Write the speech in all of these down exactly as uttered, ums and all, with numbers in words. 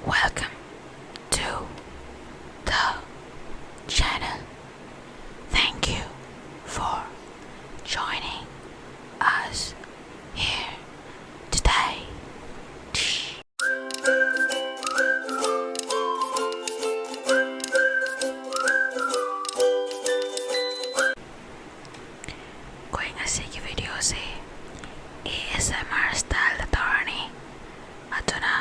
Welcome to the channel. Thank you for joining us here today. ꯑꯩꯈꯣꯏ ꯉꯁꯤꯒꯤ videoꯁꯦ A S M R styleꯗ ꯇꯧꯔꯅꯤ꯫ ꯑꯗꯨꯅ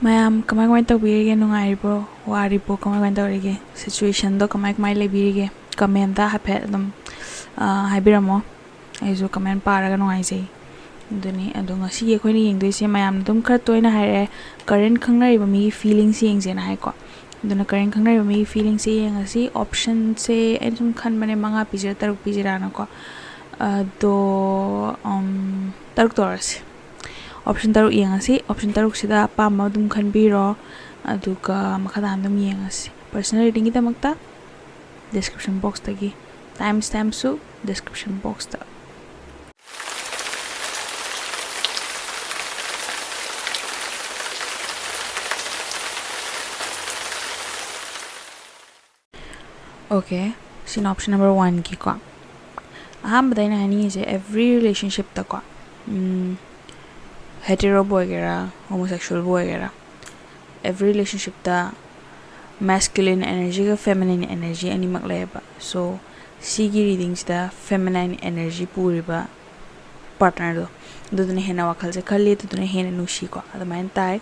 ꯃꯌꯥꯝ ꯀꯃꯥꯏ ꯀꯃꯥꯏ ꯇꯧꯕꯤꯔꯤꯒꯦ? ꯅꯨꯡꯉꯥꯏꯔꯤꯕ꯭ꯔꯣ? ꯋꯥꯔꯤꯕ꯭ꯔꯣ? ꯀꯃꯥꯏ ꯀꯃꯥꯏ ꯇꯧꯔꯤꯒꯦ? Situationꯗꯣ ꯀꯃꯥꯏ ꯀꯃꯥꯏ ꯂꯩꯕꯤꯔꯤꯒꯦ? Commentꯇ ꯍꯥꯏꯐꯦꯠ ꯑꯗꯨꯝ, ꯑ, ꯍꯥꯏꯕꯤꯔꯝꯃꯣ꯫ ꯑꯩꯁꯨ comment ꯄꯥꯔꯒ ꯅꯨꯡꯉꯥꯏꯖꯩ꯫ ꯑꯗꯨꯅꯤ, ꯑꯗꯣ ꯉꯁꯤꯒꯤ ꯑꯩꯈꯣꯏꯅ ꯌꯦꯡꯗꯣꯏꯁꯦ, ꯃꯌꯥꯝꯅ ꯑꯗꯨꯝ ꯈꯔ ꯇꯣꯏꯅ ꯍꯥꯏꯔꯛꯑꯦ, current ꯈꯪꯅꯔꯤꯕ ꯃꯤꯒꯤ feelings ꯌꯦꯡꯁꯦꯅ ꯍꯥꯏꯀꯣ꯫ ꯑꯗꯨꯅ current ꯈꯪꯅꯔꯤꯕ ꯃꯤꯒꯤ feelingsꯁꯦ ꯌꯦꯡꯉꯁꯤ꯫ Optionꯁꯦ ꯑꯩꯅ ꯁꯨꯝ ꯈꯟꯕꯅꯦ, ꯃꯉꯥ ꯄꯤꯁꯤꯔꯥ, ꯇꯔꯨꯛ ꯄꯤꯁꯤꯔꯥꯅꯀꯣ꯫ ꯑꯗꯣ, ꯎꯝ, ꯇꯔꯨꯛ ꯇꯧꯔꯁꯤ꯫ Option ꯇꯔꯨꯛ ꯌꯦꯡꯉꯁꯤ꯫ Option ꯇꯔꯨꯛꯁꯤꯗ ꯑꯄꯥꯝꯕ ꯑꯗꯨꯝ ꯈꯟꯕꯤꯔꯣ꯫ ꯑꯗꯨꯒ ꯃꯈꯥ ꯇꯥꯅ ꯑꯗꯨꯝ ꯌꯦꯡꯉꯁꯤ꯫ Personal readingꯒꯤꯗꯃꯛꯇ description boxꯇꯒꯤ, timestampꯁꯨ description boxꯇ꯫ Okay, ꯁꯤꯅ option number oneꯒꯤꯀꯣ꯫ ꯑꯍꯥꯟꯕꯗ ꯑꯩꯅ ꯍꯥꯏꯅꯤꯡꯉꯤꯁꯦ, every relationshipꯇꯀꯣ, ꯎꯝ, heteroꯕꯨ ꯑꯣꯏꯒꯦꯔꯥ, homosexualꯕꯨ ꯑꯣꯏꯒꯦꯔꯥ, every relationshipꯇ masculine energyꯒ feminine energy ꯑꯅꯤꯃꯛ ꯂꯩꯌꯦꯕ꯫ So, ꯁꯤꯒꯤ readingꯁꯤꯗ feminine energy ꯄꯨꯔꯤꯕ partnerꯗꯣ, ꯑꯗꯨꯗꯨꯅ ꯍꯦꯟꯅ ꯋꯥꯈꯜꯁꯦ ꯈꯜꯂꯤ, ꯑꯗꯨꯗꯨꯅ ꯍꯦꯟꯅ ꯅꯨꯡꯁꯤꯀꯣ, ꯑꯗꯨꯃꯥꯏꯅ ꯇꯥꯏ꯫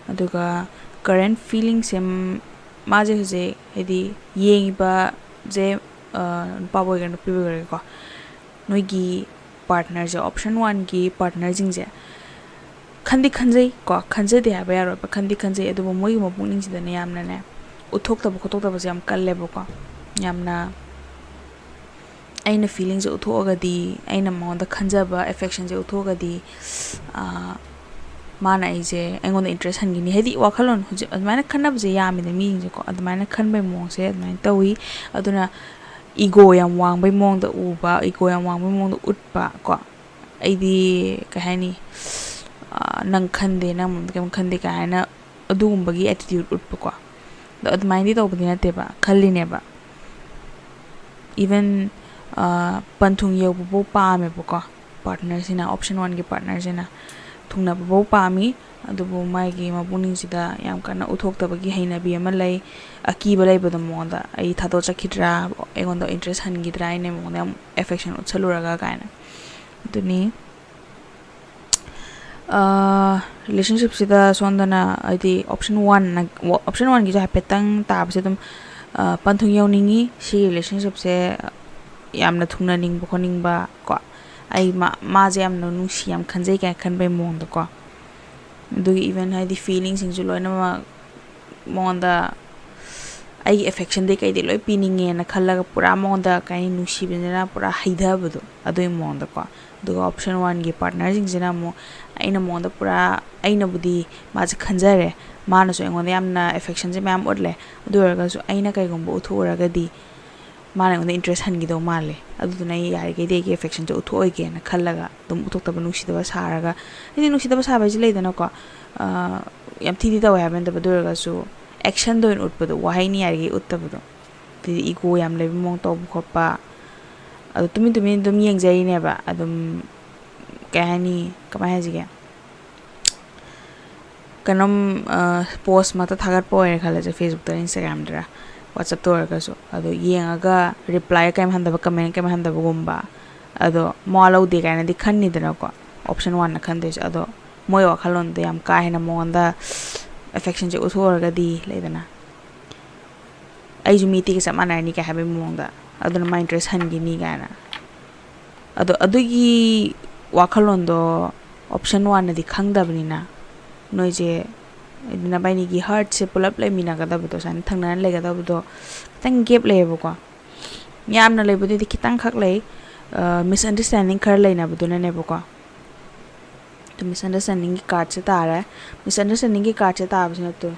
ꯑꯗꯨꯒ current feelingꯁꯦ, ꯝ, ꯃꯥꯁꯦ ꯍꯧꯖꯤꯛ, ꯍꯥꯏꯗꯤ, ꯌꯦꯡꯉꯤꯕꯁꯦ, ꯑ, ꯅꯨꯄꯥꯕꯨ ꯑꯣꯏꯒꯦꯔꯥ ꯅꯨꯄꯤꯕꯨ ꯑꯣꯏꯒꯦꯔꯥꯀꯣ, ꯅꯣꯏꯒꯤ partnerꯁꯦ, option oneꯒꯤ partnerꯁꯤꯡꯁꯦ ꯈꯟꯗꯤ ꯈꯟꯖꯩ ꯀꯣ, ꯈꯟꯖꯗꯦ ꯍꯥꯏꯕ ꯌꯥꯔꯣꯏꯕ, ꯈꯟꯗꯤ ꯈꯟꯖꯩ꯫ ꯑꯗꯨꯕꯨ ꯃꯣꯏꯒꯤ ꯃꯄꯨꯛꯅꯤꯡꯁꯤꯗꯅꯦ ꯌꯥꯝꯅꯅꯦ ꯎꯠꯊꯣꯛꯇꯕ ꯈꯣꯠꯇꯣꯛꯇꯕꯁꯦ ꯌꯥꯝ ꯀꯜꯂꯦꯕꯀꯣ꯫ ꯌꯥꯝꯅ ꯑꯩꯅ feelingꯁꯦ ꯎꯠꯊꯣꯛꯑꯒꯗꯤ, ꯑꯩꯅ ꯃꯉꯣꯟꯗ ꯈꯟꯖꯕ affectionꯁꯦ ꯎꯠꯊꯣꯛꯑꯒꯗꯤ, ꯑꯥ, ꯃꯥꯅ ꯑꯩꯁꯦ, ꯑꯩꯉꯣꯟꯗ interest ꯍꯟꯈꯤꯅꯤ꯫ ꯍꯥꯏꯗꯤ ꯋꯥꯈꯜꯂꯣꯟ ꯍꯧꯖꯤꯛ ꯑꯗꯨꯃꯥꯏꯅ ꯈꯟꯅꯕꯁꯦ ꯌꯥꯝꯃꯤꯗ ꯃꯤꯁꯤꯡꯁꯦꯀꯣ꯫ ꯑꯗꯨꯃꯥꯏꯅ ꯈꯟꯕꯩ ꯃꯑꯣꯡꯁꯦ ꯑꯗꯨꯃꯥꯏꯅ ꯇꯧꯋꯤ꯫ ꯑꯗꯨꯅ ego ꯌꯥꯝ ꯋꯥꯡꯕꯩ ꯃꯑꯣꯡꯗ ꯎꯕ, ego ꯌꯥꯝ ꯋꯥꯡꯕꯩ ꯃꯑꯣꯡꯗ ꯎꯠꯄ ꯀꯣ꯫ ꯑꯩꯗꯤ, ꯀꯩ ꯍꯥꯏꯅꯤ, ꯅꯪ ꯈꯟꯗꯦ, ꯅꯪ ꯃꯔꯝꯗ ꯀꯩꯝ ꯈꯟꯗꯦ ꯀꯥꯏꯅ ꯑꯗꯨꯒꯨꯝꯕꯒꯤ ꯑꯦꯇꯤꯇ꯭ꯌꯨꯠ ꯎꯠꯄꯀꯣ꯫ ꯑꯗꯣ ꯑꯗꯨꯃꯥꯏꯅꯗꯤ ꯇꯧꯕꯗꯤ ꯅꯠꯇꯦꯕ, ꯈꯜꯂꯤꯅꯦꯕ꯫ ꯏꯚꯟ ꯄꯟꯊꯨꯡ ꯌꯧꯕꯐꯥꯎ ꯄꯥꯝꯃꯦꯕꯀꯣ꯫ ꯄꯥꯔꯠꯅꯔꯁꯤꯅ, ꯑꯣꯞꯁꯟ ꯋꯥꯟꯒꯤ ꯄꯥꯔꯠꯅꯔꯁꯤꯅ ꯊꯨꯡꯅꯕꯐꯥꯎ ꯄꯥꯝꯃꯤ꯫ ꯑꯗꯨꯕꯨ ꯃꯥꯒꯤ ꯃꯄꯨꯛꯅꯤꯡꯁꯤꯗ ꯌꯥꯝ ꯀꯟꯅ ꯎꯠꯊꯣꯛꯇꯕꯒꯤ ꯍꯩꯅꯕꯤ ꯑꯃ ꯂꯩ꯫ ꯑꯀꯤꯕ ꯂꯩꯕꯗꯣ ꯃꯉꯣꯟꯗ, "ꯑꯩ ꯊꯥꯗꯣꯛ ꯆꯠꯈꯤꯗ꯭ꯔꯥ, ꯑꯩꯉꯣꯟꯗ ꯏꯟꯇꯔꯦꯁ ꯍꯟꯈꯤꯗ꯭ꯔꯥ, ꯑꯩꯅ ꯃꯉꯣꯟꯗ ꯌꯥꯝ ꯑꯦꯐꯦꯛꯁꯟ ꯎꯠꯁꯜꯂꯨꯔꯒ" ꯀꯥꯏꯅ꯫ ꯑꯗꯨꯅꯤ꯫ ꯔꯤꯂꯦꯁꯟꯁꯤꯞꯁꯤꯗ ꯁꯣꯝꯗꯅ, ꯍꯥꯏꯗꯤ, ꯑꯣꯞꯁꯟ ꯋꯥꯟ, ꯑꯣꯞꯁꯟ ꯋꯥꯟꯒꯤꯁꯨ ꯍꯥꯏꯐꯦꯠꯇꯪ ꯇꯥꯕꯁꯦ ꯑꯗꯨꯝ ꯄꯟꯊꯨꯡ ꯌꯧꯅꯤꯡꯉꯤ꯫ ꯁꯤꯒꯤ ꯔꯤꯂꯦꯁꯟꯁꯤꯞꯁꯦ ꯌꯥꯝꯅ ꯊꯨꯡꯅꯅꯤꯡꯕ ꯈꯣꯠꯅꯤꯡꯕ ꯀꯣ, ꯑꯩ ꯃꯥ-, ꯃꯥꯁꯦ ꯌꯥꯝꯅ ꯅꯨꯡꯁꯤ, ꯌꯥꯝ ꯈꯟꯖꯩ ꯀꯥꯏꯅ ꯈꯟꯕꯒꯤ ꯃꯑꯣꯡꯗꯀꯣ꯫ ꯑꯗꯨꯒꯤ ꯏꯚꯟ, ꯍꯥꯏꯗꯤ, ꯐꯤꯂꯤꯡꯁꯤꯡꯁꯨ ꯂꯣꯏꯅꯃꯛ ꯃꯉꯣꯟꯗ ꯑꯩꯒꯤ ꯑꯦꯐꯦꯛꯁꯟꯗꯩ ꯀꯩꯗꯩ ꯂꯣꯏ ꯄꯤꯅꯤꯡꯉꯦꯅ ꯈꯜꯂꯒ ꯄꯨꯔꯥ ꯃꯉꯣꯟꯗ, ꯀꯩ ꯍꯥꯏꯅꯤ, ꯅꯨꯡꯁꯤꯕꯅꯤꯅ ꯄꯨꯔꯥ ꯍꯩꯊꯕꯗꯣ, ꯑꯗꯨꯒꯤ ꯃꯑꯣꯡꯗꯀꯣ꯫ ꯑꯗꯨꯒ ꯑꯣꯞꯁꯟ ꯋꯥꯟꯒꯤ ꯄꯥꯔꯠꯅꯔꯁꯤꯡꯁꯤꯅ ꯑꯃꯨꯛ ꯑꯩꯅ ꯃꯉꯣꯟꯗ ꯄꯨꯔꯥ, ꯑꯩꯅꯕꯨꯗꯤ ꯃꯥꯁꯦ ꯈꯟꯖꯔꯦ, ꯃꯥꯅꯁꯨ ꯑꯩꯉꯣꯟꯗ ꯌꯥꯝꯅ ꯑꯦꯐꯦꯛꯁꯟꯁꯦ ꯃꯌꯥꯝ ꯎꯠꯂꯦ, ꯑꯗꯨ ꯑꯣꯏꯔꯒꯁꯨ ꯑꯩꯅ ꯀꯩꯒꯨꯝꯕ ꯎꯠꯊꯣꯛꯎꯔꯒꯗꯤ ꯃꯥꯅ ꯑꯩꯉꯣꯟꯗ ꯏꯟꯇꯔꯦꯁ ꯍꯟꯈꯤꯗꯧ ꯃꯥꯜꯂꯦ, ꯑꯗꯨꯗꯨꯅ ꯑꯩ ꯌꯥꯔꯤꯈꯩꯗꯤ ꯑꯩꯒꯤ ꯑꯦꯐꯦꯛꯁꯟꯁꯦ ꯎꯠꯊꯣꯛꯑꯣꯏꯒꯦꯅ ꯈꯜꯂꯒ ꯑꯗꯨꯝ ꯎꯠꯊꯣꯛꯇꯕ, ꯅꯨꯡꯁꯤꯗꯕ ꯁꯥꯔꯒ, ꯍꯥꯏꯗꯤ, ꯅꯨꯡꯁꯤꯗꯕ ꯁꯥꯕ ꯍꯥꯏꯁꯦ ꯂꯩꯗꯅꯀꯣ, ꯌꯥꯝ ꯊꯤꯗꯤ ꯇꯧꯋꯦ ꯍꯥꯏꯕ ꯅꯠꯇꯕ, ꯑꯗꯨ ꯑꯣꯏꯔꯒꯁꯨ ꯑꯦꯛꯁꯟꯗ ꯑꯣꯏꯅ ꯎꯠꯄꯗꯣ, ꯋꯥꯍꯩꯅ ꯌꯥꯔꯤꯈꯩ ꯎꯠꯇꯕꯗꯣ꯫ ꯑꯗꯩꯗꯤ ꯏꯒꯣ ꯌꯥꯝ ꯂꯩꯕ ꯃꯑꯣꯡ ꯇꯧꯕ ꯈꯣꯠꯄ꯫ ꯑꯗꯣ ꯇꯨꯃꯤꯟ ꯇꯨꯃꯤꯟ ꯑꯗꯨꯝ ꯌꯦꯡꯖꯔꯤꯅꯦꯕ꯫ ꯑꯗꯨꯝ, ꯀꯩ ꯍꯥꯏꯅꯤ, ꯀꯃꯥꯏ ꯍꯥꯏꯁꯤꯒꯦ? ꯀꯩꯅꯣꯝ, ꯄꯣꯁꯃꯛꯇ ꯊꯥꯒꯠꯄ ꯑꯣꯏꯔꯦ ꯈꯜꯂꯁꯦ, ꯐꯦꯁꯕꯨꯛꯇ, ꯏꯟꯁꯇꯥꯒ꯭ꯔꯥꯝꯗꯔ, ꯋꯥꯆꯞꯇ ꯑꯣꯏꯔꯒꯁꯨ꯫ ꯑꯗꯣ ꯌꯦꯡꯉꯒ ꯔꯤꯄ꯭ꯂꯥꯏ ꯀꯩꯝ ꯍꯟꯗꯕ, ꯀꯃꯦꯟ ꯀꯩꯝ ꯍꯟꯗꯕꯒꯨꯝꯕ꯫ ꯑꯗꯣ ꯃꯋꯥ ꯂꯧꯗꯦ ꯀꯥꯏꯅꯗꯤ ꯈꯟꯅꯤꯗꯅꯀꯣ, ꯑꯣꯞꯁꯟ ꯋꯥꯟꯅ ꯈꯟꯗꯣꯏꯁꯦ꯫ ꯑꯗꯣ ꯃꯣꯏ ꯋꯥꯈꯜꯂꯣꯟꯗ ꯌꯥꯝ ꯀꯥ ꯍꯦꯟꯅ ꯃꯉꯣꯟꯗ ꯑꯦꯐꯦꯛꯁꯟꯁꯦ ꯎꯠꯊꯣꯛꯎꯔꯒꯗꯤ, ꯂꯩꯗꯅ, "ꯑꯩꯁꯨ ꯃꯤ ꯑꯇꯩꯒ ꯆꯞ ꯃꯥꯟꯅꯔꯅꯤ" ꯀꯥꯏ ꯍꯥꯏꯕꯒꯤ ꯃꯑꯣꯡꯗ, "ꯑꯗꯨꯅ ꯃꯥ ꯏꯟꯇꯔꯦꯁ ꯍꯟꯈꯤꯅꯤ" ꯀꯥꯏꯅ꯫ ꯑꯗꯣ ꯑꯗꯨꯒꯤ ꯋꯥꯈꯜꯂꯣꯟꯗꯣ ꯑꯣꯞꯁꯟ ꯋꯥꯟꯅꯗꯤ ꯈꯪꯗꯕꯅꯤꯅ, ꯅꯣꯏꯁꯦ, ꯍꯥꯏꯗꯤ, ꯅꯕꯥꯏꯅꯤꯒꯤ ꯍꯥꯔꯠꯁꯦ ꯄꯨꯂꯞ ꯂꯩꯃꯤꯟꯅꯒꯗꯕꯗꯣ, ꯁꯨꯃꯥꯏꯅ ꯊꯪꯅꯅ ꯂꯩꯒꯗꯕꯗꯣ ꯈꯤꯇꯪ ꯒꯦꯞ ꯂꯩꯌꯦꯕꯀꯣ꯫ ꯌꯥꯝꯅ ꯂꯩꯕꯗꯨꯗꯤ ꯈꯤꯇꯪꯈꯛ ꯂꯩ, ꯃꯤꯁꯑꯟꯗꯔꯁ꯭ꯇꯦꯟꯗꯤꯡ ꯈꯔ ꯂꯩꯅꯕꯗꯨꯅꯅꯦꯕꯀꯣ꯫ ꯑꯗꯨ ꯃꯤꯁꯑꯟꯗꯔꯁ꯭ꯇꯦꯟꯗꯤꯡꯒꯤ ꯀꯥꯔꯠꯁꯦ ꯇꯥꯔꯦ꯫ ꯃꯤꯁꯑꯟꯗꯔꯁ꯭ꯇꯦꯟꯗꯤꯡꯒꯤ ꯀꯥꯔꯠꯁꯦ ꯇꯥꯕꯁꯤꯅ ꯇꯨ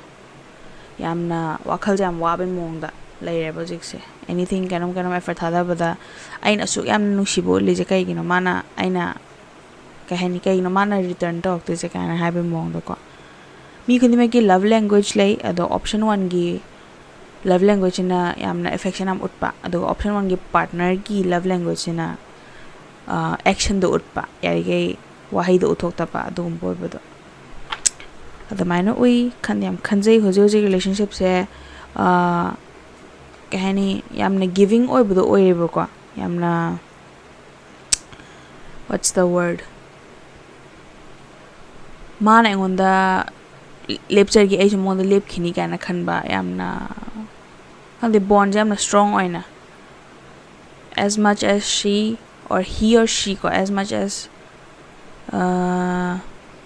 ꯌꯥꯝꯅ ꯋꯥꯈꯜꯁꯦ ꯌꯥꯝ ꯋꯥꯕꯩ ꯃꯑꯣꯡꯗ ꯂꯩꯔꯦꯕ ꯍꯧꯖꯤꯛꯁꯦ꯫ ꯑꯦꯅꯤꯊꯤꯡ, ꯀꯩꯅꯣꯝ ꯀꯩꯅꯣꯝ ꯑꯦꯐꯔꯠ ꯊꯥꯗꯕꯗ, ꯑꯩꯅ ꯑꯁꯨꯛ ꯌꯥꯝꯅ ꯅꯨꯡꯁꯤꯕ ꯎꯠꯂꯤꯁꯦ ꯀꯩꯒꯤꯅꯣ? ꯃꯥꯅ, ꯑꯩꯅ, ꯀꯩ ꯍꯥꯏꯅꯤ, ꯀꯩꯅꯣ ꯃꯥꯅ ꯔꯤꯇꯔꯟ ꯇꯧꯔꯛꯇꯣꯏꯁꯦ ꯀꯥꯏꯅ ꯍꯥꯏꯕꯒꯤ ꯃꯑꯣꯡꯗꯀꯣ꯫ ꯃꯤ ꯈꯨꯗꯤꯡꯃꯛꯀꯤ ꯂꯞ ꯂꯦꯡꯒ꯭ꯋꯦꯖ ꯂꯩ, ꯑꯗꯣ ꯑꯣꯞꯁꯟ ꯋꯥꯟꯒꯤ ꯂꯞ ꯂꯦꯡꯒ꯭ꯋꯦꯖꯁꯤꯅ ꯌꯥꯝꯅ ꯑꯦꯐꯦꯛꯁꯟ ꯌꯥꯝ ꯎꯠꯄ, ꯑꯗꯨꯒ ꯑꯣꯞꯁꯟ ꯋꯥꯟꯒꯤ ꯄꯥꯔꯠꯅꯔꯒꯤ ꯂꯞ ꯂꯦꯡꯒ꯭ꯋꯦꯖꯁꯤꯅ ꯑꯦꯛꯁꯟꯗꯣ ꯎꯠꯄ, ꯌꯥꯔꯤꯈꯩ ꯋꯥꯍꯩꯗꯣ ꯎꯠꯊꯣꯛꯇꯕ, ꯑꯗꯨꯒꯨꯝꯕ ꯑꯣꯏꯕꯗꯣ ꯑꯗꯨꯃꯥꯏꯅ ꯎꯏ꯫ ꯈꯟꯗꯤ ꯌꯥꯝ ꯈꯟꯖꯩ ꯍꯧꯖꯤꯛ ꯍꯧꯖꯤꯛ ꯔꯤꯂꯦꯁꯟꯁꯤꯞꯁꯦ꯫ ꯀꯩ ꯍꯥꯏꯅꯤ, ꯌꯥꯝꯅ ꯒꯤꯚꯤꯡ ꯑꯣꯏꯕꯗꯣ ꯑꯣꯏꯔꯦꯕꯀꯣ, ꯌꯥꯝꯅ, what's the word, ꯃꯥꯅ ꯑꯩꯉꯣꯟꯗ ꯂꯦꯞꯆꯔꯒꯦ, ꯑꯩꯁꯨ ꯃꯉꯣꯟꯗ ꯂꯦꯞꯈꯤꯅꯤ ꯀꯥꯏꯅ ꯈꯟꯕ, ꯌꯥꯝꯅ, ꯈꯪꯗꯦ, ꯕꯣꯟꯁꯦ ꯌꯥꯝꯅ ꯁ꯭ꯇ꯭ꯔꯣꯡ ꯑꯣꯏꯅ, as much as she or he or she ꯀꯣ, as much as uh,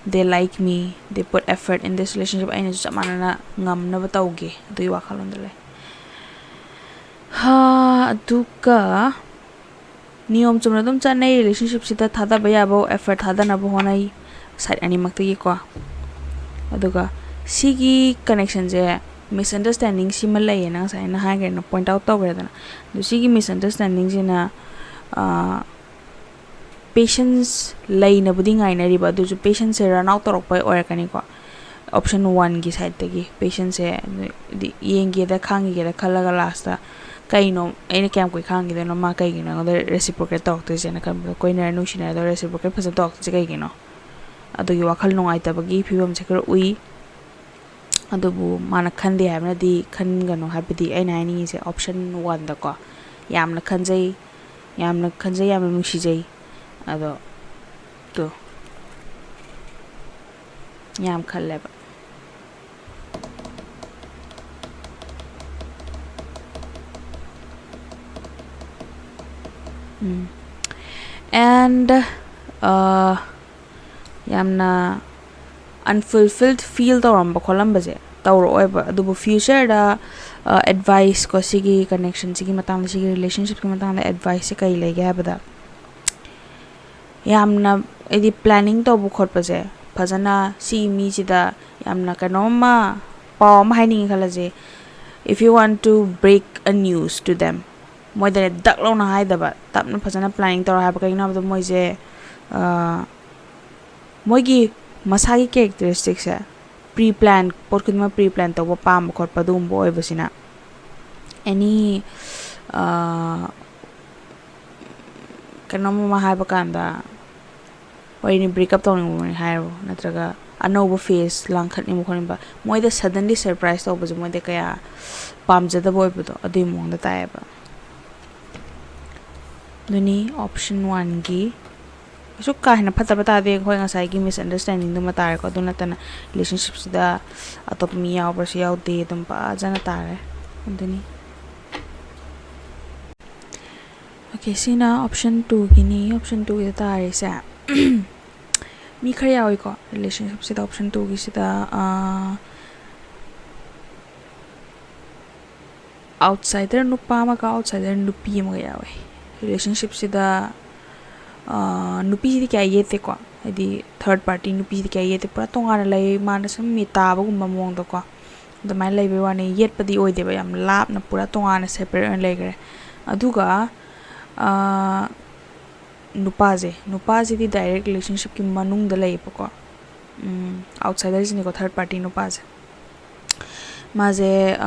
they like me, they put effort in this relationship, ꯑꯩꯅꯁꯨ ꯆꯞ ꯃꯥꯟꯅꯅ ꯉꯝꯅꯕ ꯇꯧꯒꯦ, ꯑꯗꯨꯒꯤ ꯋꯥꯈꯜꯂꯣꯟꯗ ꯂꯩ꯫ ꯍꯥ, ꯑꯗꯨꯒ ꯅꯤꯌꯣꯝ ꯆꯨꯝꯅ ꯑꯗꯨꯝ ꯆꯠꯅꯩ ꯔꯤꯂꯦꯁꯟꯁꯤꯞꯁꯤꯗ, ꯊꯥꯗꯕ ꯌꯥꯕ ꯑꯦꯐꯔꯠ ꯊꯥꯗꯅꯕ ꯍꯣꯠꯅꯩ, ꯁꯥꯏꯠ ꯑꯅꯤꯃꯛꯇꯒꯤꯀꯣ꯫ ꯑꯗꯨꯒ ꯁꯤꯒꯤ ꯀꯅꯦꯛꯁꯟꯁꯦ, ꯃꯤꯁꯑꯟꯗꯔꯁ꯭ꯇꯦꯟꯗꯤꯡ ꯁꯤꯃ ꯂꯩꯌꯦꯅ ꯉꯁꯥꯏ ꯑꯩꯅ ꯍꯥꯏꯈ꯭ꯔꯦꯅ, ꯄꯣꯏꯟꯠ ꯑꯥꯎꯠ ꯇꯧꯈ꯭ꯔꯦꯗꯅ꯫ ꯑꯗꯨ ꯁꯤꯒꯤ ꯃꯤꯁꯑꯟꯗꯔꯁ꯭ꯇꯦꯟꯗꯤꯡꯁꯤꯅ ꯄꯦꯁꯦꯟꯁ ꯂꯩꯅꯕꯨꯗꯤ ꯉꯥꯏꯅꯔꯤꯕ, ꯑꯗꯨꯁꯨ ꯄꯦꯁꯦꯟꯁꯁꯦ ꯔꯟ ꯑꯥꯎꯠ ꯇꯧꯔꯛꯄ ꯑꯣꯏꯔꯛꯀꯅꯤꯀꯣ, ꯑꯣꯞꯁꯟ ꯋꯥꯟꯒꯤ ꯁꯥꯏꯠꯇꯒꯤ ꯄꯦꯁꯦꯟꯁꯁꯦ꯫ ꯍꯥꯏꯗꯤ ꯌꯦꯡꯒꯦꯗ ꯈꯥꯡꯈꯤꯒꯦꯗ ꯈꯜꯂꯒ ꯂꯥꯁꯇ ꯀꯩꯅꯣ, ꯑꯩꯅ ꯀꯌꯥꯝ ꯀꯨꯏ ꯈꯥꯡꯈꯤꯗꯣꯏꯅꯣ, ꯃꯥ ꯀꯩꯒꯤꯅꯣ ꯑꯩꯉꯣꯟꯗ ꯔꯦꯁꯤꯄ꯭ꯔꯣꯀꯦꯠ ꯇꯧꯔꯛꯇꯣꯏꯁꯦꯅ ꯈꯟꯕꯗꯣ, ꯀꯣꯏꯅꯔ ꯅꯨꯡꯁꯤꯅꯔꯗꯣ ꯔꯦꯁꯤꯄ꯭ꯔꯣꯀꯦꯠ ꯐꯖꯅ ꯇꯧꯔꯛꯇꯣꯏꯁꯦ ꯀꯩꯒꯤꯅꯣ? ꯑꯗꯨꯒꯤ ꯋꯥꯈꯜ ꯅꯨꯡꯉꯥꯏꯇꯕꯒꯤ ꯐꯤꯕꯝꯁꯦ ꯈꯔ ꯎꯏ꯫ ꯑꯗꯨꯕꯨ ꯃꯥꯅ ꯈꯟꯗꯦ ꯍꯥꯏꯕꯅꯗꯤ ꯈꯟꯒꯅꯨ, ꯍꯥꯏꯕꯗꯤ ꯑꯩꯅ ꯍꯥꯏꯅꯤꯡꯉꯤꯁꯦ ꯑꯣꯞꯁꯟ ꯋꯥꯟꯗꯀꯣ, ꯌꯥꯝꯅ ꯈꯟꯖꯩ, ꯌꯥꯝꯅ ꯈꯟꯖꯩ, ꯌꯥꯝꯅ ꯅꯨꯡꯁꯤꯖꯩ, ꯑꯗꯣ ꯇꯨ ꯌꯥꯝ ꯈꯜꯂꯦꯕ꯫ ꯎꯝ꯫ And, uh, ꯌꯥꯝꯅ unfulfilled feel ꯇꯧꯔꯝꯕ ꯈꯣꯠꯂꯝꯕꯁꯦ ꯇꯧꯔꯛꯑꯣꯏꯕ꯫ ꯑꯗꯨꯕꯨ ꯐ꯭ꯌꯨꯆꯔꯗ ꯑꯦꯗꯚꯥꯏꯁ ꯀꯣ, ꯁꯤꯒꯤ ꯀꯅꯦꯛꯁꯟꯁꯤꯒꯤ ꯃꯇꯥꯡꯗ, ꯁꯤꯒꯤ ꯔꯤꯂꯦꯁꯟꯁꯤꯞꯀꯤ ꯃꯇꯥꯡꯗ ꯑꯦꯗꯚꯥꯏꯁꯁꯦ ꯀꯩ ꯂꯩꯒꯦ ꯍꯥꯏꯕꯗ, ꯌꯥꯝꯅ ꯍꯥꯏꯗꯤ ꯄ꯭ꯂꯥꯅꯤꯡ ꯇꯧꯕ ꯈꯣꯠꯄꯁꯦ ꯐꯖꯅ, ꯁꯤꯒꯤ ꯃꯤꯁꯤꯗ ꯌꯥꯝꯅ ꯀꯩꯅꯣꯝꯃ, ꯄꯥꯎ ꯑꯃ ꯍꯥꯏꯅꯤꯡꯉꯦ ꯈꯜꯂꯁꯦ, if you want to break a news to them, ꯃꯣꯏꯗꯅꯦ ꯗꯛ ꯂꯥꯎꯅ ꯍꯥꯏꯗꯕ, ꯇꯞꯅ ꯐꯖꯅ ꯄ꯭ꯂꯥꯅꯤꯡ ꯇꯧꯔ ꯍꯥꯏꯕ꯫ ꯀꯩꯒꯤꯅꯣ ꯍꯥꯏꯕꯗ ꯃꯣꯏꯁꯦ, ꯑ, ꯃꯣꯏꯒꯤ ꯃꯁꯥꯒꯤ ꯀꯦꯔꯦꯛꯇꯔꯤꯁꯇꯤꯛꯁꯦ ꯄ꯭ꯔꯤ ꯄ꯭ꯂꯥꯟ, ꯄꯣꯠ ꯈꯨꯗꯤꯡꯃꯛ ꯄ꯭ꯔꯤ ꯄ꯭ꯂꯥꯟ ꯇꯧꯕ ꯄꯥꯝꯕ ꯈꯣꯠꯄ ꯑꯗꯨꯒꯨꯝꯕ ꯑꯣꯏꯕꯁꯤꯅ, ꯑꯦꯅꯤ ꯀꯩꯅꯣꯝ ꯑꯃ ꯍꯥꯏꯕ ꯀꯥꯟꯗ, ꯋꯥꯔꯤꯅꯤ, ꯕ꯭ꯔꯦꯛꯑꯞ ꯇꯧꯅꯤꯡꯕꯅꯤ ꯍꯥꯏꯔꯣ, ꯅꯠꯇ꯭ꯔꯒ ꯑꯅꯧꯕ ꯐꯦꯁ ꯂꯥꯡꯈꯠꯅꯤꯡꯕ ꯈꯣꯠꯅꯤꯡꯕ, ꯃꯣꯏꯗ ꯁꯗꯟꯂꯤ ꯁꯔꯄ꯭ꯔꯥꯏꯁ ꯇꯧꯕꯁꯦ ꯃꯣꯏꯗ ꯀꯌꯥ ꯄꯥꯝꯖꯗꯕ ꯑꯣꯏꯕꯗꯣ, ꯑꯗꯨꯒꯤ ꯃꯑꯣꯡꯗ ꯇꯥꯏꯌꯦꯕ꯫ ꯑꯗꯨꯅꯤ ꯑꯣꯞꯁꯟ ꯋꯥꯟꯒꯤ꯫ ꯀꯩꯁꯨ ꯀꯥ ꯍꯦꯟꯅ ꯐꯠꯇꯕ ꯇꯥꯗꯦ꯫ ꯑꯩꯈꯣꯏ ꯉꯁꯥꯏꯒꯤ ꯃꯤꯁꯑꯟꯗꯔꯁ꯭ꯇꯦꯟꯗꯤꯡꯗꯨꯃ ꯇꯥꯔꯦꯀꯣ꯫ ꯑꯗꯨ ꯅꯠꯇꯅ ꯔꯤꯂꯦꯁꯟꯁꯤꯞꯁꯤꯗ ꯑꯇꯣꯞꯄ ꯃꯤ ꯌꯥꯎꯕ꯭ꯔꯁꯨ ꯌꯥꯎꯗꯦ, ꯑꯗꯨꯝ ꯐꯖꯅ ꯇꯥꯔꯦ꯫ ꯑꯗꯨꯅꯤ꯫ ꯑꯣꯀꯦ, ꯁꯤꯅ ꯑꯣꯞꯁꯟ ꯇꯨꯒꯤꯅꯤ꯫ ꯑꯣꯞꯁꯟ ꯇꯨꯒꯤꯗ ꯇꯥꯔꯤꯁꯦ ꯃꯤ ꯈꯔ ꯌꯥꯎꯏꯀꯣ ꯔꯤꯂꯦꯁꯟꯁꯤꯞꯁꯤꯗ, ꯑꯣꯞꯁꯟ ꯇꯨꯒꯤꯁꯤꯗ, ꯑꯥꯎꯠꯁꯥꯏꯗꯔ ꯅꯨꯄꯥ ꯑꯃꯒ ꯑꯥꯎꯠꯁꯥꯏꯗꯔ ꯅꯨꯄꯤ ꯑꯃꯒ ꯌꯥꯎꯋꯦ꯫ ꯔꯤꯂꯦꯁꯟꯁꯤꯞꯁꯤꯗ ꯅꯨꯄꯤꯁꯤꯗꯤ ꯀꯌꯥ ꯌꯦꯠꯇꯦꯀꯣ, ꯍꯥꯏꯗꯤ ꯊꯔꯠ ꯄꯥꯔꯇꯤ ꯅꯨꯄꯤꯁꯤꯗꯤ ꯀꯌꯥ ꯌꯦꯠꯇꯦ꯫ ꯄꯨꯔꯥ ꯇꯣꯉꯥꯟꯅ ꯂꯩ, ꯃꯥꯅ ꯁꯨꯝ ꯃꯤ ꯇꯥꯕꯒꯨꯝꯕ ꯃꯑꯣꯡꯗꯀꯣ, ꯑꯗꯨꯃꯥꯏꯅ ꯂꯩꯕꯩ ꯋꯥꯅꯤ꯫ ꯌꯦꯠꯄꯗꯤ ꯑꯣꯏꯗꯦꯕ, ꯌꯥꯝ ꯂꯥꯞꯅ ꯄꯨꯔꯥ ꯇꯣꯉꯥꯟꯅ ꯁꯦꯄꯔꯦꯠ ꯑꯣꯏꯅ ꯂꯩꯈ꯭ꯔꯦ꯫ ꯑꯗꯨꯒ ꯅꯨꯄꯥꯁꯦ, ꯅꯨꯄꯥꯁꯤꯗꯤ ꯗꯥꯏꯔꯦꯛ ꯔꯤꯂꯦꯁꯟꯁꯤꯞꯀꯤ ꯃꯅꯨꯡꯗ ꯂꯩꯌꯦꯕꯀꯣ꯫ ꯑꯥꯎꯠꯁꯥꯏꯗꯔꯁꯤꯅꯤꯀꯣ, ꯊꯔꯠ ꯄꯥꯔꯇꯤ ꯅꯨꯄꯥꯁꯦ꯫ ꯃꯥꯁꯦ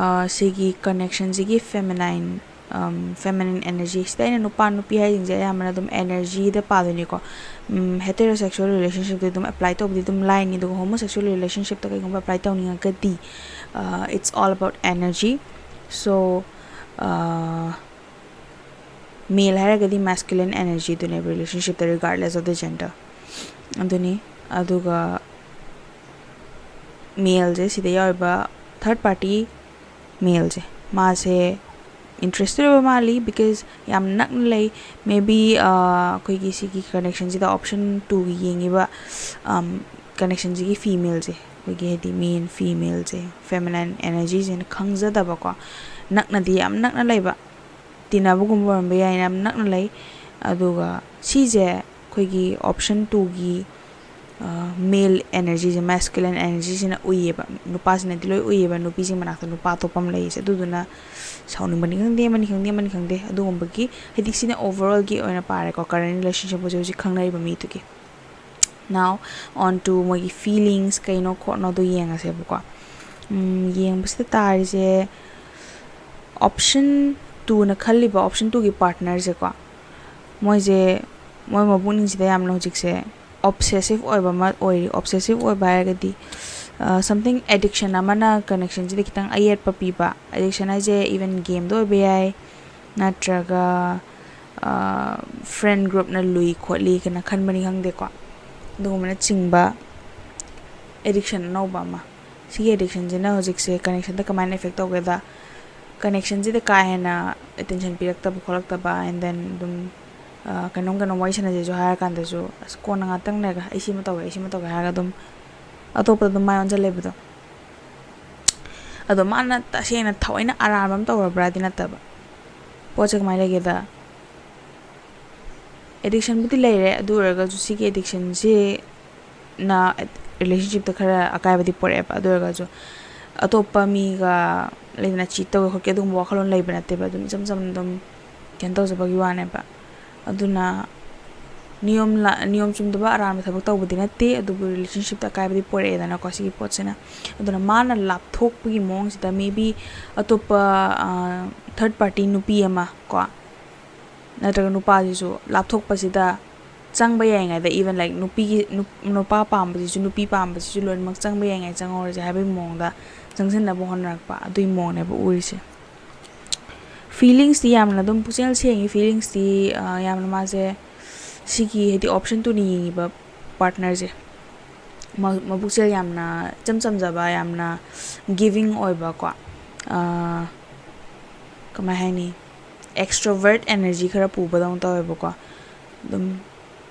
ꯁꯤꯒꯤ ꯀꯅꯦꯛꯁꯟꯁꯤꯒꯤ ꯐꯦꯃꯤꯅꯥꯏꯟ, ꯐꯦꯃꯤꯅꯤꯟ ꯑꯦꯅꯔꯖꯤ, ꯁꯤꯗ ꯑꯩꯅ ꯅꯨꯄꯥ ꯅꯨꯄꯤ ꯍꯥꯏꯁꯤꯡꯁꯦ ꯑꯌꯥꯝꯕꯅ ꯑꯗꯨꯝ ꯑꯦꯅꯔꯖꯤꯗ ꯄꯥꯗꯣꯏꯅꯤꯀꯣ꯫ ꯍꯦꯇꯦꯔꯣꯁꯦꯛꯁꯨꯋꯦꯜ ꯔꯤꯂꯦꯁꯟꯁꯤꯞꯇ ꯑꯗꯨꯝ ꯑꯦꯄ꯭ꯂꯥꯏ ꯇꯧꯕꯗꯤ ꯑꯗꯨꯝ ꯂꯥꯏꯅꯤ, ꯑꯗꯨꯒ ꯍꯣꯃꯣꯁꯦꯛꯁꯨꯋꯦꯜ ꯔꯤꯂꯦꯁꯟꯁꯤꯞꯇ ꯀꯩꯒꯨꯝꯕ ꯑꯦꯄ꯭ꯂꯥꯏ ꯇꯧꯅꯤꯡꯉꯒꯗꯤ, it's all about energy. So male ꯍꯥꯏꯔꯒꯗꯤ masculine ꯑꯦꯅꯔꯖꯤꯗꯨꯅꯦꯕ ꯔꯤꯂꯦꯁꯟꯁꯤꯞꯇ, regardless of the gender꯫ ꯑꯗꯨꯅꯤ꯫ ꯑꯗꯨꯒ ꯃꯦꯜꯁꯦ, ꯁꯤꯗ ꯌꯥꯎꯔꯤꯕ ꯊꯔꯠ ꯄꯥꯔꯇꯤ ꯃꯦꯜꯁꯦ, ꯃꯥꯁꯦ ꯏꯟꯇꯔꯦꯁꯇꯦꯠ ꯑꯣꯏꯕ ꯃꯥꯜꯂꯤ, ꯕꯤꯀꯣꯁ ꯌꯥꯝ ꯅꯛꯅ ꯂꯩ꯫ ꯃꯦ ꯕꯤ ꯑꯩꯈꯣꯏꯒꯤ ꯁꯤꯒꯤ ꯀꯅꯦꯛꯁꯟꯁꯤꯗ ꯑꯣꯞꯁꯟ ꯇꯨꯒꯤ ꯌꯦꯡꯉꯤꯕ ꯀꯅꯦꯛꯁꯟꯁꯤꯒꯤ ꯐꯤꯃꯦꯜꯁꯦ, ꯑꯩꯈꯣꯏꯒꯤ ꯍꯥꯏꯗꯤ ꯃꯦꯟ ꯐꯤꯃꯦꯜꯁꯦ, ꯐꯦꯃꯤꯅꯥꯏꯟ ꯑꯦꯅꯔꯖꯤꯁꯦꯅ ꯈꯪꯖꯗꯕꯀꯣ, ꯅꯛꯅꯗꯤ ꯌꯥꯝ ꯅꯛꯅ ꯂꯩꯕ, ꯇꯤꯟꯅꯕꯒꯨꯝꯕ ꯑꯣꯏꯔꯝꯕ ꯌꯥꯏ, ꯌꯥꯝ ꯅꯛꯅ ꯂꯩ꯫ ꯑꯗꯨꯒ ꯁꯤꯁꯦ ꯑꯩꯈꯣꯏꯒꯤ ꯑꯣꯞꯁꯟ ꯇꯨꯒꯤ ꯃꯦꯜ ꯑꯦꯅꯔꯖꯤꯁꯦ, ꯃꯦꯁꯀꯨꯂꯤꯟ ꯑꯦꯅꯔꯖꯤꯁꯤꯅ ꯎꯏꯌꯦꯕ, ꯅꯨꯄꯥꯁꯤꯅꯗꯤ ꯂꯣꯏ ꯎꯏꯌꯦꯕ꯫ ꯅꯨꯄꯤꯁꯤꯡ ꯃꯅꯥꯛꯇ ꯅꯨꯄꯥ ꯑꯇꯣꯞꯄ ꯑꯃ ꯂꯩꯔꯤꯁꯦ, ꯑꯗꯨꯗꯨꯅ ꯁꯥꯎꯅꯤꯡꯕꯅꯤ ꯈꯪꯗꯦ, ꯑꯃꯅꯤ ꯈꯪꯗꯦ, ꯑꯃꯅꯤ ꯈꯪꯗꯦ, ꯑꯗꯨꯒꯨꯝꯕꯒꯤ, ꯍꯥꯏꯗꯤ ꯁꯤꯅ ꯑꯣꯚꯔꯑꯣꯜꯒꯤ ꯑꯣꯏꯅ ꯄꯥꯔꯦꯀꯣ, ꯀꯔꯦꯟ ꯔꯤꯂꯦꯁꯟꯁꯤꯞ ꯍꯧꯖꯤꯛ ꯍꯧꯖꯤꯛ ꯈꯪꯅꯔꯤꯕ ꯃꯤꯗꯨꯒꯤ꯫ Now on to ꯃꯣꯏꯒꯤ feelings ꯀꯩꯅꯣ ꯈꯣꯠꯅꯣꯗꯣ ꯌꯦꯡꯉꯁꯦꯕꯀꯣ꯫ ꯎꯝ, ꯌꯦꯡꯕꯁꯤꯗ ꯇꯥꯔꯤꯁꯦ option twoꯅ ꯈꯜꯂꯤꯕ, option twoꯒꯤ partnerꯁꯦꯀꯣ, ꯃꯣꯏꯁꯦ, ꯃꯣꯏ ꯃꯕꯨꯛꯅꯤꯡꯁꯤꯗ ꯌꯥꯝꯅ ꯍꯧꯖꯤꯛꯁꯦ obsessive ꯑꯣꯏꯕ ꯑꯃ ꯑꯣꯏꯔꯤ꯫ Obsessive ꯑꯣꯏꯕ ꯍꯥꯏꯔꯒꯗꯤ, ꯑ, something addiction ꯑꯃꯅ connectionꯁꯤꯗ ꯈꯤꯇꯪ ꯑꯌꯦꯠꯄ ꯄꯤꯕ꯫ Addiction ꯍꯥꯏꯁꯦ even gameꯗ ꯑꯣꯏꯕ ꯌꯥꯏ, ꯅꯠꯇ꯭ꯔꯒ, ꯑ, friend groupꯅ ꯂꯨꯏ ꯈꯣꯠꯂꯤ ꯀꯅ ꯈꯟꯕꯅꯤ ꯈꯪꯗꯦꯀꯣ, ꯑꯗꯨꯒꯨꯝꯕꯅ ꯆꯤꯡꯕ addiction ꯑꯅꯧꯕ ꯑꯃ꯫ ꯁꯤꯒꯤ addictionꯁꯤꯅ ꯍꯧꯖꯤꯛꯁꯦ connectionꯗ ꯀꯃꯥꯏꯅ effect ꯇꯧꯒꯦꯗ, connectionꯁꯤꯗ ꯀꯥ ꯍꯦꯟꯅ attention ꯄꯤꯔꯛꯇꯕ ꯈꯣꯠꯂꯛꯇꯕ, and then ꯑꯗꯨꯝ, ꯑ, ꯀꯩꯅꯣꯝ ꯀꯩꯅꯣꯝ ꯋꯥꯔꯤ ꯁꯥꯟꯅꯁꯦꯁꯨ ꯍꯥꯏꯔꯀꯥꯟꯗꯁꯨ, "ꯑꯁ, ꯀꯣꯟꯅ ꯉꯥꯛꯇꯪ ꯂꯩꯔꯒ, ꯑꯩ ꯁꯤꯃ ꯇꯧꯒꯦ, ꯑꯩ ꯁꯤꯃ ꯇꯧꯒꯦ" ꯍꯥꯏꯔꯒ ꯑꯗꯨꯝ ꯑꯇꯣꯞꯄꯗ ꯑꯗꯨꯝ ꯃꯥꯏ ꯑꯣꯟꯁꯤꯜ ꯂꯩꯕꯗꯣ꯫ ꯑꯗꯣ ꯃꯥꯅ ꯇꯁꯦꯡꯅ ꯊꯑꯣꯏꯅ ꯑꯔꯥꯟꯕ ꯑꯃ ꯇꯧꯔꯕ꯭ꯔꯥꯗꯤ ꯅꯠꯇꯕ꯫ ꯄꯣꯠꯁꯦ ꯀꯃꯥꯏꯅ ꯂꯩꯒꯦꯗ, addictionꯕꯨꯗꯤ ꯂꯩꯔꯦ, ꯑꯗꯨ ꯑꯣꯏꯔꯒꯁꯨ ꯁꯤꯒꯤ addictionꯁꯤꯅ relationshipꯇ ꯈꯔ ꯑꯀꯥꯏꯕꯗꯤ ꯄꯣꯔꯛꯑꯦꯕ꯫ ꯑꯗꯨ ꯑꯣꯏꯔꯒꯁꯨ ꯑꯇꯣꯞꯄ ꯃꯤꯒ ꯂꯩꯗꯅ cheat ꯇꯧꯒꯦ ꯈꯣꯠꯀꯦ ꯑꯗꯨꯒꯨꯝꯕ ꯋꯥꯈꯜꯂꯣꯟ ꯂꯩꯕ ꯅꯠꯇꯦꯕ꯫ ꯑꯗꯨꯝ ꯏꯆꯝ ꯆꯝꯅ ꯑꯗꯨꯝ ꯀꯩꯅꯣ ꯇꯧꯖꯕꯒꯤ ꯋꯥꯅꯦꯕ꯫ ꯑꯗꯨꯅ ꯅꯤꯌꯣꯝ ꯂꯥ-, ꯅꯤꯌꯣꯝ ꯆꯨꯝꯗꯕ ꯑꯔꯥꯟꯕ ꯊꯕꯛ ꯇꯧꯕꯗꯤ ꯅꯠꯇꯦ, ꯑꯗꯨꯕꯨ relationshipꯇ ꯑꯀꯥꯏꯕꯗꯤ ꯄꯣꯔꯛꯑꯦꯗꯅꯀꯣ ꯁꯤꯒꯤ ꯄꯣꯠꯁꯤꯅ꯫ ꯑꯗꯨꯅ ꯃꯥꯅ ꯂꯥꯞꯊꯣꯛꯄꯒꯤ ꯃꯑꯣꯡꯁꯤꯗ maybe ꯑꯇꯣꯞꯄ, ꯑ, third party ꯅꯨꯄꯤ ꯑꯃ ꯀꯣ, ꯅꯠꯇ꯭ꯔꯒ ꯅꯨꯄꯥꯁꯤꯁꯨ ꯂꯥꯞꯊꯣꯛꯄꯁꯤꯗ ꯆꯪꯕ ꯌꯥꯏꯉꯩꯗ, even like ꯅꯨꯄꯤꯒꯤ, ꯅꯨꯞ-, ꯅꯨꯄꯥ ꯄꯥꯝꯕꯁꯤꯁꯨ ꯅꯨꯄꯤ ꯄꯥꯝꯕꯁꯤꯁꯨ ꯂꯣꯏꯅꯃꯛ ꯆꯪꯕ ꯌꯥꯏꯉꯩ ꯆꯪꯍꯧꯔꯁꯦ ꯍꯥꯏꯕꯒꯤ ꯃꯑꯣꯡꯗ ꯆꯪꯁꯤꯟꯅꯕ ꯍꯣꯠꯅꯔꯛꯄ, ꯑꯗꯨꯒꯤ ꯃꯑꯣꯡꯅꯦꯕ ꯎꯔꯤꯁꯦ꯫ Feelingsꯇꯤ ꯌꯥꯝꯅ ꯑꯗꯨꯝ ꯄꯨꯛꯆꯦꯜ ꯁꯦꯡꯉꯤ, feelingsꯇꯤ, ꯑ, ꯌꯥꯝꯅ ꯃꯥꯁꯦ ꯁꯤꯒꯤ ꯍꯥꯏꯗꯤ option twoꯅ ꯌꯦꯡꯉꯤꯕ partnerꯁꯦ ꯃ-, ꯃꯕꯨꯛꯆꯦꯜ ꯌꯥꯝꯅ ꯏꯆꯝ ꯆꯝꯖꯕ, ꯌꯥꯝꯅ giving ꯑꯣꯏꯕꯀꯣ, ꯑ, ꯀꯃꯥꯏ ꯍꯥꯏꯅꯤ, extrovert energy ꯈꯔ ꯄꯨꯕꯗꯧꯅ ꯇꯧꯋꯦꯕꯀꯣ꯫ ꯑꯗꯨꯝ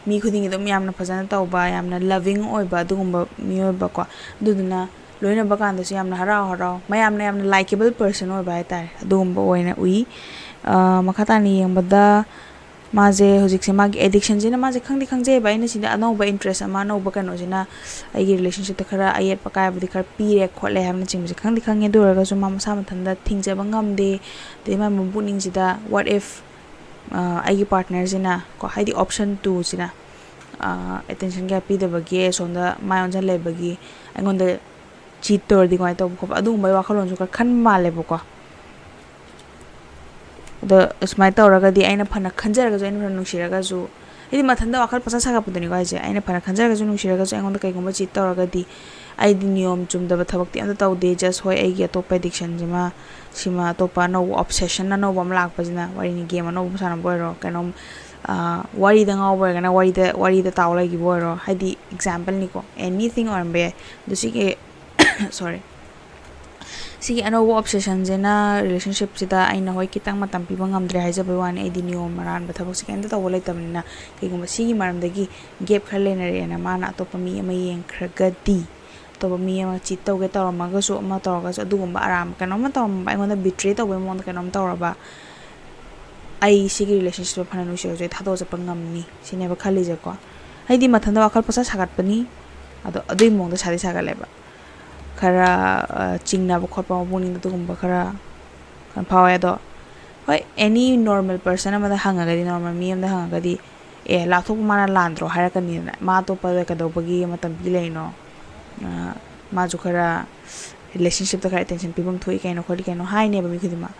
ꯃꯤ ꯈꯨꯗꯤꯡꯒꯤ ꯑꯗꯨꯝ ꯌꯥꯝꯅ ꯐꯖꯅ ꯇꯧꯕ, ꯌꯥꯝꯅ loving ꯑꯣꯏꯕ ꯑꯗꯨꯒꯨꯝꯕ ꯃꯤꯑꯣꯏꯕꯀꯣ꯫ ꯑꯗꯨꯗꯨꯅ ꯂꯣꯏꯅꯕ ꯀꯥꯟꯗꯁꯨ ꯌꯥꯝꯅ ꯍꯔꯥꯎ ꯍꯔꯥꯎ, ꯃꯌꯥꯝꯅ ꯌꯥꯝꯅ likable person ꯑꯣꯏꯕ ꯍꯥꯏꯇꯥꯔꯦ, ꯑꯗꯨꯒꯨꯝꯕ ꯑꯣꯏꯅ ꯎꯏ꯫ ꯑ, ꯃꯈꯥ ꯇꯥꯅ ꯌꯦꯡꯕꯗ ꯃꯥꯁꯦ ꯍꯧꯖꯤꯛꯁꯦ ꯃꯥꯒꯤ addictionꯁꯤꯅ ꯃꯥꯁꯦ ꯈꯪꯗꯤ ꯈꯪꯖꯩꯕ, ꯑꯩꯅ ꯁꯤꯗ ꯑꯅꯧꯕ interest ꯑꯃ, ꯑꯅꯧꯕ ꯀꯩꯅꯣꯁꯤꯅ ꯑꯩꯒꯤ relationshipꯇ ꯈꯔ ꯑꯌꯦꯠꯄ ꯑꯀꯥꯏꯕꯗꯤ ꯈꯔ ꯄꯤꯔꯦ ꯈꯣꯠꯂꯦ ꯍꯥꯏꯕꯅꯆꯤꯡꯕꯁꯦ ꯈꯪꯗꯤ ꯈꯪꯉꯦ꯫ ꯑꯗꯨ ꯑꯣꯏꯔꯒꯁꯨ ꯃꯥ ꯃꯁꯥ ꯃꯊꯟꯇ ꯊꯤꯡꯖꯕ ꯉꯝꯗꯦ꯫ ꯑꯗꯩ ꯃꯥ ꯃꯕꯨꯛꯅꯤꯡꯁꯤꯗ what if, ꯑ, ꯑꯩꯒꯤ partnerꯁꯤꯅ ꯀꯣ, ꯍꯥꯏꯗꯤ option twoꯁꯤꯅ ꯑꯦꯇꯦꯟꯁꯟ ꯀꯌꯥ ꯄꯤꯗꯕꯒꯤ, ꯑꯁꯣꯝꯗ ꯃꯥꯏ ꯑꯣꯟꯁꯤꯟ ꯂꯩꯕꯒꯤ ꯑꯩꯉꯣꯟꯗ ꯆꯤꯠ ꯇꯧꯔꯗꯤ ꯀꯃꯥꯏꯅ ꯇꯧꯕ ꯈꯣꯠꯄ, ꯑꯗꯨꯒꯨꯝꯕꯒꯤ ꯋꯥꯈꯜꯂꯣꯟꯁꯨ ꯈꯔ ꯈꯟꯕ ꯃꯥꯜꯂꯦꯕꯀꯣ꯫ ꯑꯗꯣ ꯁꯨꯃꯥꯏꯅ ꯇꯧꯔꯒꯗꯤ ꯑꯩꯅ ꯐꯅ ꯈꯟꯖꯔꯒꯁꯨ, ꯑꯩꯅ ꯐꯅ ꯅꯨꯡꯁꯤꯔꯒꯁꯨ, ꯍꯥꯏꯗꯤ ꯃꯊꯟꯇ ꯋꯥꯈꯜ ꯄꯪꯁꯥ ꯁꯥꯒꯠꯄꯗꯨꯅꯤꯀꯣ ꯍꯥꯏꯁꯦ꯫ ꯑꯩꯅ ꯐꯅ ꯈꯟꯖꯔꯒꯁꯨ, ꯅꯨꯡꯁꯤꯔꯒꯁꯨ, ꯑꯩꯉꯣꯟꯗ ꯀꯩꯒꯨꯝꯕ ꯆꯤꯠ ꯇꯧꯔꯒꯗꯤ, ꯑꯩꯗꯤ ꯅꯤꯌꯣꯝ ꯆꯨꯝꯗꯕ ꯊꯕꯛꯇꯤ ꯑꯝꯇ ꯇꯧꯗꯦ꯫ ꯖꯁ ꯍꯣꯏ, ꯑꯩꯒꯤ ꯑꯇꯣꯞꯄ ꯑꯦꯗꯤꯛꯁꯟꯁꯤꯃ, ꯁꯤꯃ, ꯑꯇꯣꯞꯄ ꯑꯅꯧꯕ ꯑꯣꯞꯁꯦꯁꯟ ꯑꯅꯧꯕ ꯑꯃ ꯂꯥꯛꯄꯁꯤꯅ, ꯋꯥꯔꯤꯅꯤ, ꯒꯦꯝ ꯑꯅꯧꯕ ꯁꯥꯟꯅꯕ ꯑꯣꯏꯔꯣ, ꯀꯩꯅꯣꯝ, ꯋꯥꯔꯤꯗ ꯉꯥꯎꯕ ꯑꯣꯏꯔꯒꯅ ꯋꯥꯔꯤꯗ, ꯋꯥꯔꯤꯗ ꯇꯥꯎ ꯂꯩꯈꯤꯕ ꯑꯣꯏꯔꯣ, ꯍꯥꯏꯗꯤ ꯑꯦꯛꯖꯥꯝꯄꯜꯅꯤꯀꯣ, ꯑꯦꯅꯤꯊꯤꯡ ꯑꯣꯏꯔꯝꯕ ꯌꯥꯏ꯫ ꯑꯗꯨ ꯁꯤꯒꯤ ꯁꯣꯔꯤ, ꯁꯤꯒꯤ ꯑꯅꯧꯕ ꯑꯣꯞꯁꯦꯁꯟꯁꯤꯅ ꯔꯤꯂꯦꯁꯟꯁꯤꯞꯁꯤꯗ ꯑꯩꯅ ꯍꯣꯏ ꯈꯤꯇꯪ ꯃꯇꯝ ꯄꯤꯕ ꯉꯝꯗ꯭ꯔꯦ ꯍꯥꯏꯖꯕꯩ ꯋꯥꯅꯤ꯫ ꯑꯩꯗꯤ ꯅꯤꯌꯣꯝ ꯑꯔꯥꯟꯕ ꯊꯕꯛꯁꯦ ꯀꯩꯝꯇ ꯇꯧꯕ ꯂꯩꯇꯕꯅꯤꯅ, ꯀꯩꯒꯨꯝꯕ ꯁꯤꯒꯤ ꯃꯔꯝꯗꯒꯤ ꯒꯦꯞ ꯈꯔ ꯂꯩꯅꯔꯛꯑꯦꯅ ꯃꯥꯅ ꯑꯇꯣꯞꯄ ꯃꯤ ꯑꯃ ꯌꯦꯡꯈ꯭ꯔꯒꯗꯤ, ꯑꯇꯣꯞꯄ ꯃꯤ ꯑꯃ ꯆꯤꯠ ꯇꯧꯒꯦ ꯇꯧꯔꯝꯃꯒꯁꯨ, ꯑꯃ ꯇꯧꯔꯒꯁꯨ, ꯑꯗꯨꯒꯨꯝꯕ ꯑꯔꯥꯟꯕ ꯀꯩꯅꯣꯝꯃ ꯇꯧꯔꯝꯕ, ꯑꯩꯉꯣꯟꯗ ꯕꯤꯇ꯭ꯔꯦ ꯇꯧꯕꯒꯤ ꯃꯑꯣꯡꯗ ꯀꯩꯅꯣꯝ ꯇꯧꯔꯕ, ꯑꯩ ꯁꯤꯒꯤ ꯔꯤꯂꯦꯁꯟꯁꯤꯞꯇꯣ ꯐꯅ ꯅꯨꯡꯁꯤꯔꯁꯨ ꯑꯩ ꯊꯥꯗꯣꯛꯑ ꯆꯠꯄ ꯉꯝꯅꯤ ꯁꯤꯅꯦꯕ ꯈꯜꯂꯤꯁꯦꯀꯣ꯫ ꯑꯩꯗꯤ ꯃꯊꯟꯇ ꯋꯥꯈꯜ ꯄꯪꯁꯥ ꯁꯥꯒꯠꯄꯅꯤ꯫ ꯑꯗꯣ ꯑꯗꯨꯒꯤ ꯃꯑꯣꯡꯗ ꯁꯥꯗꯤ ꯁꯥꯒꯠꯂꯦꯕ꯫ ꯈꯔ ꯆꯤꯡꯅꯕ ꯈꯣꯠꯄ ꯃꯄꯨꯛꯅꯤꯡꯗ ꯑꯗꯨꯒꯨꯝꯕ ꯈꯔ ꯐꯥꯎꯋꯦ꯫ ꯑꯗꯣ ꯍꯣꯏ, ꯑꯦꯅꯤ ꯅꯣꯔꯃꯦꯜ ꯄꯔꯁꯟ ꯑꯃꯗ ꯍꯪꯉꯒꯗꯤ, ꯅꯣꯔꯃꯦꯜ ꯃꯤ ꯑꯃꯗ ꯍꯪꯉꯒꯗꯤ, "ꯑꯦ, ꯂꯥꯞꯊꯣꯛꯄ ꯃꯥꯅ ꯂꯥꯟꯗ꯭ꯔꯣ?" ꯍꯥꯏꯔꯛꯀꯅꯤꯗꯅ꯫ "ꯃꯥ ꯑꯇꯣꯞꯄꯗ ꯀꯩꯗꯧꯕꯒꯤ ꯃꯇꯝ ꯄꯤ ꯂꯩꯔꯤꯅꯣ? ꯃꯥꯁꯨ ꯈꯔ ꯔꯤꯂꯦꯁꯟꯁꯤꯞꯇ ꯈꯔ ꯑꯦꯇꯦꯟꯁꯟ ꯄꯤꯐꯝ ꯊꯣꯛꯏ ꯀꯩꯅꯣ ꯈꯣꯠꯂꯤ ꯀꯩꯅꯣ" ꯍꯥꯏꯅꯦꯕ ꯃꯤ ꯈꯨꯗꯤꯡꯃꯛ꯫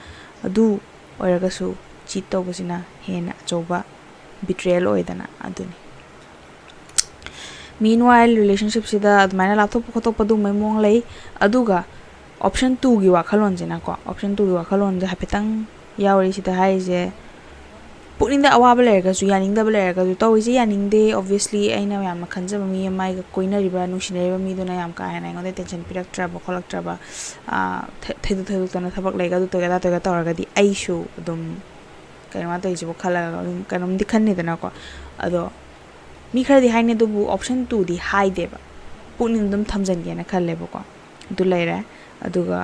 ꯑꯗꯨ ꯑꯣꯏꯔꯒꯁꯨ ꯆꯤꯠ ꯇꯧꯕꯁꯤꯅ ꯍꯦꯟꯅ ꯑꯆꯧꯕ ꯕꯤꯇ꯭ꯔꯦꯌꯦꯜ ꯑꯣꯏꯗꯅ꯫ ꯑꯗꯨꯅꯤ꯫ ꯃꯤꯟꯋꯥꯏꯜ ꯔꯤꯂꯦꯁꯟꯁꯤꯞꯁꯤꯗ ꯑꯗꯨꯃꯥꯏꯅ ꯂꯥꯞꯊꯣꯛꯄ ꯈꯣꯠꯇꯣꯛꯄ ꯑꯗꯨꯒꯨꯝꯕꯩ ꯃꯑꯣꯡ ꯂꯩ꯫ ꯑꯗꯨꯒ ꯑꯣꯞꯁꯟ ꯇꯨꯒꯤ ꯋꯥꯈꯜꯂꯣꯟꯁꯤꯅꯀꯣ, ꯑꯣꯞꯁꯟ ꯇꯨꯒꯤ ꯋꯥꯈꯜꯂꯣꯟꯁꯦ ꯍꯥꯏꯐꯦꯠꯇꯪ ꯌꯥꯎꯔꯤ ꯁꯤꯗ ꯍꯥꯏꯔꯤꯁꯦ꯫ ꯄꯨꯛꯅꯤꯡꯗ ꯑꯋꯥꯕ ꯂꯩꯔꯒꯁꯨ, ꯌꯥꯅꯤꯡꯗꯕ ꯂꯩꯔꯒꯁꯨ, ꯇꯧꯔꯤꯁꯦ ꯌꯥꯅꯤꯡꯗꯦ꯫ Obviously, ꯑꯩꯅ ꯌꯥꯝꯅ ꯈꯟꯖꯕ ꯃꯤ ꯑꯃ, ꯑꯩꯒ ꯀꯣꯏꯅꯔꯤꯕ, ꯅꯨꯡꯁꯤꯅꯔꯤꯕ ꯃꯤꯗꯨꯅ ꯌꯥꯝ ꯀꯥ ꯍꯦꯟꯅ ꯑꯩꯉꯣꯟꯗ ꯑꯦꯇꯦꯟꯁꯟ ꯄꯤꯔꯛꯇ꯭ꯔꯕ ꯈꯣꯠꯂꯛꯇ꯭ꯔꯕ, ꯊꯩꯗꯣꯛ ꯊꯩꯗꯣꯛꯇꯅ ꯊꯕꯛ ꯂꯩꯒ ꯑꯗꯨ ꯇꯧꯒꯦ ꯑꯗꯥ ꯇꯧꯒꯦ ꯇꯧꯔꯒꯗꯤ, ꯑꯩꯁꯨ ꯑꯗꯨꯝ ꯀꯩꯅꯣ ꯇꯧꯔꯤꯁꯤꯕꯨ ꯈꯜꯂꯒ ꯑꯗꯨꯝ ꯀꯩꯅꯣꯝꯗꯤ ꯈꯟꯅꯤꯗꯅꯀꯣ꯫ ꯑꯗꯣ ꯃꯤ ꯈꯔꯗꯤ ꯍꯥꯏꯅꯤ, ꯑꯗꯨꯕꯨ ꯑꯣꯞꯁꯟ ꯇꯨꯗꯤ ꯍꯥꯏꯗꯦꯕ, ꯄꯨꯛꯅꯤꯡ ꯑꯗꯨꯝ ꯊꯝꯖꯤꯟꯒꯦꯅ ꯈꯜꯂꯦꯕꯀꯣ꯫ ꯑꯗꯨ ꯂꯩꯔꯦ꯫ ꯑꯗꯨꯒ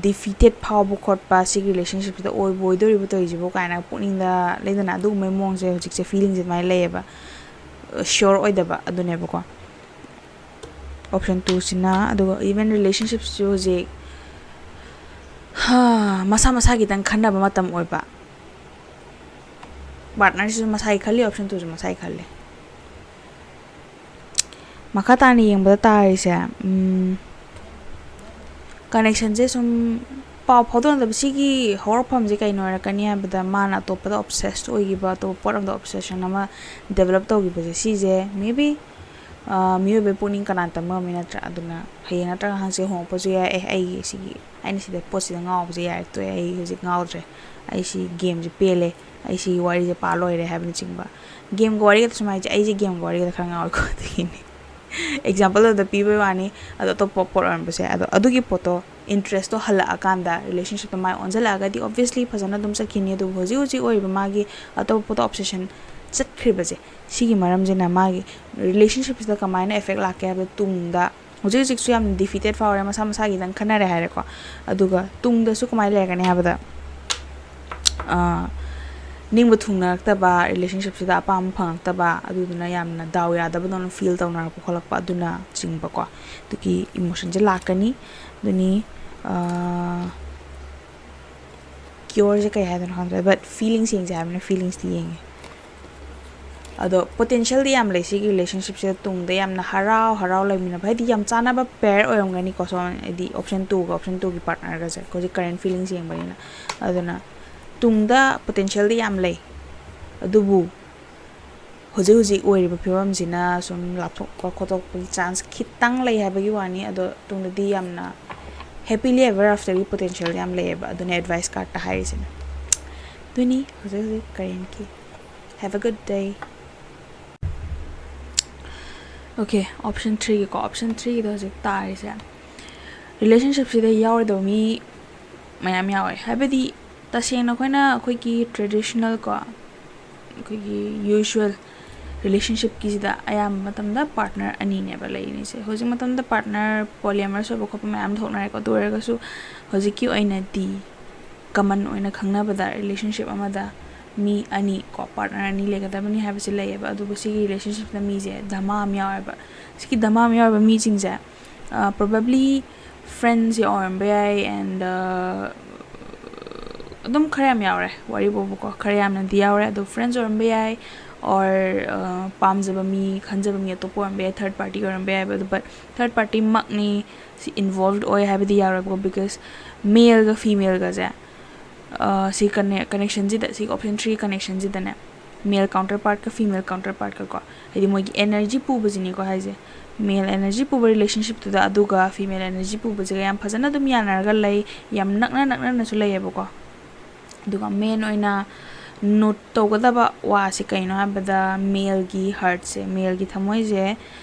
ꯗꯤꯐꯤꯇꯦꯠ ꯐꯥꯎꯕ ꯈꯣꯠꯄ, ꯁꯤꯒꯤ ꯔꯤꯂꯦꯁꯟꯁꯤꯞꯁꯤꯗ ꯑꯣꯏꯕꯨ ꯑꯣꯏꯗꯣꯔꯤꯕ ꯇꯧꯔꯤꯁꯤꯕꯨ ꯀꯥꯏꯅ ꯄꯨꯛꯅꯤꯡꯗ ꯂꯩꯗꯅ, ꯑꯗꯨꯒꯨꯝꯕꯩ ꯃꯑꯣꯡꯁꯦ ꯍꯧꯖꯤꯛꯁꯦ ꯐꯤꯂꯤꯡꯁꯦ ꯑꯗꯨꯃꯥꯏꯅ ꯂꯩꯌꯦꯕ꯫ ꯁꯤꯌꯣꯔ ꯑꯣꯏꯗꯕ ꯑꯗꯨꯅꯦꯕꯀꯣ꯫ ꯑꯣꯞꯁꯟ ꯇꯨꯁꯤꯅ꯫ ꯑꯗꯨꯒ ꯏꯚꯟ ꯔꯤꯂꯦꯁꯟꯁꯤꯞꯁꯨ ꯍꯧꯖꯤꯛ ꯃꯁꯥ ꯃꯁꯥꯒꯤꯗꯪ ꯈꯟꯅꯕ ꯃꯇꯝ ꯑꯣꯏꯕ꯫ ꯄꯥꯔꯠꯅꯔꯁꯤꯁꯨ ꯃꯁꯥꯒꯤ ꯈꯜꯂꯤ, ꯑꯣꯞꯁꯟ ꯇꯨꯁꯨ ꯃꯁꯥꯒꯤ ꯈꯜꯂꯤ꯫ ꯃꯈꯥ ꯇꯥꯅ ꯌꯦꯡꯕꯗ ꯇꯥꯔꯤꯁꯦ, ꯎꯝ, ꯀꯅꯦꯛꯁꯟꯁꯦ ꯁꯨꯝ ꯄꯥꯎ ꯐꯥꯎꯗꯣꯛꯅꯗꯕ ꯁꯤꯒꯤ ꯍꯧꯔꯛꯐꯝꯁꯦ ꯀꯩꯅꯣ ꯑꯣꯏꯔꯛꯀꯅꯤ ꯍꯥꯏꯕꯗ, ꯃꯥꯅ ꯑꯇꯣꯞꯄꯗ ꯑꯣꯞꯁꯦꯁ ꯑꯣꯏꯈꯤꯕ, ꯑꯇꯣꯞꯄ ꯄꯣꯠ ꯑꯃꯗ ꯑꯣꯞꯁꯦꯁꯟ ꯑꯃ ꯗꯦꯕꯂꯞ ꯇꯧꯈꯤꯕꯁꯦ, ꯁꯤꯁꯦ maybe ꯃꯤꯑꯣꯏꯕꯒꯤ ꯄꯨꯛꯅꯤꯡ ꯀꯅꯥ ꯇꯝꯕ ꯉꯝꯃꯤ ꯅꯠꯇ꯭ꯔꯥ? ꯑꯗꯨꯅ ꯍꯌꯦꯡ ꯅꯠꯇ꯭ꯔꯒ ꯍꯪꯆꯤꯠ ꯍꯣꯡꯉꯛꯄꯁꯨ ꯌꯥꯏ, "ꯑꯦ, ꯑꯩꯒꯤ ꯁꯤꯒꯤ, ꯑꯩꯅ ꯁꯤꯗ ꯄꯣꯠꯁꯤꯗ ꯉꯥꯎꯕꯁꯦ ꯌꯥꯔꯦ, ꯇꯣꯛꯑꯦ, ꯑꯩ ꯍꯧꯖꯤꯛ ꯉꯥꯎꯗ꯭ꯔꯦ, ꯑꯩ ꯁꯤ ꯒꯦꯝꯁꯦ ꯄꯦꯜꯂꯦ, ꯑꯩ ꯁꯤꯒꯤ ꯋꯥꯔꯤꯁꯦ ꯄꯥ ꯂꯣꯏꯔꯦ" ꯍꯥꯏꯕꯅꯆꯤꯡꯕ꯫ ꯒꯦꯝꯒ ꯋꯥꯔꯤꯒꯗ ꯁꯨꯝ ꯍꯥꯏꯁꯦ, "ꯑꯩꯁꯦ ꯒꯦꯝꯒ ꯋꯥꯔꯤꯒꯗ ꯈꯔ ꯉꯥꯎꯋꯦꯀꯣ", ꯑꯗꯨꯒꯤꯅꯤ꯫ ꯑꯦꯛꯖꯥꯝꯄꯜ ꯑꯗꯨꯗ ꯄꯤꯕꯩ ꯋꯥꯅꯤ, ꯑꯗꯣ ꯑꯇꯣꯞꯄ ꯄꯣꯠ ꯑꯣꯏꯔꯝꯕꯁꯦ꯫ ꯑꯗꯣ ꯑꯗꯨꯒꯤ ꯄꯣꯠꯇꯣ, ꯏꯟꯇꯔꯦꯁꯇꯣ ꯍꯜꯂꯛꯑꯀꯥꯟꯗ, ꯔꯤꯂꯦꯁꯟꯁꯤꯞꯇꯣ ꯃꯥꯏ ꯑꯣꯟꯁꯤꯜꯂꯛꯑꯒꯗꯤ obviously ꯐꯖꯅ ꯑꯗꯨꯝ ꯆꯠꯈꯤꯅꯤ꯫ ꯑꯗꯨꯕꯨ ꯍꯧꯖꯤꯛ ꯍꯧꯖꯤꯛ ꯑꯣꯏꯔꯤꯕ ꯃꯥꯒꯤ ꯑꯇꯣꯞꯄ ꯄꯣꯠꯇ ꯑꯣꯞꯁꯦꯁꯟ ꯆꯠꯈ꯭ꯔꯤꯕꯁꯦ, ꯁꯤꯒꯤ ꯃꯔꯝꯁꯤꯅ ꯃꯥꯒꯤ ꯔꯤꯂꯦꯁꯟꯁꯤꯞꯁꯤꯗ ꯀꯃꯥꯏꯅ ꯑꯦꯐꯦꯛ ꯂꯥꯛꯀꯦ ꯍꯥꯏꯕꯗ, ꯇꯨꯡꯗ ꯍꯧꯖꯤꯛ ꯍꯧꯖꯤꯛꯁꯨ ꯌꯥꯝ ꯗꯤꯐꯤꯇꯦꯠ ꯐꯥꯎꯔꯦ, ꯃꯁꯥ ꯃꯁꯥꯒꯤꯗꯪ ꯈꯟꯅꯔꯦ ꯍꯥꯏꯔꯦꯀꯣ꯫ ꯑꯗꯨꯒ ꯇꯨꯡꯗꯁꯨ ꯀꯃꯥꯏꯅ ꯂꯩꯔꯛꯀꯅꯤ ꯍꯥꯏꯕꯗ, ꯑꯥ, ꯅꯤꯡꯕ ꯊꯨꯡꯅꯔꯛꯇꯕ, ꯔꯤꯂꯦꯁꯟꯁꯤꯞꯁꯤꯗ ꯑꯄꯥꯝꯕ ꯐꯪꯉꯛꯇꯕ, ꯑꯗꯨꯗꯨꯅ ꯌꯥꯝꯅ ꯗꯥꯎ ꯌꯥꯗꯕꯗꯧꯅ ꯐꯤꯜ ꯇꯧꯅꯔꯛꯄ ꯈꯣꯠꯂꯛꯄ, ꯑꯗꯨꯅꯆꯤꯡꯕꯀꯣ꯫ ꯑꯗꯨꯒꯤ ꯏꯃꯣꯁꯟꯁꯦ ꯂꯥꯛꯀꯅꯤ꯫ ꯑꯗꯨꯅꯤ, ꯑꯥ, ꯀ꯭ꯌꯣꯔꯁꯦ ꯀꯩ ꯍꯥꯏꯗꯣꯏꯅꯣ ꯈꯪꯗ꯭ꯔꯦ, but ꯐꯤꯂꯤꯡꯁ ꯌꯦꯡꯁꯦ ꯍꯥꯏꯕꯅꯤꯅ ꯐꯤꯂꯤꯡꯁꯇꯤ ꯌꯦꯡꯉꯦ꯫ ꯑꯗꯣ ꯄꯣꯇꯦꯟꯁꯤꯌꯦꯜꯗꯤ ꯌꯥꯝ ꯂꯩ ꯁꯤꯒꯤ ꯔꯤꯂꯦꯁꯟꯁꯤꯞꯁꯤꯗ, ꯇꯨꯡꯗ ꯌꯥꯝꯅ ꯍꯔꯥꯎ ꯍꯔꯥꯎ ꯂꯩꯃꯤꯟꯅꯕ, ꯍꯥꯏꯗꯤ ꯌꯥꯝ ꯆꯥꯟꯅꯕ ꯄꯦꯌꯔ ꯑꯣꯏꯔꯝꯒꯅꯤꯀꯣ, ꯁꯣꯝ, ꯍꯥꯏꯗꯤ ꯑꯣꯞꯁꯟ ꯇꯨꯒ, ꯑꯣꯞꯁꯟ ꯇꯨꯒꯤ ꯄꯥꯔꯠꯅꯔꯒꯁꯦ꯫ ꯍꯧꯖꯤꯛ ꯀꯔꯦꯟ ꯐꯤꯂꯤꯡꯁ ꯌꯦꯡꯕꯅꯤꯅ꯫ ꯑꯗꯨꯅ ꯇꯨꯡꯗ ꯄꯣꯇꯦꯟꯁꯤꯌꯦꯜꯗꯤ ꯌꯥꯝ ꯂꯩ, ꯑꯗꯨꯕꯨ ꯍꯧꯖꯤꯛ ꯍꯧꯖꯤꯛ ꯑꯣꯏꯔꯤꯕ ꯐꯤꯕꯝꯁꯤꯅ ꯁꯨꯝ ꯂꯥꯞꯊꯣꯛꯄ ꯈꯣꯠꯇꯣꯛꯄꯒꯤ ꯆꯥꯟꯁ ꯈꯤꯇꯪ ꯂꯩ ꯍꯥꯏꯕꯒꯤ ꯋꯥꯅꯤ꯫ ꯑꯗꯣ ꯇꯨꯡꯗꯗꯤ ꯌꯥꯝꯅ happily ever afterꯒꯤ ꯄꯣꯇꯦꯟꯁꯤꯌꯦꯜ ꯌꯥꯝ ꯂꯩꯌꯦꯕ꯫ ꯑꯗꯨꯅ ꯑꯦꯗꯚꯥꯏꯁ ꯀꯥꯔꯠꯇ ꯍꯥꯏꯔꯤꯁꯤꯅ꯫ ꯑꯗꯨꯅꯤ ꯍꯧꯖꯤꯛ ꯍꯧꯖꯤꯛ ꯀꯔꯦꯟꯒꯤ꯫ Have a good day. Okay, option threeꯒꯤꯀꯣ, option threeꯒꯤꯗ ꯍꯧꯖꯤꯛ ꯇꯥꯔꯤꯁꯦ, ꯔꯤꯂꯦꯁꯟꯁꯤꯞꯁꯤꯗ ꯌꯥꯎꯔꯣꯏꯗꯕ ꯃꯤ ꯃꯌꯥꯝ ꯌꯥꯎꯋꯦ꯫ ꯍꯥꯏꯕꯗꯤ ꯇꯁꯦꯡꯅ ꯑꯩꯈꯣꯏꯅ ꯑꯩꯈꯣꯏꯒꯤ ꯇ꯭ꯔꯦꯗꯤꯁꯅꯦꯜ ꯀꯣ, ꯑꯩꯈꯣꯏꯒꯤ ꯌꯨꯖ꯭ꯋꯦꯜ ꯔꯤꯂꯦꯁꯟꯁꯤꯞꯀꯤꯁꯤꯗ ꯑꯌꯥꯝꯕ ꯃꯇꯝꯗ ꯄꯥꯔꯠꯅꯔ ꯑꯅꯤꯅꯦꯕ ꯂꯩꯔꯤꯁꯦ꯫ ꯍꯧꯖꯤꯛ ꯃꯇꯝꯗ ꯄꯥꯔꯠꯅꯔ ꯄꯣꯂꯤꯑꯃꯔꯁ ꯑꯣꯏꯕ ꯈꯣꯠꯄ ꯃꯌꯥꯝ ꯊꯣꯛꯅꯔꯦꯀꯣ꯫ ꯑꯗꯨ ꯑꯣꯏꯔꯒꯁꯨ ꯍꯧꯖꯤꯛꯀꯤ ꯑꯣꯏꯅꯗꯤ ꯀꯃꯟ ꯑꯣꯏꯅ ꯈꯪꯅꯕꯗ ꯔꯤꯂꯦꯁꯟꯁꯤꯞ ꯑꯃꯗ ꯃꯤ ꯑꯅꯤ ꯀꯣ, ꯄꯥꯔꯠꯅꯔ ꯑꯅꯤ ꯂꯩꯒꯗꯕꯅꯤ ꯍꯥꯏꯕꯁꯦ ꯂꯩꯌꯦꯕ꯫ ꯑꯗꯨꯕꯨ ꯁꯤꯒꯤ ꯔꯤꯂꯦꯁꯟꯁꯤꯞꯇ ꯃꯤꯁꯦ ꯙꯃꯥ ꯑꯃ ꯌꯥꯎꯋꯦꯕ꯫ ꯁꯤꯒꯤ ꯙꯃꯥ ꯑꯃ ꯌꯥꯎꯔꯤꯕ ꯃꯤꯁꯤꯡꯁꯦ, ꯄ꯭ꯔꯣꯕꯦꯕ꯭ꯂꯤ ꯐ꯭ꯔꯦꯟꯁ ꯑꯣꯏꯔꯝꯕ ꯌꯥꯏ, ꯑꯦꯟ ꯑꯗꯨꯝ ꯈꯔ ꯌꯥꯝ ꯌꯥꯎꯔꯦ ꯋꯥꯔꯤꯕꯨꯕꯀꯣ, ꯈꯔ ꯌꯥꯝꯅꯗꯤ ꯌꯥꯎꯔꯦ꯫ ꯑꯗꯣ friends ꯑꯣꯏꯔꯝꯕ ꯌꯥꯏ, or ꯄꯥꯝꯖꯕ ꯃꯤ, ꯈꯟꯖꯕ ꯃꯤ ꯑꯇꯣꯞꯄ ꯑꯣꯏꯔꯝꯕ ꯌꯥꯏ, third party ꯑꯣꯏꯔꯝꯕ ꯌꯥꯏꯕ꯫ ꯑꯗꯨ but third party ꯃꯛꯅꯤ ꯁꯤ involved ꯑꯣꯏ ꯍꯥꯏꯕꯗꯤ ꯌꯥꯔꯣꯏꯕꯀꯣ, because maleꯒ femaleꯒꯁꯦ ꯁꯤ connectionꯁꯤꯗ, ꯁꯤ option three connectionꯁꯤꯗꯅꯦ, male counterpartꯀ female counterpartꯀ ꯀꯣ, ꯍꯥꯏꯗꯤ ꯃꯣꯏꯒꯤ energy ꯄꯨꯕꯁꯤꯅꯤꯀꯣ ꯍꯥꯏꯁꯦ, male energy ꯄꯨꯕ relationshipꯇꯨꯗ ꯑꯗꯨꯒ female energy ꯄꯨꯕꯁꯤꯒ ꯌꯥꯝ ꯐꯖꯅ ꯑꯗꯨꯝ ꯌꯥꯅꯔꯒ ꯂꯩ, ꯌꯥꯝ ꯅꯛꯅ ꯅꯛꯅꯅꯁꯨ ꯂꯩꯌꯦꯕꯀꯣ꯫ ꯑꯗꯨꯒ main ꯑꯣꯏꯅ note ꯇꯧꯒꯗꯕ ꯋꯥꯁꯦ ꯀꯩꯅꯣ ꯍꯥꯏꯕꯗ, maleꯒꯤ heartꯁꯦ, maleꯒꯤ ꯊꯃꯣꯏꯁꯦ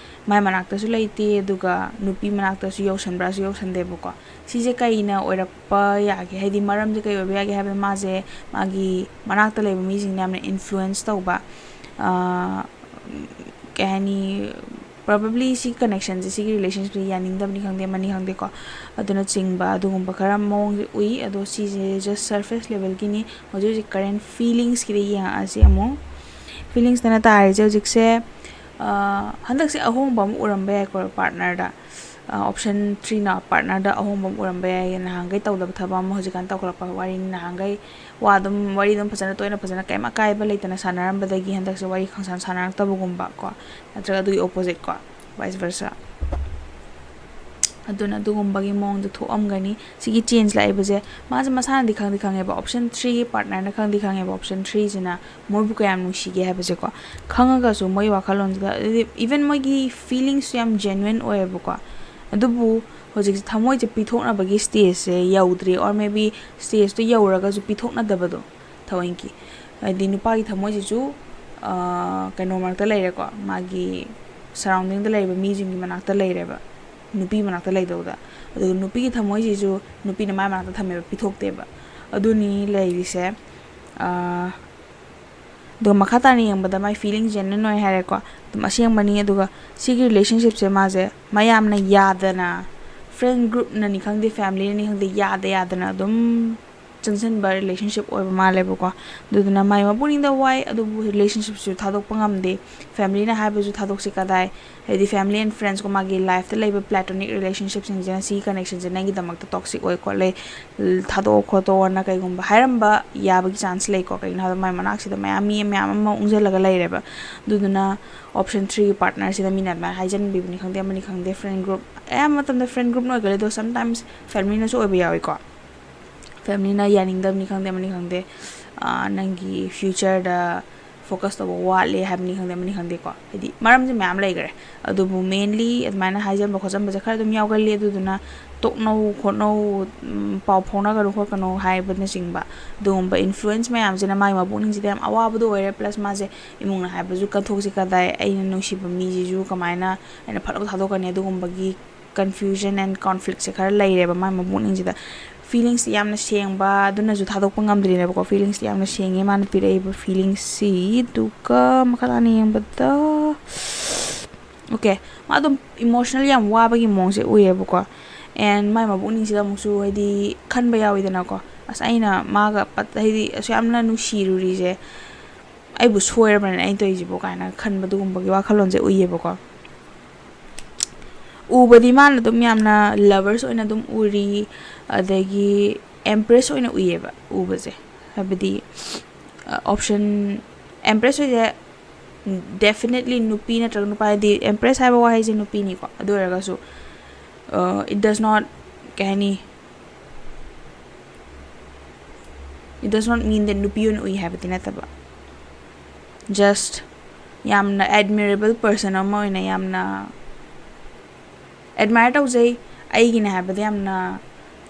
ꯃꯥꯏ ꯃꯅꯥꯛꯇꯁꯨ ꯂꯩꯇꯦ, ꯑꯗꯨꯒ ꯅꯨꯄꯤ ꯃꯅꯥꯛꯇꯁꯨ ꯌꯧꯁꯟꯕ꯭ꯔꯥꯁꯨ ꯌꯧꯁꯟꯗꯦꯕꯀꯣ꯫ ꯁꯤꯁꯦ ꯀꯩꯅ ꯑꯣꯏꯔꯛꯄ ꯌꯥꯒꯦ, ꯍꯥꯏꯗꯤ ꯃꯔꯝꯁꯦ ꯀꯩ ꯑꯣꯏꯕ ꯌꯥꯒꯦ ꯍꯥꯏꯕꯗ, ꯃꯥꯁꯦ ꯃꯥꯒꯤ ꯃꯅꯥꯛꯇ ꯂꯩꯕ ꯃꯤꯁꯤꯡꯅ ꯌꯥꯝꯅ influence ꯇꯧꯕ, ꯀꯩ ꯍꯥꯏꯅꯤ, probably ꯁꯤ connectionꯁꯦ, ꯁꯤꯒꯤ relationshipꯁꯦ ꯌꯥꯅꯤꯡꯗꯕꯅꯤ ꯈꯪꯗꯦ, ꯑꯃꯅꯤ ꯈꯪꯗꯦꯀꯣ, ꯑꯗꯨꯅꯆꯤꯡꯕ ꯑꯗꯨꯒꯨꯝꯕ ꯈꯔ ꯃꯑꯣꯡꯁꯦ ꯎꯏ꯫ ꯑꯗꯣ ꯁꯤꯁꯦ just surface levelꯒꯤꯅꯤ꯫ ꯍꯧꯖꯤꯛ ꯍꯧꯖꯤꯛ current feelingsꯀꯤꯗ ꯌꯦꯡꯉꯛꯑꯁꯤ ꯑꯃꯨꯛ꯫ Feelingsꯇꯅ ꯇꯥꯔꯤꯁꯦ ꯍꯧꯖꯤꯛꯁꯦ, ꯍꯟꯗꯛꯁꯦ ꯑꯍꯣꯡꯕ ꯑꯃ ꯎꯔꯝꯕ ꯌꯥꯏꯀꯣ partnerꯗ꯫ Option threeꯅ partnerꯗ ꯑꯍꯣꯡꯕ ꯑꯃ ꯎꯔꯝꯕ ꯌꯥꯏ꯫ ꯅꯍꯥꯟꯈꯩ ꯇꯧꯗꯕ ꯊꯕꯛ ꯑꯃ ꯍꯧꯖꯤꯛꯀꯥꯟ ꯇꯧꯈꯠꯂꯛꯄ ꯋꯥꯔꯤꯅꯤ꯫ ꯅꯍꯥꯟꯈꯩ ꯋꯥ ꯑꯗꯨꯝ, ꯋꯥꯔꯤ ꯑꯗꯨꯝ ꯐꯖꯅ ꯇꯣꯏꯅ ꯐꯖꯅ ꯀꯩꯝ ꯑꯀꯥꯏꯕ ꯂꯩꯇꯅ ꯁꯥꯟꯅꯔꯝꯕꯗꯒꯤ ꯍꯟꯗꯛꯁꯦ ꯋꯥꯔꯤ ꯈꯪꯁꯥꯟ ꯁꯥꯟꯅꯔꯛꯇꯕꯒꯨꯝꯕ ꯀꯣ, ꯅꯠꯇ꯭ꯔꯒ ꯑꯗꯨꯒꯤ opposite ꯀꯣ, vice versa꯫ ꯑꯗꯨꯅ ꯑꯗꯨꯒꯨꯝꯕꯒꯤ ꯃꯑꯣꯡꯗ ꯊꯣꯛꯑꯝꯒꯅꯤ꯫ ꯁꯤꯒꯤ change ꯂꯥꯛꯏꯕꯁꯦ ꯃꯥꯁꯦ ꯃꯁꯥꯅꯗꯤ ꯈꯪꯗꯤ ꯈꯪꯉꯦꯕ, option threeꯒꯤ partnerꯅ ꯈꯪꯗꯤ ꯈꯪꯉꯦꯕ, option threeꯁꯤꯅ ꯃꯣꯏꯕꯨ ꯀꯌꯥꯝ ꯅꯨꯡꯁꯤꯒꯦ ꯍꯥꯏꯕꯁꯦꯀꯣ꯫ ꯈꯪꯉꯒꯁꯨ ꯃꯣꯏ ꯋꯥꯈꯜꯂꯣꯟꯁꯤꯗ, even ꯃꯣꯏꯒꯤ feelingsꯁꯨ ꯌꯥꯝ genuine ꯑꯣꯏꯌꯦꯕꯀꯣ꯫ ꯑꯗꯨꯕꯨ ꯍꯧꯖꯤꯛꯁꯦ ꯊꯃꯣꯏꯁꯦ ꯄꯤꯊꯣꯛꯅꯕꯒꯤ stageꯁꯦ ꯌꯧꯗ꯭ꯔꯤ, or maybe stageꯇꯣ ꯌꯧꯔꯒꯁꯨ ꯄꯤꯊꯣꯛꯅꯗꯕꯗꯣ ꯊꯑꯣꯏꯀꯤ꯫ ꯍꯥꯏꯗꯤ ꯅꯨꯄꯥꯒꯤ ꯊꯃꯣꯏꯁꯤꯁꯨ ꯀꯩꯅꯣ ꯃꯔꯛꯇ ꯂꯩꯔꯦꯀꯣ, ꯃꯥꯒꯤ surroundingꯗ ꯂꯩꯔꯤꯕ ꯃꯤꯁꯤꯡꯒꯤ ꯃꯅꯥꯛꯇ ꯂꯩꯔꯦꯕ, ꯅꯨꯄꯤ ꯃꯅꯥꯛꯇ ꯂꯩꯗꯧꯗ꯫ ꯑꯗꯨꯒ ꯅꯨꯄꯤꯒꯤ ꯊꯃꯣꯏꯁꯤꯁꯨ ꯅꯨꯄꯤꯅ ꯃꯥꯏ ꯃꯅꯥꯛꯇ ꯊꯝꯃꯦꯕ, ꯄꯤꯊꯣꯛꯇꯦꯕ꯫ ꯑꯗꯨꯅꯤ ꯂꯩꯔꯤꯁꯦ꯫ ꯑꯗꯨꯒ ꯃꯈꯥ ꯇꯥꯅ ꯌꯦꯡꯕꯗ ꯃꯥꯏ feelings genuine ꯑꯣꯏ ꯍꯥꯏꯔꯦꯀꯣ, ꯑꯗꯨꯝ ꯑꯁꯦꯡꯕꯅꯤ꯫ ꯑꯗꯨꯒ ꯁꯤꯒꯤ relationshipꯁꯦ ꯃꯥꯁꯦ ꯃꯌꯥꯝꯅ ꯌꯥꯗꯅ, friend groupꯅꯅꯤ ꯈꯪꯗꯦ, familyꯅꯅꯤ ꯈꯪꯗꯦ, ꯌꯥꯗ ꯌꯥꯗꯅ ꯑꯗꯨꯝ ꯆꯪꯁꯤꯟꯕ relationship ꯑꯣꯏꯕ ꯃꯥꯜꯂꯦꯕꯀꯣ꯫ ꯑꯗꯨꯗꯨꯅ ꯃꯥꯏ ꯃꯄꯨꯛꯅꯤꯡꯗ ꯋꯥꯏ, ꯑꯗꯨꯕꯨ relationshipꯁꯨ ꯊꯥꯗꯣꯛꯄ ꯉꯝꯗꯦ꯫ Familyꯅ ꯍꯥꯏꯕꯁꯨ ꯊꯥꯗꯣꯛꯁꯤ ꯀꯗꯥꯏ, ꯍꯥꯏꯗꯤ family and friendsꯀꯣ, ꯃꯥꯒꯤ lifeꯇ ꯂꯩꯕ platonic relationshipꯁꯤꯡꯁꯤꯅ ꯁꯤꯒꯤ connectionꯁꯦ ꯅꯪꯒꯤꯗꯃꯛꯇ toxic ꯑꯣꯏ ꯈꯣꯠꯂꯦ, ꯊꯥꯗꯣꯛꯑꯣ ꯈꯣꯠꯇꯣꯛꯑꯣꯅ ꯀꯩꯒꯨꯝꯕ ꯍꯥꯏꯔꯝꯕ ꯌꯥꯕꯒꯤ chance ꯂꯩꯀꯣ꯫ ꯀꯩꯒꯤꯅꯣ ꯍꯥꯏꯕꯗ ꯃꯥꯏ ꯃꯅꯥꯛꯁꯤꯗ ꯃꯌꯥꯝ, ꯃꯤ ꯃꯌꯥꯝ ꯑꯃ ꯎꯪꯁꯤꯜꯂꯒ ꯂꯩꯔꯦꯕ꯫ ꯑꯗꯨꯗꯨꯅ option threeꯒꯤ partnerꯁꯤꯗ ꯃꯤꯅ ꯑꯗꯨꯃꯥꯏꯅ ꯍꯥꯏꯖꯟꯕꯤꯕꯅꯤ ꯈꯪꯗꯦ, ꯑꯃꯅꯤ ꯈꯪꯗꯦ, friend group, ꯑꯌꯥꯝꯕ ꯃꯇꯝꯗ friend groupꯅ ꯑꯣꯏꯒꯜꯂꯦ, ꯑꯗꯣ sometimes familyꯅꯁꯨ ꯑꯣꯏꯕ ꯌꯥꯎꯏꯀꯣ꯫ Familyꯅ ꯌꯥꯅꯤꯡꯗꯕꯅꯤ ꯈꯪꯗꯦ, ꯑꯃꯅꯤ ꯈꯪꯗꯦ, ꯑꯥ, ꯅꯪꯒꯤ futureꯗ focus ꯇꯧꯕ ꯋꯥꯠꯂꯦ ꯍꯥꯏꯕꯅꯤ ꯈꯪꯗꯦ, ꯑꯃꯅꯤ ꯈꯪꯗꯦꯀꯣ꯫ ꯍꯥꯏꯗꯤ ꯃꯔꯝꯁꯦ ꯃꯌꯥꯝ ꯂꯩꯈ꯭ꯔꯦ, ꯑꯗꯨꯕꯨ mainly ꯑꯗꯨꯃꯥꯏꯅ ꯍꯥꯏꯖꯟꯕ ꯈꯣꯠꯆꯟꯕꯁꯦ ꯈꯔ ꯑꯗꯨꯝ ꯌꯥꯎꯒꯜꯂꯤ꯫ ꯑꯗꯨꯗꯨꯅ ꯇꯣꯛꯅꯧ ꯈꯣꯠꯅꯧ, ꯎꯝ, ꯄꯥꯎ ꯐꯥꯎꯅꯒꯅꯨ ꯈꯣꯠꯀꯅꯨ ꯍꯥꯏꯕꯅꯆꯤꯡꯕ ꯑꯗꯨꯒꯨꯝꯕ influence ꯃꯌꯥꯝꯁꯤꯅ ꯃꯥꯒꯤ ꯃꯄꯨꯛꯅꯤꯡꯁꯤꯗ ꯌꯥꯝ ꯑꯋꯥꯕꯗꯣ ꯑꯣꯏꯔꯦ꯫ Plus ꯃꯥꯁꯦ ꯏꯃꯨꯡꯅ ꯍꯥꯏꯕꯁꯨ ꯀꯠꯊꯣꯛꯁꯤ ꯀꯗꯥꯏ, ꯑꯩꯅ ꯅꯨꯡꯁꯤꯕ ꯃꯤꯁꯤꯁꯨ ꯀꯃꯥꯏꯅ ꯑꯩꯅ ꯐꯠ ꯂꯥꯎ ꯊꯥꯗꯣꯛꯀꯅꯤ, ꯑꯗꯨꯒꯨꯝꯕꯒꯤ confusion and conflictꯁꯦ ꯈꯔ ꯂꯩꯔꯦꯕ ꯃꯥꯏ ꯃꯄꯨꯛꯅꯤꯡꯁꯤꯗ꯫ Feelingsꯇꯤ ꯌꯥꯝꯅ ꯁꯦꯡꯕ, ꯑꯗꯨꯅꯁꯨ ꯊꯥꯗꯣꯛꯄ ꯉꯝꯗ꯭ꯔꯤꯅꯦꯕꯀꯣ꯫ Feelingsꯇꯤ ꯌꯥꯝꯅ ꯁꯦꯡꯉꯦ ꯃꯥꯅ ꯄꯤꯔꯛꯏꯕ feelingsꯁꯤ꯫ ꯑꯗꯨꯒ ꯃꯈꯥ ꯇꯥꯅ ꯌꯦꯡꯕꯗ, okay, ꯃꯥ ꯑꯗꯨꯝ emotional ꯌꯥꯝ ꯋꯥꯕꯒꯤ ꯃꯑꯣꯡꯁꯦ ꯎꯏꯌꯦꯕꯀꯣ꯫ And ꯃꯥꯏ ꯃꯄꯨꯛꯅꯤꯡꯁꯤꯗ ꯑꯃꯨꯛꯁꯨ ꯍꯥꯏꯗꯤ ꯈꯟꯕ ꯌꯥꯎꯋꯤꯗꯅꯀꯣ, ꯑꯁ, ꯑꯩꯅ ꯃꯥꯒ ꯄꯠ-, ꯍꯥꯏꯗꯤ ꯑꯁꯨꯛ ꯌꯥꯝꯅ ꯅꯨꯡꯁꯤꯔꯨꯔꯤꯁꯦ ꯑꯩꯕꯨ ꯁꯣꯏꯔꯕꯅꯦ ꯑꯩꯅ ꯇꯧꯔꯤꯁꯤꯕꯣ ꯀꯥꯏꯅ ꯈꯟꯕ, ꯑꯗꯨꯒꯨꯝꯕꯒꯤ ꯋꯥꯈꯜꯂꯣꯟꯁꯦ ꯎꯏꯌꯦꯕꯀꯣ꯫ ꯎꯕꯗꯤ ꯃꯥꯅ ꯑꯗꯨꯝ ꯌꯥꯝꯅ lovers ꯑꯣꯏꯅ ꯑꯗꯨꯝ ꯎꯔꯤ, ꯑꯗꯒꯤ empress ꯑꯣꯏꯅ ꯎꯏꯌꯦꯕ ꯎꯕꯁꯦ꯫ ꯍꯥꯏꯕꯗꯤ, option empress ꯍꯥꯏꯁꯦ definitely ꯅꯨꯄꯤ ꯅꯠꯇ꯭ꯔꯒ ꯅꯨꯄꯥ, ꯍꯥꯏꯗꯤ empress ꯍꯥꯏꯕ ꯋꯥꯍꯩꯁꯦ ꯅꯨꯄꯤꯅꯤꯀꯣ꯫ ꯑꯗꯨ ꯑꯣꯏꯔꯒꯁꯨ, uh, it does not, ꯀꯩ ꯍꯥꯏꯅꯤ, it does not mean that ꯅꯨꯄꯤ ꯑꯣꯏꯅ ꯎꯏ ꯍꯥꯏꯕꯗꯤ ꯅꯠꯇꯕ, just ꯌꯥꯝꯅ admirable person ꯑꯃ ꯑꯣꯏꯅ ꯌꯥꯝꯅ admire ꯇꯧꯖꯩ, ꯑꯩꯒꯤꯅꯦ ꯍꯥꯏꯕꯗ ꯌꯥꯝꯅ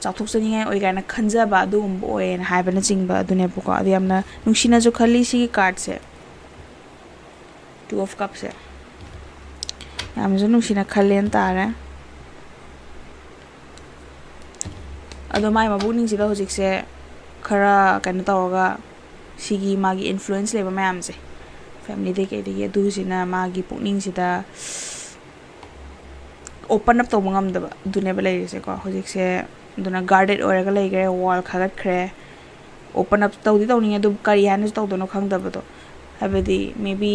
ꯆꯥꯎꯊꯣꯛꯆꯅꯤꯡꯉꯥꯏ ꯑꯣꯏ ꯀꯥꯏꯅ ꯈꯟꯖꯕ ꯑꯗꯨꯒꯨꯝꯕ ꯑꯣꯏꯌꯦꯅ ꯍꯥꯏꯕꯅꯆꯤꯡꯕ ꯑꯗꯨꯅꯦꯕꯀꯣ꯫ ꯑꯗꯨ ꯌꯥꯝꯅ ꯅꯨꯡꯁꯤꯅꯁꯨ ꯈꯜꯂꯤ ꯁꯤꯒꯤ cardꯁꯦ, Two of Cupsꯁꯦ꯫ ꯌꯥꯝꯅꯁꯨ ꯅꯨꯡꯁꯤꯅ ꯈꯜꯂꯦꯅ ꯇꯥꯔꯦ꯫ ꯑꯗꯣ ꯃꯥꯏ ꯃꯄꯨꯛꯅꯤꯡꯁꯤꯗ ꯍꯧꯖꯤꯛꯁꯦ ꯈꯔ ꯀꯩꯅꯣ ꯇꯧꯔꯒ, ꯁꯤꯒꯤ ꯃꯥꯒꯤ influence ꯂꯩꯕ ꯃꯌꯥꯝꯁꯦ, familyꯗꯒꯤ ꯀꯩꯗꯒꯤ, ꯑꯗꯨꯁꯤꯅ ꯃꯥꯒꯤ ꯄꯨꯛꯅꯤꯡꯁꯤꯗ open up ꯇꯧꯕ ꯉꯝꯗꯕ ꯑꯗꯨꯅꯦꯕ ꯂꯩꯔꯤꯁꯦꯀꯣ ꯍꯧꯖꯤꯛꯁꯦ꯫ ꯑꯗꯨꯅ guarded ꯑꯣꯏꯔꯒ ꯂꯩꯈ꯭ꯔꯦ, wall ꯈꯥꯒꯠꯈ꯭ꯔꯦ꯫ open up ꯇꯧꯗꯤ ꯇꯧꯅꯤꯡꯉꯦ, ꯑꯗꯨꯕꯨ ꯀꯔꯤ ꯍꯥꯏꯅꯁꯨ ꯇꯧꯗꯣꯏꯅꯣ ꯈꯪꯗꯕꯗꯣ꯫ ꯍꯥꯏꯕꯗꯤ maybe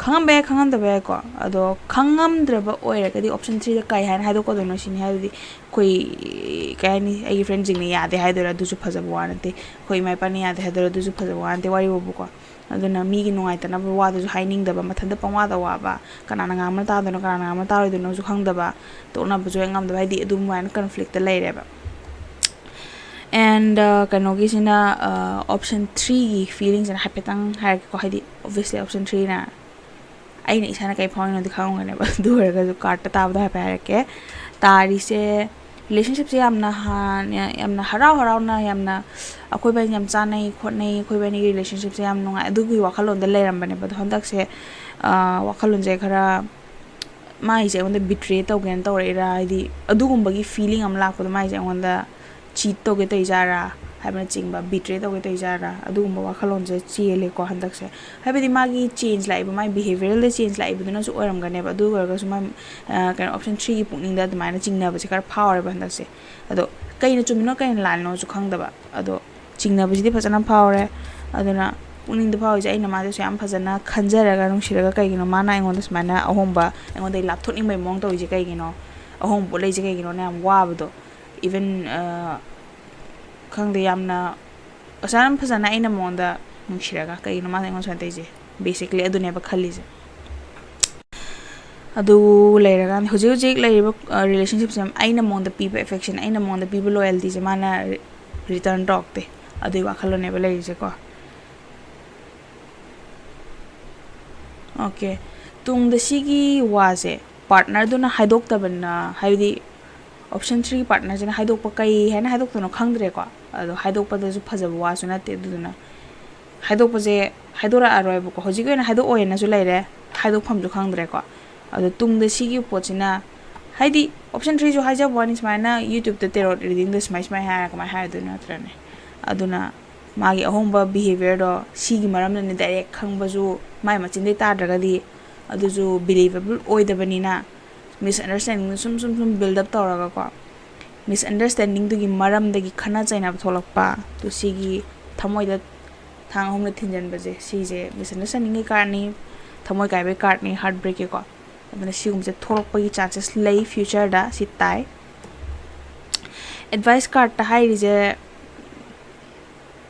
ꯈꯪꯉꯝꯕ ꯌꯥꯏ, ꯈꯪꯉꯝꯗꯕ ꯌꯥꯏꯀꯣ꯫ ꯑꯗꯣ ꯈꯪꯉꯝꯗ꯭ꯔꯕ ꯑꯣꯏꯔꯒꯗꯤ option threeꯗ ꯀꯔꯤ ꯍꯥꯏꯅ ꯍꯥꯏꯗꯣꯛꯀꯗꯣꯏꯅꯣ ꯁꯤꯅꯤ꯫ ꯍꯥꯏꯕꯗꯤ ꯑꯩꯈꯣꯏ, ꯀꯩ ꯍꯥꯏꯅꯤ, ꯑꯩꯒꯤ friendꯁꯤꯡꯅ ꯌꯥꯗꯦ ꯍꯥꯏꯗꯣꯏꯔꯥ, ꯑꯗꯨꯁꯨ ꯐꯖꯕ ꯋꯥ ꯅꯠꯇꯦ꯫ ꯑꯩꯈꯣꯏ ꯏꯃꯥ ꯏꯄꯥꯅ ꯌꯥꯗꯦ ꯍꯥꯏꯗꯣꯏꯔꯥ, ꯑꯗꯨꯁꯨ ꯐꯖꯕ ꯋꯥ ꯅꯠꯇꯦ, ꯋꯥꯔꯤꯕꯨꯀꯣ꯫ ꯑꯗꯨꯅ ꯃꯤꯒꯤ ꯅꯨꯡꯉꯥꯏꯇꯅꯕ ꯋꯥꯗꯨꯁꯨ ꯍꯥꯏꯅꯤꯡꯗꯕ, ꯃꯊꯟꯇ ꯄꯪꯋꯥꯗ ꯋꯥꯕ, ꯀꯅꯥꯅ ꯉꯥꯡꯕ ꯇꯥꯗꯣꯏꯅꯣ, ꯀꯅꯥꯅ ꯉꯥꯡꯕ ꯇꯥꯔꯣꯏꯗꯣꯏꯅꯣꯁꯨ ꯈꯪꯗꯕ, ꯇꯣꯛꯅꯕꯁꯨ ꯍꯦꯛ ꯉꯝꯗꯕ, ꯍꯥꯏꯗꯤ ꯑꯗꯨꯃꯥꯏꯅ conflictꯇ ꯂꯩꯔꯦꯕ꯫ And ꯀꯩꯅꯣꯒꯤꯁꯤꯅ, option threeꯒꯤ feelingꯁꯤꯅ ꯍꯥꯏꯐꯦꯠꯇꯪ ꯍꯥꯏꯔꯛꯀꯦꯀꯣ꯫ ꯍꯥꯏꯗꯤ obviously option threeꯅ ꯑꯩꯅ ꯏꯁꯥꯅ ꯀꯩ ꯐꯥꯎꯔꯤꯅꯣꯗꯤ ꯈꯪꯉꯝꯒꯅꯦꯕ꯫ ꯑꯗꯨ ꯑꯣꯏꯔꯒꯁꯨ cardꯇ ꯇꯥꯕꯗꯣ ꯍꯥꯏꯐꯦꯠ ꯍꯥꯏꯔꯛꯀꯦ꯫ ꯇꯥꯔꯤꯁꯦ relationshipꯁꯦ ꯌꯥꯝꯅ ꯍꯥꯟ-, ꯌꯥꯝꯅ ꯍꯔꯥꯎ ꯍꯔꯥꯎꯅ, ꯌꯥꯝꯅ ꯑꯩꯈꯣꯏꯕꯥꯅꯤ ꯌꯥꯝ ꯆꯥꯟꯅꯩ ꯈꯣꯠꯅꯩ, ꯑꯩꯈꯣꯏꯕꯥꯅꯤꯒꯤ relationshipꯁꯦ ꯌꯥꯝ ꯅꯨꯡꯉꯥꯏ, ꯑꯗꯨꯒꯤ ꯋꯥꯈꯜꯂꯣꯟꯗ ꯂꯩꯔꯝꯕꯅꯦꯕ꯫ ꯑꯗꯣ ꯍꯟꯗꯛꯁꯦ ꯋꯥꯈꯜꯂꯣꯟꯁꯦ ꯈꯔ, ꯃꯥꯏꯁꯦ ꯑꯩꯉꯣꯟꯗ betray ꯇꯧꯒꯦꯅ ꯇꯧꯔꯛꯏꯔꯥ, ꯍꯥꯏꯗꯤ ꯑꯗꯨꯒꯨꯝꯕꯒꯤ feeling ꯑꯃ ꯂꯥꯛꯄꯗꯣ, ꯃꯥꯏꯁꯦ ꯑꯩꯉꯣꯟꯗ cheat ꯇꯧꯒꯦ ꯇꯧꯔꯤꯖꯥꯔꯥ ꯍꯥꯏꯕꯅꯆꯤꯡꯕ, betray ꯇꯧꯒꯦ ꯇꯧꯔꯤꯖꯥꯔꯥ, ꯑꯗꯨꯒꯨꯝꯕ ꯋꯥꯈꯜꯂꯣꯟꯁꯦ ꯆꯦꯜꯂꯦꯀꯣ ꯍꯟꯗꯛꯁꯦ꯫ ꯍꯥꯏꯕꯗꯤ ꯃꯥꯒꯤ change ꯂꯥꯛꯏꯕ, ꯃꯥꯒꯤ behavioralꯗ change ꯂꯥꯛꯏꯕꯗꯨꯅꯁꯨ ꯑꯣꯏꯔꯝꯒꯅꯦꯕ꯫ ꯑꯗꯨ ꯑꯣꯏꯔꯒꯁꯨ ꯃꯥ, ꯀꯩꯅꯣ, option threeꯒꯤ ꯄꯨꯛꯅꯤꯡꯗ ꯑꯗꯨꯃꯥꯏꯅ ꯆꯤꯡꯅꯕꯁꯦ ꯈꯔ ꯐꯥꯎꯔꯦꯕ ꯍꯟꯗꯛꯁꯦ꯫ ꯑꯗꯣ ꯀꯩꯅ ꯆꯨꯝꯃꯤꯅꯣ ꯀꯩꯅ ꯂꯥꯜꯂꯤꯅꯣꯁꯨ ꯈꯪꯗꯕ꯫ ꯑꯗꯣ ꯆꯤꯡꯅꯕꯁꯤꯗꯤ ꯐꯖꯅ ꯐꯥꯎꯔꯦ꯫ ꯑꯗꯨꯅ ꯄꯨꯛꯅꯤꯡꯗ ꯐꯥꯎꯔꯤꯁꯦ, ꯑꯩꯅ ꯃꯥꯁꯦ ꯁꯨꯛ ꯌꯥꯝ ꯐꯖꯅ ꯈꯟꯖꯔꯒ ꯅꯨꯡꯁꯤꯔꯒ ꯀꯩꯒꯤꯅꯣ ꯃꯥꯅ ꯑꯩꯉꯣꯟꯗ ꯁꯨꯃꯥꯏꯅ ꯑꯍꯣꯡꯕ, ꯑꯩꯉꯣꯟꯗꯒꯤ ꯂꯥꯞꯊꯣꯛꯅꯤꯡꯕꯒꯤ ꯃꯑꯣꯡ ꯇꯧꯔꯤꯁꯦ ꯀꯩꯒꯤꯅꯣ? ꯑꯍꯣꯡꯕ ꯄꯣꯠ ꯂꯩꯁꯦ ꯀꯩꯒꯤꯅꯣꯅ ꯌꯥꯝ ꯋꯥꯕꯗꯣ꯫ Even, ꯈꯪꯗꯦ, ꯌꯥꯝꯅ ꯑꯁꯨꯛ ꯌꯥꯝ ꯐꯖꯅ ꯑꯩꯅ ꯃꯉꯣꯟꯗ ꯅꯨꯡꯁꯤꯔꯒ ꯀꯩꯒꯤꯅꯣ ꯃꯥꯅ ꯑꯩꯉꯣꯟꯗ ꯁꯨꯃꯥꯏꯅ ꯇꯧꯔꯤꯁꯦ? Basically ꯑꯗꯨꯅꯦꯕ ꯈꯜꯂꯤꯁꯦ꯫ ꯑꯗꯨ ꯂꯩꯔꯀꯥꯟꯗ ꯍꯧꯖꯤꯛ ꯍꯧꯖꯤꯛ ꯂꯩꯔꯤꯕ relationshipꯁꯦ ꯑꯩꯅ ꯃꯉꯣꯟꯗ ꯄꯤꯕ affection, ꯑꯩꯅ ꯃꯉꯣꯟꯗ ꯄꯤꯕ loyaltyꯁꯦ ꯃꯥꯅ return ꯇꯧꯔꯛꯇꯦ꯫ ꯑꯗꯨꯒꯤ ꯋꯥꯈꯜꯂꯣꯟꯅꯦꯕ ꯂꯩꯔꯤꯁꯦꯀꯣ꯫ Okay, ꯇꯨꯡꯗ ꯁꯤꯒꯤ ꯋꯥꯁꯦ partnerꯗꯨꯅ ꯍꯥꯏꯗꯣꯛꯇꯕꯅ, ꯍꯥꯏꯕꯗꯤ option threeꯒꯤ partnerꯁꯤꯅ ꯍꯥꯏꯗꯣꯛꯄ, ꯀꯩ ꯍꯥꯏꯅ ꯍꯥꯏꯗꯣꯛꯇꯣꯏꯅꯣ ꯈꯪꯗ꯭ꯔꯦꯀꯣ꯫ ꯑꯗꯣ ꯍꯥꯏꯗꯣꯛꯄꯗꯁꯨ ꯐꯖꯕ ꯋꯥꯁꯨ ꯅꯠꯇꯦ, ꯑꯗꯨꯗꯨꯅ ꯍꯥꯏꯗꯣꯛꯄꯁꯦ ꯍꯥꯏꯗꯣꯔꯛꯑꯔꯣꯏꯕꯀꯣ꯫ ꯍꯧꯖꯤꯛꯀꯤ ꯑꯣꯏꯅ ꯍꯥꯏꯗꯣꯛꯑꯣꯏꯅꯁꯨ ꯂꯩꯔꯦ, ꯍꯥꯏꯗꯣꯛꯐꯝꯁꯨ ꯈꯪꯗ꯭ꯔꯦꯀꯣ꯫ ꯑꯗꯣ ꯇꯨꯡꯗ ꯁꯤꯒꯤ ꯄꯣꯠꯁꯤꯅ, ꯍꯥꯏꯗꯤ option threeꯁꯨ ꯍꯥꯏꯖꯕ ꯋꯥꯅꯤ, ꯁꯨꯃꯥꯏꯅ YouTubeꯇ tarot readingꯗ ꯁꯨꯃꯥꯏ ꯁꯨꯃꯥꯏ ꯍꯥꯏꯔ ꯀꯃꯥꯏꯅ ꯍꯥꯏꯗꯣꯏꯅꯣ, ꯅꯠꯇ꯭ꯔꯅꯦ? ꯑꯗꯨꯅ ꯃꯥꯒꯤ ꯑꯍꯣꯡꯕ behaviorꯗꯣ ꯁꯤꯒꯤ ꯃꯔꯝꯗꯅꯦ direct ꯈꯪꯕꯁꯨ ꯃꯥꯏ ꯃꯆꯤꯟꯗꯩ ꯇꯥꯗ꯭ꯔꯒꯗꯤ ꯑꯗꯨꯁꯨ believable ꯑꯣꯏꯗꯕꯅꯤꯅ, misunderstandingꯗꯣ ꯁꯨꯝ ꯁꯨꯝ ꯁꯨꯝ build up ꯇꯧꯔꯒꯀꯣ, misunderstandingꯗꯨꯒꯤ ꯃꯔꯝꯗꯒꯤ ꯈꯠꯅ ꯆꯩꯅꯕ ꯊꯣꯛꯂꯛꯄ, ꯑꯗꯨ ꯁꯤꯒꯤ ꯊꯃꯣꯏꯗ ꯊꯥꯡ ꯑꯍꯨꯝꯅ ꯊꯤꯟꯖꯟꯕꯁꯦ, ꯁꯤꯁꯦ ꯃꯤꯁꯑꯟꯗꯔꯁꯇꯦꯟꯗꯤꯡꯒꯤ ꯀꯥꯔꯠꯅꯤ, ꯊꯃꯣꯏ ꯀꯥꯏꯕꯒꯤ ꯀꯥꯔꯠꯅꯤ, ꯍꯥꯔꯠ ꯕ꯭ꯔꯦꯛꯀꯤꯀꯣ꯫ ꯑꯗꯨꯅ ꯁꯤꯒꯨꯝꯕꯁꯦ ꯊꯣꯛꯂꯛꯄꯒꯤ ꯆꯥꯟꯁꯦꯁ ꯂꯩ ꯐ꯭ꯌꯨꯆꯔꯗ, ꯁꯤ ꯇꯥꯏ꯫ ꯑꯦꯗꯚꯥꯏꯁ ꯀꯥꯔꯠꯇ ꯍꯥꯏꯔꯤꯁꯦ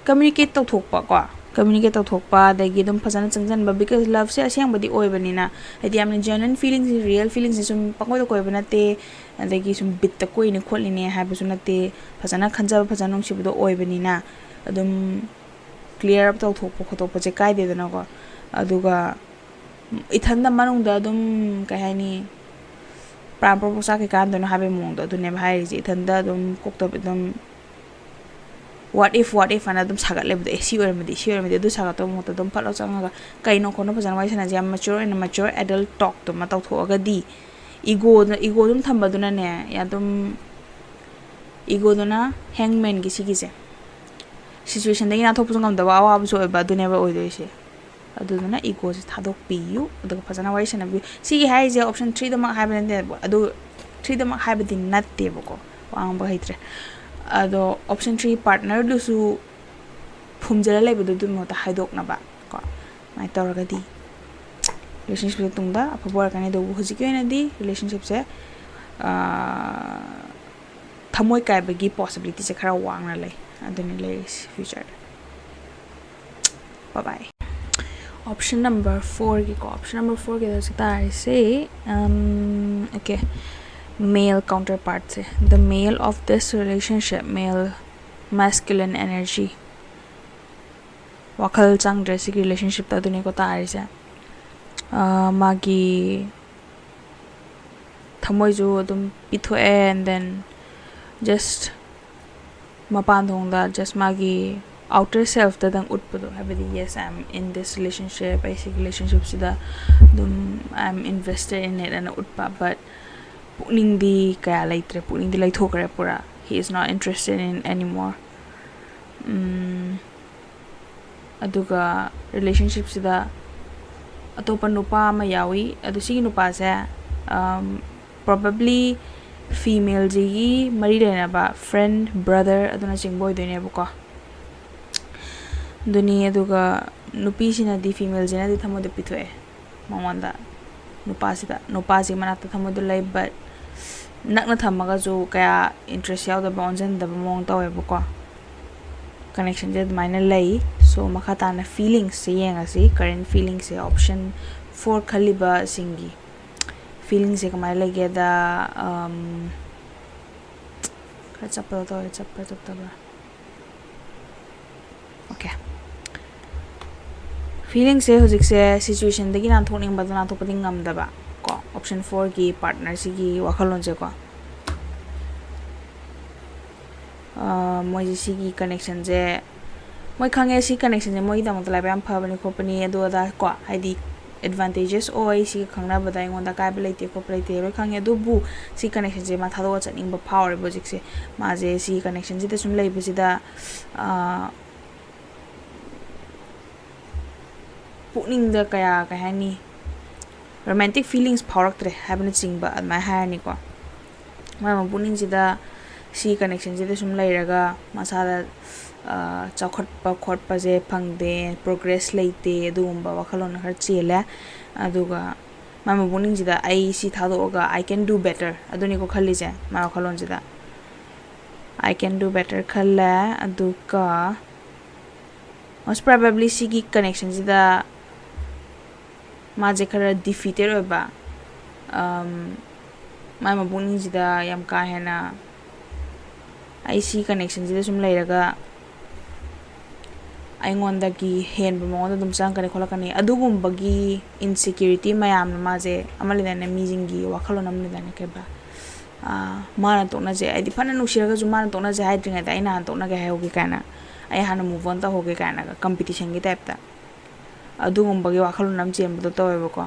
ꯀꯝꯃ꯭ꯌꯨꯅꯤꯀꯦꯠ ꯇꯧꯊꯣꯛꯄ ꯀꯣ, ꯀꯝꯃ꯭ꯌꯨꯅꯤꯀꯦꯠ ꯇꯧꯊꯣꯛꯄ, ꯑꯗꯒꯤ ꯑꯗꯨꯝ ꯐꯖꯅ ꯆꯪꯁꯤꯟꯕ, ꯕꯤꯀꯣꯖ ꯂꯞꯁꯦ ꯑꯁꯦꯡꯕꯗꯤ ꯑꯣꯏꯕꯅꯤꯅ, ꯍꯥꯏꯗꯤ ꯌꯥꯝꯅ ꯖꯦꯅꯨꯏꯟ ꯐꯤꯂꯤꯡꯁꯦ, ꯔꯤꯌꯦꯜ ꯐꯤꯂꯤꯡꯁꯦ ꯁꯨꯝ ꯄꯪꯀꯣꯏꯗ ꯀꯣꯏꯕ ꯅꯠꯇꯦ, ꯑꯗꯒꯤ ꯁꯨꯝ ꯕꯤꯠꯇ ꯀꯣꯏꯅꯤ ꯈꯣꯠꯂꯤꯅꯦ ꯍꯥꯏꯕꯁꯨ ꯅꯠꯇꯦ, ꯐꯖꯅ ꯈꯟꯖꯕ, ꯐꯖꯅ ꯅꯨꯡꯁꯤꯕꯗꯣ ꯑꯣꯏꯕꯅꯤꯅ ꯑꯗꯨꯝ ꯀ꯭ꯂꯤꯌꯥꯔ ꯑꯞ ꯇꯧꯊꯣꯛꯄ ꯈꯣꯠꯇꯣꯛꯄꯁꯦ ꯀꯥꯏꯗꯦꯗꯅꯀꯣ꯫ ꯑꯗꯨꯒ ꯏꯊꯟꯗ ꯃꯅꯨꯡꯗ ꯑꯗꯨꯝ, ꯀꯩ ꯍꯥꯏꯅꯤ, ꯄ꯭ꯔꯥꯟ ꯄ꯭ꯔꯣꯛ ꯄ꯭ꯔꯣꯛ ꯆꯥꯛ ꯀꯩ ꯀꯥꯟꯗꯣꯏꯅꯣ ꯍꯥꯏꯕꯒꯤ ꯃꯑꯣꯡꯗꯣ ꯑꯗꯨꯅꯦꯕ ꯍꯥꯏꯔꯤꯁꯦ꯫ ꯏꯊꯟꯗ ꯑꯗꯨꯝ ꯀꯣꯛꯇ ꯑꯗꯨꯝ what if, what if ꯍꯥꯏꯅ ꯑꯗꯨꯝ ꯁꯥꯒꯠ ꯂꯩꯕꯗꯣ, ꯑꯦ, ꯁꯤ ꯑꯣꯏꯔꯝꯃꯗꯤ, ꯁꯤ ꯑꯣꯏꯔꯝꯃꯗꯤ, ꯑꯗꯨ ꯁꯥꯒꯠꯇꯧꯕ ꯃꯍꯨꯠꯇ ꯑꯗꯨꯝ ꯐꯠ ꯂꯥꯎ ꯆꯪꯉꯒ ꯀꯩꯅꯣ ꯈꯣꯠꯅꯣ ꯐꯖꯅ ꯋꯥꯔꯤ ꯁꯥꯟꯅꯁꯦ, ꯌꯥꯝ ꯃꯦꯆ꯭ꯌꯣꯔ ꯑꯣꯏꯅ, ꯃꯦꯆ꯭ꯌꯣꯔ ꯑꯦꯗꯜꯠ ꯇꯣꯛꯇꯨꯃ ꯇꯧꯊꯣꯛꯑꯒꯗꯤ, ꯏꯒꯣꯗ, ꯏꯒꯣ ꯑꯗꯨꯝ ꯊꯝꯕꯗꯨꯅꯅꯦ, ꯑꯗꯨꯝ ꯏꯒꯣꯗꯨꯅ ꯍꯦꯡꯃꯦꯟꯒꯤ ꯁꯤꯒꯤꯁꯦ ꯁꯤꯆꯨꯋꯦꯁꯟꯗꯒꯤ ꯅꯥꯟꯊꯣꯛꯄꯁꯨ ꯉꯝꯗꯕ ꯑꯋꯥꯕꯁꯨ ꯑꯣꯏꯕ, ꯑꯗꯨꯅꯦꯕ ꯑꯣꯏꯗꯣꯏꯁꯦ꯫ ꯑꯗꯨꯗꯨꯅ ꯏꯒꯣꯁꯦ ꯊꯥꯗꯣꯛꯄꯤꯌꯨ, ꯑꯗꯨꯒ ꯐꯖꯅ ꯋꯥꯔꯤ ꯁꯥꯟꯅꯕꯤꯌꯨ꯫ ꯁꯤꯒꯤ ꯍꯥꯏꯔꯤꯁꯦ ꯑꯣꯞꯁꯟ ꯊ꯭ꯔꯤꯗꯃꯛ ꯍꯥꯏꯕ ꯅꯠꯇꯦꯕ, ꯑꯗꯨ ꯊ꯭ꯔꯤꯗꯃꯛ ꯍꯥꯏꯕꯗꯤ ꯅꯠꯇꯦꯕꯀꯣ, ꯋꯥ ꯉꯥꯡꯕ ꯍꯩꯇ꯭ꯔꯦ꯫ ꯑꯗꯣ ꯑꯣꯞꯁꯟ ꯊ꯭ꯔꯤ, ꯄꯥꯔꯠꯅꯔꯗꯨꯁꯨ ꯐꯨꯝꯖꯤꯜꯂ ꯂꯩꯕꯗꯣ ꯑꯗꯨꯒꯤ ꯃꯍꯨꯠꯇ ꯍꯥꯏꯗꯣꯛꯅꯕ ꯀꯣ, ꯑꯗꯨꯃꯥꯏꯅ ꯇꯧꯔꯒꯗꯤ ꯔꯤꯂꯦꯁꯟꯁꯤꯞꯁꯦ ꯇꯨꯡꯗ ꯑꯐꯕ ꯑꯣꯏꯔꯛꯀꯅꯤ꯫ ꯑꯗꯨꯕꯨ ꯍꯧꯖꯤꯛꯀꯤ ꯑꯣꯏꯅꯗꯤ ꯔꯤꯂꯦꯁꯟꯁꯤꯞꯁꯦ, ꯑꯥ, ꯊꯃꯣꯏ ꯀꯥꯏꯕꯒꯤ ꯄꯣꯁꯤꯕꯤꯂꯤꯇꯤꯁꯦ ꯈꯔ ꯋꯥꯡꯅ ꯂꯩ, ꯑꯗꯨꯅꯤ ꯂꯩꯔꯤꯁꯦ ꯐ꯭ꯌꯨꯆꯔꯗ꯫ Bye bye. ꯑꯣꯞꯁꯟ ꯅꯝꯕꯔ ꯐꯣꯔꯒꯤꯀꯣ, ꯑꯣꯞꯁꯟ ꯅꯝꯕꯔ ꯐꯣꯔꯒꯤꯗ ꯍꯧꯖꯤꯛ ꯇꯥꯔꯤꯁꯦ, okay, male counterpartꯁꯦ, the male of this relationship, male masculine energy, ꯋꯥꯈꯜ ꯆꯪꯗ꯭ꯔꯦ ꯁꯤꯒꯤ ꯔꯤꯂꯦꯁꯟꯁꯤꯞꯇ, ꯑꯗꯨꯅꯤꯀꯣ ꯇꯥꯔꯤꯁꯦ꯫ ꯑꯥ, ꯃꯥꯒꯤ ꯊꯃꯣꯏꯁꯨ ꯑꯗꯨꯝ ꯄꯤꯊꯣꯛꯑꯦ, and then just ꯃꯄꯥꯟ ꯊꯣꯡꯗ just ꯃꯥꯒꯤ outer selfꯇꯗꯪ ꯎꯠꯄꯗꯣ, ꯍꯥꯏꯕꯗꯤ, yes, I am in this relationship, ꯑꯩ ꯁꯤꯒꯤ ꯔꯤꯂꯦꯁꯟꯁꯤꯞꯁꯤꯗ ꯑꯗꯨꯝ I am invested in it ꯍꯥꯏꯅ ꯎꯠꯄ, but ꯄꯨꯛꯅꯤꯡꯗꯤ ꯀꯌꯥ ꯂꯩꯇ꯭ꯔꯦ, ꯄꯨꯛꯅꯤꯡꯗꯤ ꯂꯩꯊꯣꯛꯈ꯭ꯔꯦ ꯄꯨꯔꯥ, he is not interested in anymore꯫ ꯎꯝ, ꯑꯗꯨꯒ ꯔꯤꯂꯦꯁꯟꯁꯤꯞꯁꯤꯗ ꯑꯇꯣꯞꯄ ꯅꯨꯄꯥ ꯑꯃ ꯌꯥꯎꯏ꯫ ꯑꯗꯣ ꯁꯤꯒꯤ ꯅꯨꯄꯥꯁꯦ, ꯑꯝ, probably ꯐꯤꯃꯦꯜꯁꯤꯒꯤ ꯃꯔꯤ ꯂꯩꯅꯕ friend, brother ꯑꯗꯨꯅꯆꯤꯡꯕ ꯑꯣꯏꯗꯣꯏꯅꯦꯕꯀꯣ꯫ ꯑꯗꯨꯅꯤ꯫ ꯑꯗꯨꯒ ꯅꯨꯄꯤꯁꯤꯅꯗꯤ, ꯐꯤꯃꯦꯜꯁꯤꯅꯗꯤ ꯊꯃꯣꯏꯗꯣ ꯄꯤꯊꯣꯛꯑꯦ ꯃꯉꯣꯟꯗ, ꯅꯨꯄꯥꯁꯤꯗ꯫ ꯅꯨꯄꯥꯁꯤ ꯃꯅꯥꯛꯇ ꯊꯃꯣꯏꯗꯣ ꯂꯩ, but ꯅꯛꯅ ꯊꯝꯃꯒꯁꯨ ꯀꯌꯥ ꯏꯟꯇꯔꯦꯁ ꯌꯥꯎꯗꯕ, ꯑꯣꯟꯁꯤꯟꯗꯕ ꯃꯑꯣꯡ ꯇꯧꯋꯦꯕꯀꯣ꯫ ꯀꯅꯦꯛꯁꯟꯁꯦ ꯑꯗꯨꯃꯥꯏꯅ ꯂꯩ꯫ So, ꯃꯈꯥ ꯇꯥꯅ ꯐꯤꯂꯤꯡꯁꯁꯦ ꯌꯦꯡꯉꯁꯤ꯫ ꯀꯔꯦꯟ ꯐꯤꯂꯤꯡꯁꯁꯦ, option four ꯈꯜꯂꯤꯕꯁꯤꯡꯒꯤ ꯐꯤꯂꯤꯡꯁꯁꯦ ꯀꯃꯥꯏꯅ ꯂꯩꯒꯦꯗ, ꯑꯝ, ꯈꯔ ꯆꯞꯄꯗ ꯇꯧꯋꯦ, ꯆꯞꯄ꯭ꯔꯥ ꯆꯞꯇꯕ꯭ꯔꯥ? ꯑꯣꯀꯦ꯫ ꯐꯤꯂꯤꯡꯁꯦ ꯍꯧꯖꯤꯛꯁꯦ ꯁꯤꯆꯨꯋꯦꯁꯟꯗꯒꯤ ꯅꯥꯟꯊꯣꯛꯅꯤꯡꯕꯗꯣ ꯅꯥꯟꯊꯣꯛꯄꯗꯤ ꯉꯝꯗꯕ ꯀꯣ, option fourꯒꯤ ꯄꯥꯔꯠꯅꯔꯁꯤꯒꯤ ꯋꯥꯈꯜꯂꯣꯟꯁꯦꯀꯣ꯫ ꯑꯥ, ꯃꯣꯏꯁꯦ ꯁꯤꯒꯤ ꯀꯅꯦꯛꯁꯟꯁꯦ, ꯃꯣꯏ ꯈꯪꯉꯦ ꯁꯤ ꯀꯅꯦꯛꯁꯟꯁꯦ ꯃꯣꯏꯒꯤꯗꯃꯛꯇ ꯂꯥꯏꯕꯛ ꯌꯥꯝ ꯐꯕꯅꯤ ꯈꯣꯠꯄꯅꯤ ꯑꯗꯨ ꯑꯗꯥ ꯀꯣ, ꯍꯥꯏꯗꯤ ꯑꯦꯗꯚꯥꯟꯇꯦꯖꯦꯁ ꯑꯣꯏ, ꯁꯤꯒ ꯈꯪꯅꯕꯗ ꯑꯩꯉꯣꯟꯗ ꯑꯀꯥꯏꯕ ꯂꯩꯇꯦ ꯈꯣꯠꯄ ꯂꯩꯇꯦ ꯂꯣꯏ ꯈꯪꯉꯦ꯫ ꯑꯗꯨꯕꯨ ꯁꯤ ꯀꯅꯦꯛꯁꯟꯁꯦ ꯃꯥ ꯊꯥꯗꯣꯛꯑ ꯆꯠꯅꯤꯡꯕ ꯐꯥꯎꯔꯦꯕ ꯍꯧꯖꯤꯛꯁꯦ꯫ ꯃꯥꯁꯦ ꯁꯤ ꯀꯅꯦꯛꯁꯟꯁꯤꯗ ꯁꯨꯝ ꯂꯩꯕꯁꯤꯗ, ꯑꯥ, ꯄꯨꯛꯅꯤꯡꯗ ꯀꯌꯥ, ꯀꯩ ꯍꯥꯏꯅꯤ, ꯔꯣꯃꯥꯟꯇꯤꯛ ꯐꯤꯂꯤꯡꯁ ꯐꯥꯎꯔꯛꯇ꯭ꯔꯦ ꯍꯥꯏꯕꯅꯆꯤꯡꯕ ꯑꯗꯨꯃꯥꯏꯅ ꯍꯥꯏꯔꯅꯤꯀꯣ꯫ ꯃꯥꯏ ꯄꯨꯛꯅꯤꯡꯁꯤꯗ ꯁꯤ ꯀꯅꯦꯛꯁꯟꯁꯤꯗ ꯁꯨꯝ ꯂꯩꯔꯒ ꯃꯁꯥꯗ, ꯑ, ꯆꯥꯎꯈꯠꯄ ꯈꯣꯠꯄꯁꯦ ꯐꯪꯗꯦ, ꯄ꯭ꯔꯣꯒ꯭ꯔꯦꯁ ꯂꯩꯇꯦ, ꯑꯗꯨꯒꯨꯝꯕ ꯋꯥꯈꯜꯂꯣꯟ ꯈꯔ ꯆꯦꯜꯂꯦ꯫ ꯑꯗꯨꯒ ꯃꯥꯏ ꯄꯨꯛꯅꯤꯡꯁꯤꯗ "ꯑꯩ ꯁꯤ ꯊꯥꯗꯣꯛꯑꯒ I can do better", ꯑꯗꯨꯅꯤꯀꯣ ꯈꯜꯂꯤꯁꯦ ꯃꯥꯏ ꯋꯥꯈꯜꯂꯣꯟꯁꯤꯗ꯫ "I can do better" ꯈꯜꯂꯦ꯫ ꯑꯗꯨꯒ most probably ꯁꯤꯒꯤ ꯀꯅꯦꯛꯁꯟꯁꯤꯗ ꯃꯥꯁꯦ ꯈꯔ ꯗꯤꯐꯤꯇꯦꯠ ꯑꯣꯏꯕ, ꯑꯝ, ꯃꯥꯏ ꯃꯄꯨꯛꯅꯤꯡꯁꯤꯗ ꯌꯥꯝ ꯀꯥ ꯍꯦꯟꯅ "ꯑꯩ ꯁꯤ ꯀꯅꯦꯛꯁꯟꯁꯤꯗ ꯁꯨꯝ ꯂꯩꯔꯒ ꯑꯩꯉꯣꯟꯗꯒꯤ ꯍꯦꯟꯕ ꯃꯉꯣꯟꯗ ꯑꯗꯨꯝ ꯆꯪꯉꯛꯀꯅꯤ ꯈꯣꯠꯂꯛꯀꯅꯤ", ꯑꯗꯨꯒꯨꯝꯕꯒꯤ ꯏꯟꯁꯦꯀ꯭ꯌꯨꯔꯤꯇꯤ ꯃꯌꯥꯝꯅ ꯃꯥꯁꯦ, ꯑꯃ ꯂꯩꯗꯥꯏꯅꯦ, ꯃꯤꯁꯤꯡꯒꯤ ꯋꯥꯈꯜꯂꯣꯟ ꯑꯃ ꯂꯩꯗꯥꯏꯅꯦ, ꯀꯩꯕ, ꯑꯥ, "ꯃꯥꯅ ꯇꯣꯛꯅꯁꯦ", ꯍꯥꯏꯗꯤ ꯐꯅ ꯅꯨꯡꯁꯤꯔꯒꯁꯨ "ꯃꯥꯅ ꯇꯣꯛꯅꯁꯦ ꯍꯥꯏꯗ꯭ꯔꯤꯉꯩꯗ ꯑꯩꯅ ꯍꯥꯟꯅ ꯇꯣꯛꯅꯒꯦ ꯍꯥꯏꯍꯧꯒꯦ" ꯀꯥꯏꯅ, "ꯑꯩ ꯍꯥꯟꯅ move on ꯇꯧꯍꯧꯒꯦ" ꯀꯥꯏꯅꯒ, ꯀꯝꯄꯤꯇꯤꯁꯟꯒꯤ ꯇꯥꯏꯞꯇ ꯑꯗꯨꯒꯨꯝꯕꯒꯤ ꯋꯥꯈꯜꯂꯣꯟ ꯑꯃ ꯆꯦꯟꯕꯗꯣ ꯇꯧꯋꯦꯕꯀꯣ꯫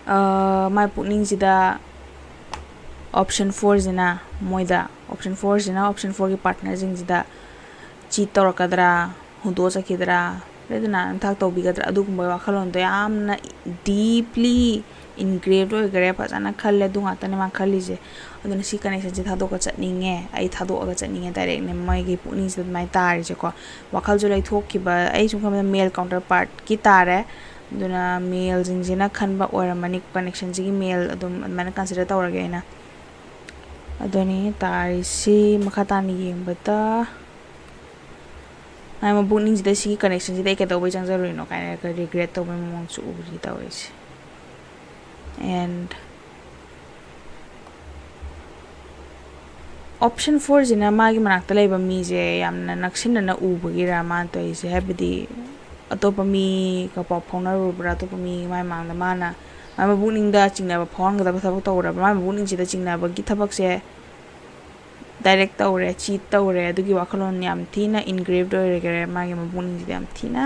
ꯑꯥ, ꯃꯥꯏ ꯄꯨꯛꯅꯤꯡꯁꯤꯗ option fourꯁꯤꯅ ꯃꯣꯏꯗ, option fourꯁꯤꯅ option fourꯒꯤ ꯄꯥꯔꯠꯅꯔꯁꯤꯡꯁꯤꯗ ꯆꯤꯠ ꯇꯧꯔꯛꯀꯗ꯭ꯔꯥ, ꯍꯨꯟꯗꯣꯛꯑ ꯆꯠꯈꯤꯗ꯭ꯔꯥ, ꯂꯩꯗꯅ, ꯅꯝꯊꯥꯛ ꯇꯧꯕꯤꯒꯗ꯭ꯔꯥ, ꯑꯗꯨꯒꯨꯝꯕꯒꯤ ꯋꯥꯈꯜꯂꯣꯟꯗꯣ ꯌꯥꯝꯅ ꯗꯤꯞꯂꯤ ingrained ꯑꯣꯏꯈꯔꯦ, ꯐꯖꯅ ꯈꯜꯂꯦ, ꯑꯗꯨ ꯉꯥꯛꯇꯅꯦ ꯃꯥ ꯈꯜꯂꯤꯁꯦ꯫ ꯑꯗꯨꯅ ꯁꯤ connectionꯁꯦ ꯊꯥꯗꯣꯛꯑꯒ ꯆꯠꯅꯤꯡꯉꯦ, ꯑꯩ ꯊꯥꯗꯣꯛꯑꯒ ꯆꯠꯅꯤꯡꯉꯦ directꯅꯦ ꯃꯣꯏꯒꯤ ꯄꯨꯛꯅꯤꯡꯁꯤꯗ ꯑꯗꯨꯃꯥꯏꯅ ꯇꯥꯔꯤꯁꯦꯀꯣ꯫ ꯋꯥꯈꯜꯁꯨ ꯂꯩꯊꯣꯛꯈꯤꯕ, ꯑꯩ ꯁꯨꯝ ꯈꯟꯕꯗ male counterpartꯀꯤ ꯇꯥꯔꯦ꯫ ꯑꯗꯨꯅ maleꯁꯤꯡꯁꯤꯅ ꯈꯟꯕ ꯑꯣꯏꯔꯝꯃꯅꯤ, connectionꯁꯤꯒꯤ male ꯑꯗꯨꯝ ꯑꯗꯨꯃꯥꯏꯅ consider ꯇꯧꯔꯒꯦ ꯑꯩꯅ꯫ ꯑꯗꯨꯅꯤ ꯇꯥꯔꯤꯁꯤ꯫ ꯃꯈꯥ ꯇꯥꯅ ꯌꯦꯡꯕꯗ ꯃꯥꯏ ꯃꯕꯨꯛꯅꯤꯡꯁꯤꯗ ꯁꯤꯒꯤ connectionꯁꯤꯗ ꯑꯩ ꯀꯩꯗꯧꯕꯩ ꯆꯪꯖꯔꯨꯏꯅꯣ ꯀꯥꯏꯅꯒ regret ꯇꯧꯕꯩ ꯃꯑꯣꯡꯁꯨ ꯎꯔꯤ ꯇꯧꯔꯤꯁꯦ꯫ And option fourꯁꯤꯅ ꯃꯥꯒꯤ ꯃꯅꯥꯛꯇ ꯂꯩꯕ ꯃꯤꯁꯦ ꯌꯥꯝꯅ ꯅꯛꯁꯤꯟꯅꯅ ꯎꯕꯒꯤꯔ ꯃꯥꯅ ꯇꯧꯔꯤꯁꯦ? ꯍꯥꯏꯕꯗꯤ ꯑꯇꯣꯞꯄ ꯃꯤꯒ ꯄꯥꯎ ꯐꯥꯎꯅꯔꯨꯕ꯭ꯔꯥ, ꯑꯇꯣꯞꯄ ꯃꯤ ꯃꯥꯏ ꯃꯥꯡꯗ ꯃꯥꯅ ꯃꯥꯏ ꯃꯕꯨꯛꯅꯤꯡꯗ ꯆꯤꯡꯅꯕ ꯐꯥꯎꯍꯟꯒꯗꯕ ꯊꯕꯛ ꯇꯧꯔꯕ꯭ꯔꯥ? ꯃꯥꯏ ꯃꯕꯨꯛꯅꯤꯡꯁꯤꯗ ꯆꯤꯡꯅꯕꯒꯤ ꯊꯕꯛꯁꯦ direct ꯇꯧꯔꯦ, cheat ꯇꯧꯔꯦ, ꯑꯗꯨꯒꯤ ꯋꯥꯈꯜꯂꯣꯟ ꯌꯥꯝ ꯊꯤꯅ ingrained ꯑꯣꯏꯔꯒꯦꯔꯦ ꯃꯥꯒꯤ ꯃꯕꯨꯛꯅꯤꯡꯁꯤꯗ ꯌꯥꯝ ꯊꯤꯅ꯫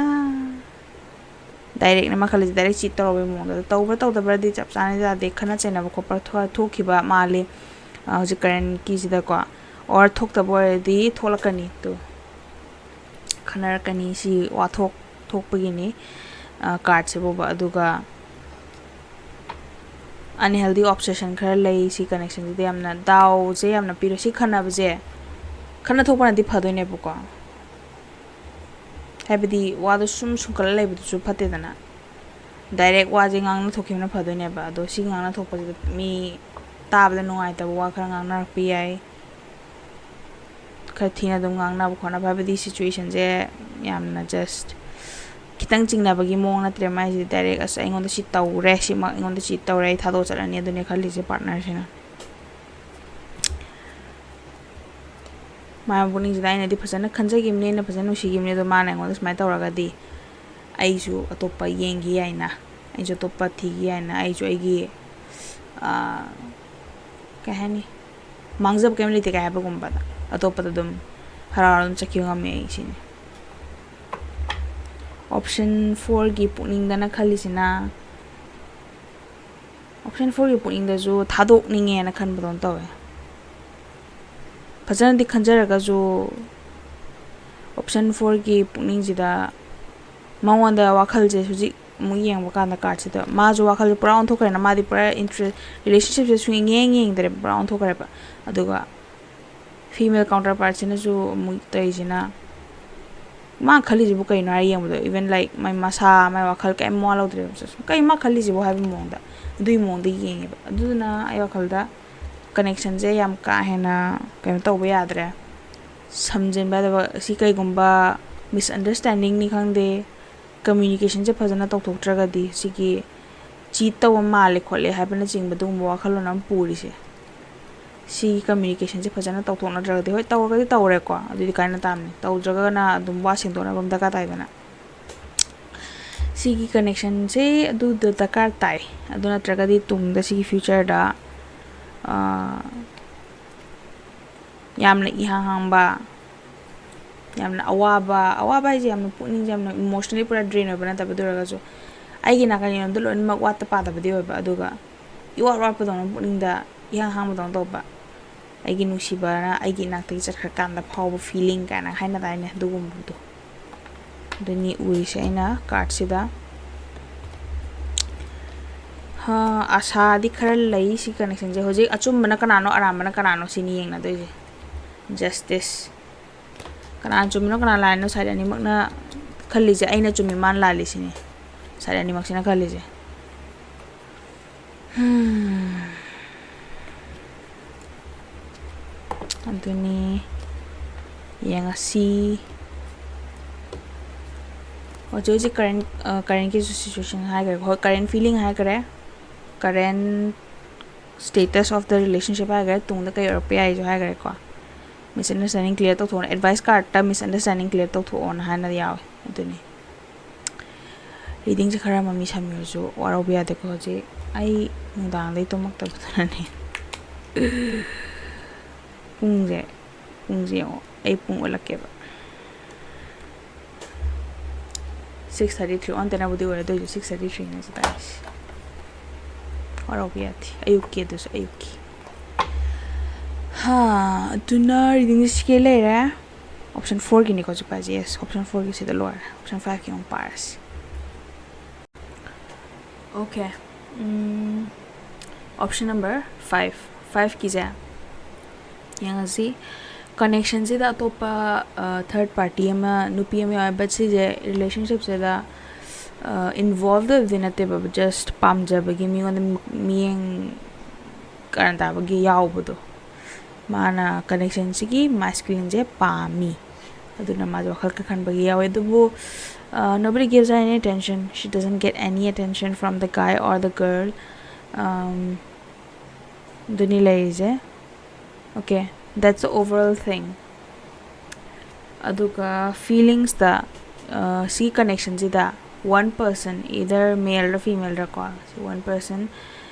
Directꯅꯦ ꯃꯥ ꯈꯜꯂꯤꯁꯦ, direct cheat ꯇꯧꯔꯕꯩ ꯃꯑꯣꯡꯗ꯫ ꯑꯗꯣ ꯇꯧꯕ꯭ꯔꯥ ꯇꯧꯗꯕ꯭ꯔꯥꯗꯤ ꯆꯞ ꯆꯥꯅ ꯌꯥꯗꯦ, ꯈꯠꯅ ꯆꯩꯅꯕ ꯈꯣꯠꯄ ꯊꯣꯛ- ꯊꯣꯛꯈꯤꯕ ꯃꯥꯜꯂꯤ, ꯑ, ꯍꯧꯖꯤꯛ currentꯀꯤꯁꯤꯗꯀꯣ꯫ Or ꯊꯣꯛꯇꯕ ꯑꯣꯏꯔꯗꯤ ꯊꯣꯛꯂꯛꯀꯅꯤ, ꯇꯨ ꯈꯟꯅꯔꯛꯀꯅꯤ, ꯁꯤ ꯋꯥꯊꯣꯛ ꯊꯣꯛꯄꯒꯤꯅꯤ꯫ ꯑ, cardꯁꯤꯕꯨꯕ꯫ ꯑꯗꯨꯒ unhealthy obsession ꯈꯔ ꯂꯩ ꯁꯤ connectionꯁꯤꯗ꯫ ꯌꯥꯝꯅ ꯗꯥꯎꯁꯦ ꯌꯥꯝꯅ ꯄꯤꯔꯣ꯫ ꯁꯤ ꯈꯟꯅꯕꯁꯦ, ꯈꯟꯅ ꯊꯣꯛꯄꯅꯗꯤ ꯐꯗꯣꯏꯅꯦꯕꯀꯣ꯫ ꯍꯥꯏꯕꯗꯤ ꯋꯥꯗꯣ ꯁꯨꯝ ꯁꯨꯝꯀꯠꯂ ꯂꯩꯕꯗꯨꯁꯨ ꯐꯠꯇꯦꯗꯅ꯫ Direct ꯋꯥꯁꯦ ꯉꯥꯡꯅ ꯊꯣꯛꯈꯤꯕꯅ ꯐꯗꯣꯏꯅꯦꯕ꯫ ꯑꯗꯣ ꯁꯤ ꯉꯥꯡꯅ ꯊꯣꯛꯄꯁꯤꯗ ꯃꯤ ꯇꯥꯕꯗ ꯅꯨꯡꯉꯥꯏꯇꯕ ꯋꯥ ꯈꯔ ꯉꯥꯡꯅꯔꯛꯄ ꯌꯥꯏ꯫ ꯈꯔ ꯊꯤꯅ ꯑꯗꯨꯝ ꯉꯥꯡꯅꯕ ꯈꯣꯠꯅꯕ, ꯍꯥꯏꯕꯗꯤ situationꯁꯦ ꯌꯥꯝꯅ just ꯈꯤꯇꯪ ꯆꯤꯡꯅꯕꯒꯤ ꯃꯑꯣꯡ ꯅꯠꯇ꯭ꯔꯦ ꯃꯥꯏꯁꯤꯗꯤ꯫ Direct "ꯑꯁ, ꯑꯩꯉꯣꯟꯗ cheat ꯇꯧꯔꯦ, ꯁꯤꯃꯛ ꯑꯩꯉꯣꯟꯗ cheat ꯇꯧꯔꯦ, ꯑꯩ ꯊꯥꯗꯣꯛꯑ ꯆꯠꯂꯅꯤ", ꯑꯗꯨꯅꯦ ꯈꯜꯂꯤꯁꯦ partnerꯁꯤꯅ꯫ ꯃꯥ ꯄꯨꯛꯅꯤꯡꯁꯤꯗ "ꯑꯩꯅꯗꯤ ꯐꯖꯅ ꯈꯟꯖꯈꯤꯕꯅꯤ, ꯑꯩꯅ ꯐꯖꯅ ꯅꯨꯡꯁꯤꯈꯤꯕꯅꯤ, ꯑꯗꯣ ꯃꯥꯅ ꯑꯩꯉꯣꯟꯗ ꯁꯨꯃꯥꯏꯅ ꯇꯧꯔꯒꯗꯤ ꯑꯩꯁꯨ ꯑꯇꯣꯞꯄ ꯌꯦꯡꯈꯤ ꯌꯥꯏꯅ, ꯑꯩꯁꯨ ꯑꯇꯣꯞꯄ ꯊꯤꯈꯤ ꯌꯥꯏꯅ, ꯑꯩꯁꯨ ꯑꯩꯒꯤ, ꯑꯥ, ꯀꯩ ꯍꯥꯏꯅꯤ, ꯃꯥꯡꯖꯕ ꯀꯩꯝ ꯂꯩꯇꯦ" ꯀꯥꯏ ꯍꯥꯏꯕꯒꯨꯝꯕꯗ ꯑꯇꯣꯞꯄꯗ ꯑꯗꯨꯝ ꯍꯔꯥꯎ ꯍꯔꯥꯎ ꯑꯗꯨꯝ ꯆꯠꯈꯤꯕ ꯉꯝꯃꯦ ꯑꯩ ꯁꯤꯅꯤ꯫ Option fourꯒꯤ ꯄꯨꯛꯅꯤꯡꯗꯅ ꯈꯜꯂꯤꯁꯤꯅ, option fourꯒꯤ ꯄꯨꯛꯅꯤꯡꯗꯁꯨ ꯊꯥꯗꯣꯛꯅꯤꯡꯉꯦꯅ ꯈꯟꯕꯗꯧꯅ ꯇꯧꯋꯦ꯫ ꯐꯖꯅꯗꯤ ꯈꯟꯖꯔꯒꯁꯨ option fourꯒꯤ ꯄꯨꯛꯅꯤꯡꯁꯤꯗ ꯃꯉꯣꯟꯗ ꯋꯥꯈꯜꯁꯦ ꯍꯧꯖꯤꯛ ꯑꯃꯨꯛ ꯌꯦꯡꯕ ꯀꯥꯟꯗ cardꯁꯤꯗ ꯃꯥꯁꯨ ꯋꯥꯈꯜꯁꯦ ꯄꯨꯔꯥ ꯑꯣꯟꯊꯣꯛꯈ꯭ꯔꯦꯅ, ꯃꯥꯗꯤ ꯄꯨꯔꯥ interest, relationshipꯁꯦ ꯁꯨꯡꯌꯦꯡ ꯌꯦꯡꯗ꯭ꯔꯦꯕ, ꯄꯨꯔꯥ ꯑꯣꯟꯊꯣꯛꯈ꯭ꯔꯦꯕ꯫ ꯑꯗꯨꯒ female counterpartꯁꯤꯅꯁꯨ ꯑꯃꯨꯛ ꯇꯧꯔꯤꯁꯤꯅ, ꯃꯥ ꯈꯜꯂꯤꯁꯤꯕꯨ ꯀꯩꯅꯣ ꯍꯥꯏꯔ ꯌꯦꯡꯕꯗꯣ, even like ꯃꯥꯏ ꯃꯁꯥ, ꯃꯥꯏ ꯋꯥꯈꯜ ꯀꯩꯝ ꯃꯋꯥ ꯂꯧꯗ꯭ꯔꯦꯕ꯫ ꯀꯩ ꯃꯥ ꯈꯜꯂꯤꯁꯤꯕꯨ ꯍꯥꯏꯕ ꯃꯑꯣꯡꯗ, ꯑꯗꯨꯒꯤ ꯃꯑꯣꯡꯗ ꯌꯦꯡꯉꯦꯕ꯫ ꯑꯗꯨꯗꯨꯅ ꯑꯩ ꯋꯥꯈꯜꯗ connectionꯁꯦ ꯌꯥꯝ ꯀꯥ ꯍꯦꯟꯅ ꯀꯩꯅꯣ ꯇꯧꯕ ꯌꯥꯗ꯭ꯔꯦ, ꯁꯝꯖꯤꯟꯕ ꯌꯥꯗꯕ꯫ ꯁꯤ ꯀꯩꯒꯨꯝꯕ misunderstandingꯅꯤ ꯈꯪꯗꯦ, communicationꯁꯦ ꯐꯖꯅ ꯇꯧꯊꯣꯛꯇ꯭ꯔꯒꯗꯤ, ꯁꯤꯒꯤ cheat ꯇꯧꯕ ꯃꯥꯜꯂꯦ ꯈꯣꯠꯂꯦ ꯍꯥꯏꯕꯅꯆꯤꯡꯕ ꯑꯗꯨꯒꯨꯝꯕ ꯋꯥꯈꯜꯂꯣꯟ ꯑꯃ ꯄꯨꯔꯤꯁꯦ, ꯁꯤꯒꯤ communicationꯁꯦ ꯐꯖꯅ ꯇꯧꯊꯣꯛꯅꯗ꯭ꯔꯒꯗꯤ, ꯍꯣꯏ, ꯇꯧꯔꯒꯗꯤ ꯇꯧꯔꯦꯀꯣ, ꯑꯗꯨꯗꯤ ꯀꯥꯏꯅ ꯇꯥꯕꯅꯤ꯫ ꯇꯧꯗ꯭ꯔꯒꯅ ꯑꯗꯨꯝ ꯋꯥ ꯁꯦꯡꯗꯣꯛꯅꯕ ꯑꯃ ꯗꯔꯀꯥꯔ ꯇꯥꯏꯗꯅ꯫ ꯁꯤꯒꯤ connectionꯁꯦ ꯑꯗꯨꯗ ꯗꯔꯀꯥꯔ ꯇꯥꯏ꯫ ꯑꯗꯨ ꯅꯠꯇ꯭ꯔꯒꯗꯤ ꯇꯨꯡꯗ ꯁꯤꯒꯤ futureꯗ, ꯑꯥ, ꯌꯥꯝꯅ ꯏꯍꯥꯡ ꯍꯥꯡꯕ, ꯌꯥꯝꯅ ꯑꯋꯥꯕ, ꯑꯋꯥꯕ ꯍꯥꯏꯁꯦ ꯌꯥꯝꯅ ꯄꯨꯛꯅꯤꯡꯁꯦ ꯌꯥꯝꯅ emotionally ꯄꯨꯔꯥ drain ꯑꯣꯏꯕ ꯅꯠꯇꯕ, ꯑꯗꯨ ꯑꯣꯏꯔꯒꯁꯨ ꯑꯩꯒꯤ ꯅꯥꯀꯟ ꯌꯦꯡꯕꯗ ꯂꯣꯏꯅꯃꯛ ꯋꯥꯠꯇ ꯄꯥꯗꯕꯗꯤ ꯑꯣꯏꯕ, ꯑꯗꯨꯒ ꯏꯋꯥꯠ ꯋꯥꯠꯄꯗꯧꯅ, ꯄꯨꯛꯅꯤꯡꯗ ꯏꯍꯥꯡ ꯍꯥꯡꯕꯗꯧꯅ ꯇꯧꯕ, ꯑꯩꯒꯤ ꯅꯨꯡꯁꯤꯕꯅ ꯑꯩꯒꯤ ꯏꯅꯥꯛꯇꯒꯤ ꯆꯠꯈ꯭ꯔꯀꯥꯟꯗ ꯐꯥꯎꯕ feeling ꯀꯥꯏꯅ ꯍꯥꯏꯅꯗꯥꯏꯅꯦ, ꯑꯗꯨꯒꯨꯝꯕꯗꯣ꯫ ꯑꯗꯨꯅꯤ ꯎꯔꯤꯁꯦ ꯑꯩꯅ cardꯁꯤꯗ꯫ ꯍꯥ, ꯑꯁꯥꯗꯤ ꯈꯔ ꯂꯩ ꯁꯤ connectionꯁꯦ꯫ ꯍꯧꯖꯤꯛ ꯑꯆꯨꯝꯕꯅ ꯀꯅꯥꯅꯣ, ꯑꯔꯥꯟꯕꯅ ꯀꯅꯥꯅꯣ ꯁꯤꯅꯤ ꯌꯦꯡꯅꯗꯣꯏꯁꯦ꯫ Justice꯫ ꯀꯅꯥꯅ ꯆꯨꯝꯃꯤꯅꯣ, ꯀꯅꯥ ꯂꯥꯜꯂꯤꯅꯣ, side ꯑꯅꯤꯃꯛꯅ ꯈꯜꯂꯤꯁꯦ, ꯑꯩꯅ ꯆꯨꯝꯃꯤ, ꯃꯥꯅ ꯂꯥꯜꯂꯤ ꯁꯤꯅꯤ꯫ Side ꯑꯅꯤꯃꯛꯁꯤꯅ ꯈꯜꯂꯤꯁꯦ꯫ ꯍꯝ꯫ ꯑꯗꯨꯅꯤ, ꯌꯦꯡꯉꯁꯤ꯫ ꯍꯧꯖꯤꯛ ꯍꯧꯖꯤꯛ current, ꯑ, currentꯀꯤꯁꯨ situation ꯍꯥꯏꯈ꯭ꯔꯦ, ꯍꯣꯏ, current feeling ꯍꯥꯏꯈ꯭ꯔꯦ, current status of the relationship ꯍꯥꯏꯈ꯭ꯔꯦ, ꯇꯨꯡꯗ ꯀꯩ ꯑꯣꯏꯔꯛꯄ ꯌꯥꯏꯁꯨ ꯍꯥꯏꯈ꯭ꯔꯦꯀꯣ꯫ Misunderstanding clear ꯇꯧꯊꯣꯛꯑꯣꯅ, advice cardꯇ misunderstanding clear ꯇꯧꯊꯣꯛꯑꯣꯅ ꯍꯥꯏꯅ ꯌꯥꯎꯋꯦ꯫ ꯑꯗꯨꯅꯤ꯫ Readingꯁꯦ ꯈꯔ ꯃꯃꯤ ꯁꯥꯃꯤꯔꯁꯨ ꯋꯥꯔꯧꯕ ꯌꯥꯗꯦꯀꯣ꯫ ꯍꯧꯖꯤꯛ ꯑꯩ ꯅꯨꯡꯗꯥꯡꯗꯩ ꯇꯨꯝꯃꯛꯇꯕꯗꯨꯅꯅꯦ꯫ ꯄꯨꯡꯁꯦ, ꯄꯨꯡꯁꯦ ꯌꯦꯡꯉꯣ, ꯑꯩ ꯄꯨꯡ ꯎꯠꯂꯛꯀꯦꯕ꯫ Six thirty three, ꯑꯣꯟ ꯇꯩꯅꯕꯨꯗꯤ ꯑꯣꯏꯔꯦ, ꯑꯗꯨ ꯑꯣꯏꯔꯁꯨ six thirty threeꯅꯦ ꯍꯧꯖꯤꯛ ꯇꯥꯔꯤꯁꯦ꯫ ꯋꯥꯔꯧꯕ ꯌꯥꯗꯦ, ꯑꯌꯨꯛꯀꯤ ꯑꯗꯨꯁꯨ ꯑꯌꯨꯛꯀꯤ꯫ ꯍꯥ, ꯑꯗꯨꯅ readingꯁꯦ ꯁꯤꯒꯦ ꯂꯩꯔꯦ꯫ Option fourꯒꯤꯅꯤꯀꯣ ꯍꯧꯖꯤꯛ ꯄꯥꯏꯁꯦ꯫ Yes, option fourꯒꯤꯁꯤꯗ ꯂꯣꯏꯔꯦ꯫ Option fiveꯀꯤ ꯑꯃꯨꯛ Parsi. Okay. Option number five. Five ꯀꯤꯁꯦ ꯌꯦꯡꯉꯁꯤ꯫ ꯀꯅꯦꯛꯁꯟꯁꯤꯗ ꯑꯇꯣꯞꯄ ꯊꯔꯠ ꯄꯥꯔꯇꯤ ꯑꯃ, ꯅꯨꯄꯤ ꯑꯃ ꯌꯥꯎꯋꯦ, ꯕꯠ ꯁꯤꯁꯦ ꯔꯤꯂꯦꯁꯟꯁꯤꯞꯁꯤꯗ ꯏꯟꯚꯣꯜꯚ ꯑꯣꯏꯕꯗꯤ ꯅꯠꯇꯦꯕ, ꯖꯁ ꯄꯥꯝꯖꯕꯒꯤ, ꯃꯤꯉꯣꯟꯗ ꯃꯤꯠꯌꯦꯡ ꯀꯔꯟ ꯇꯥꯕꯒꯤ ꯌꯥꯎꯕꯗꯣ꯫ ꯃꯥꯅ ꯀꯅꯦꯛꯁꯟꯁꯤꯒꯤ ꯃꯥꯁꯀ꯭ꯌꯨꯂꯤꯟꯁꯦ ꯄꯥꯝꯃꯤ, ꯑꯗꯨꯅ ꯃꯥꯁꯦ ꯋꯥꯈꯜ ꯈꯟꯕꯒꯤ ꯌꯥꯎꯋꯦ꯫ ꯑꯗꯨꯕꯨ nobody gives her any attention, she doesn't get any attention from the guy or the girl. ꯑꯗꯨꯅꯤ ꯂꯩꯔꯤꯁꯦ꯫ Okay, that's the overall thing. ꯑꯗꯨꯒ ꯐꯤꯂꯤꯡꯁꯇ, ꯁꯤ ꯀꯅꯦꯛꯁꯟꯁꯤꯗ one person, either male ꯔ female ꯔꯀꯣ, ꯁꯤ one person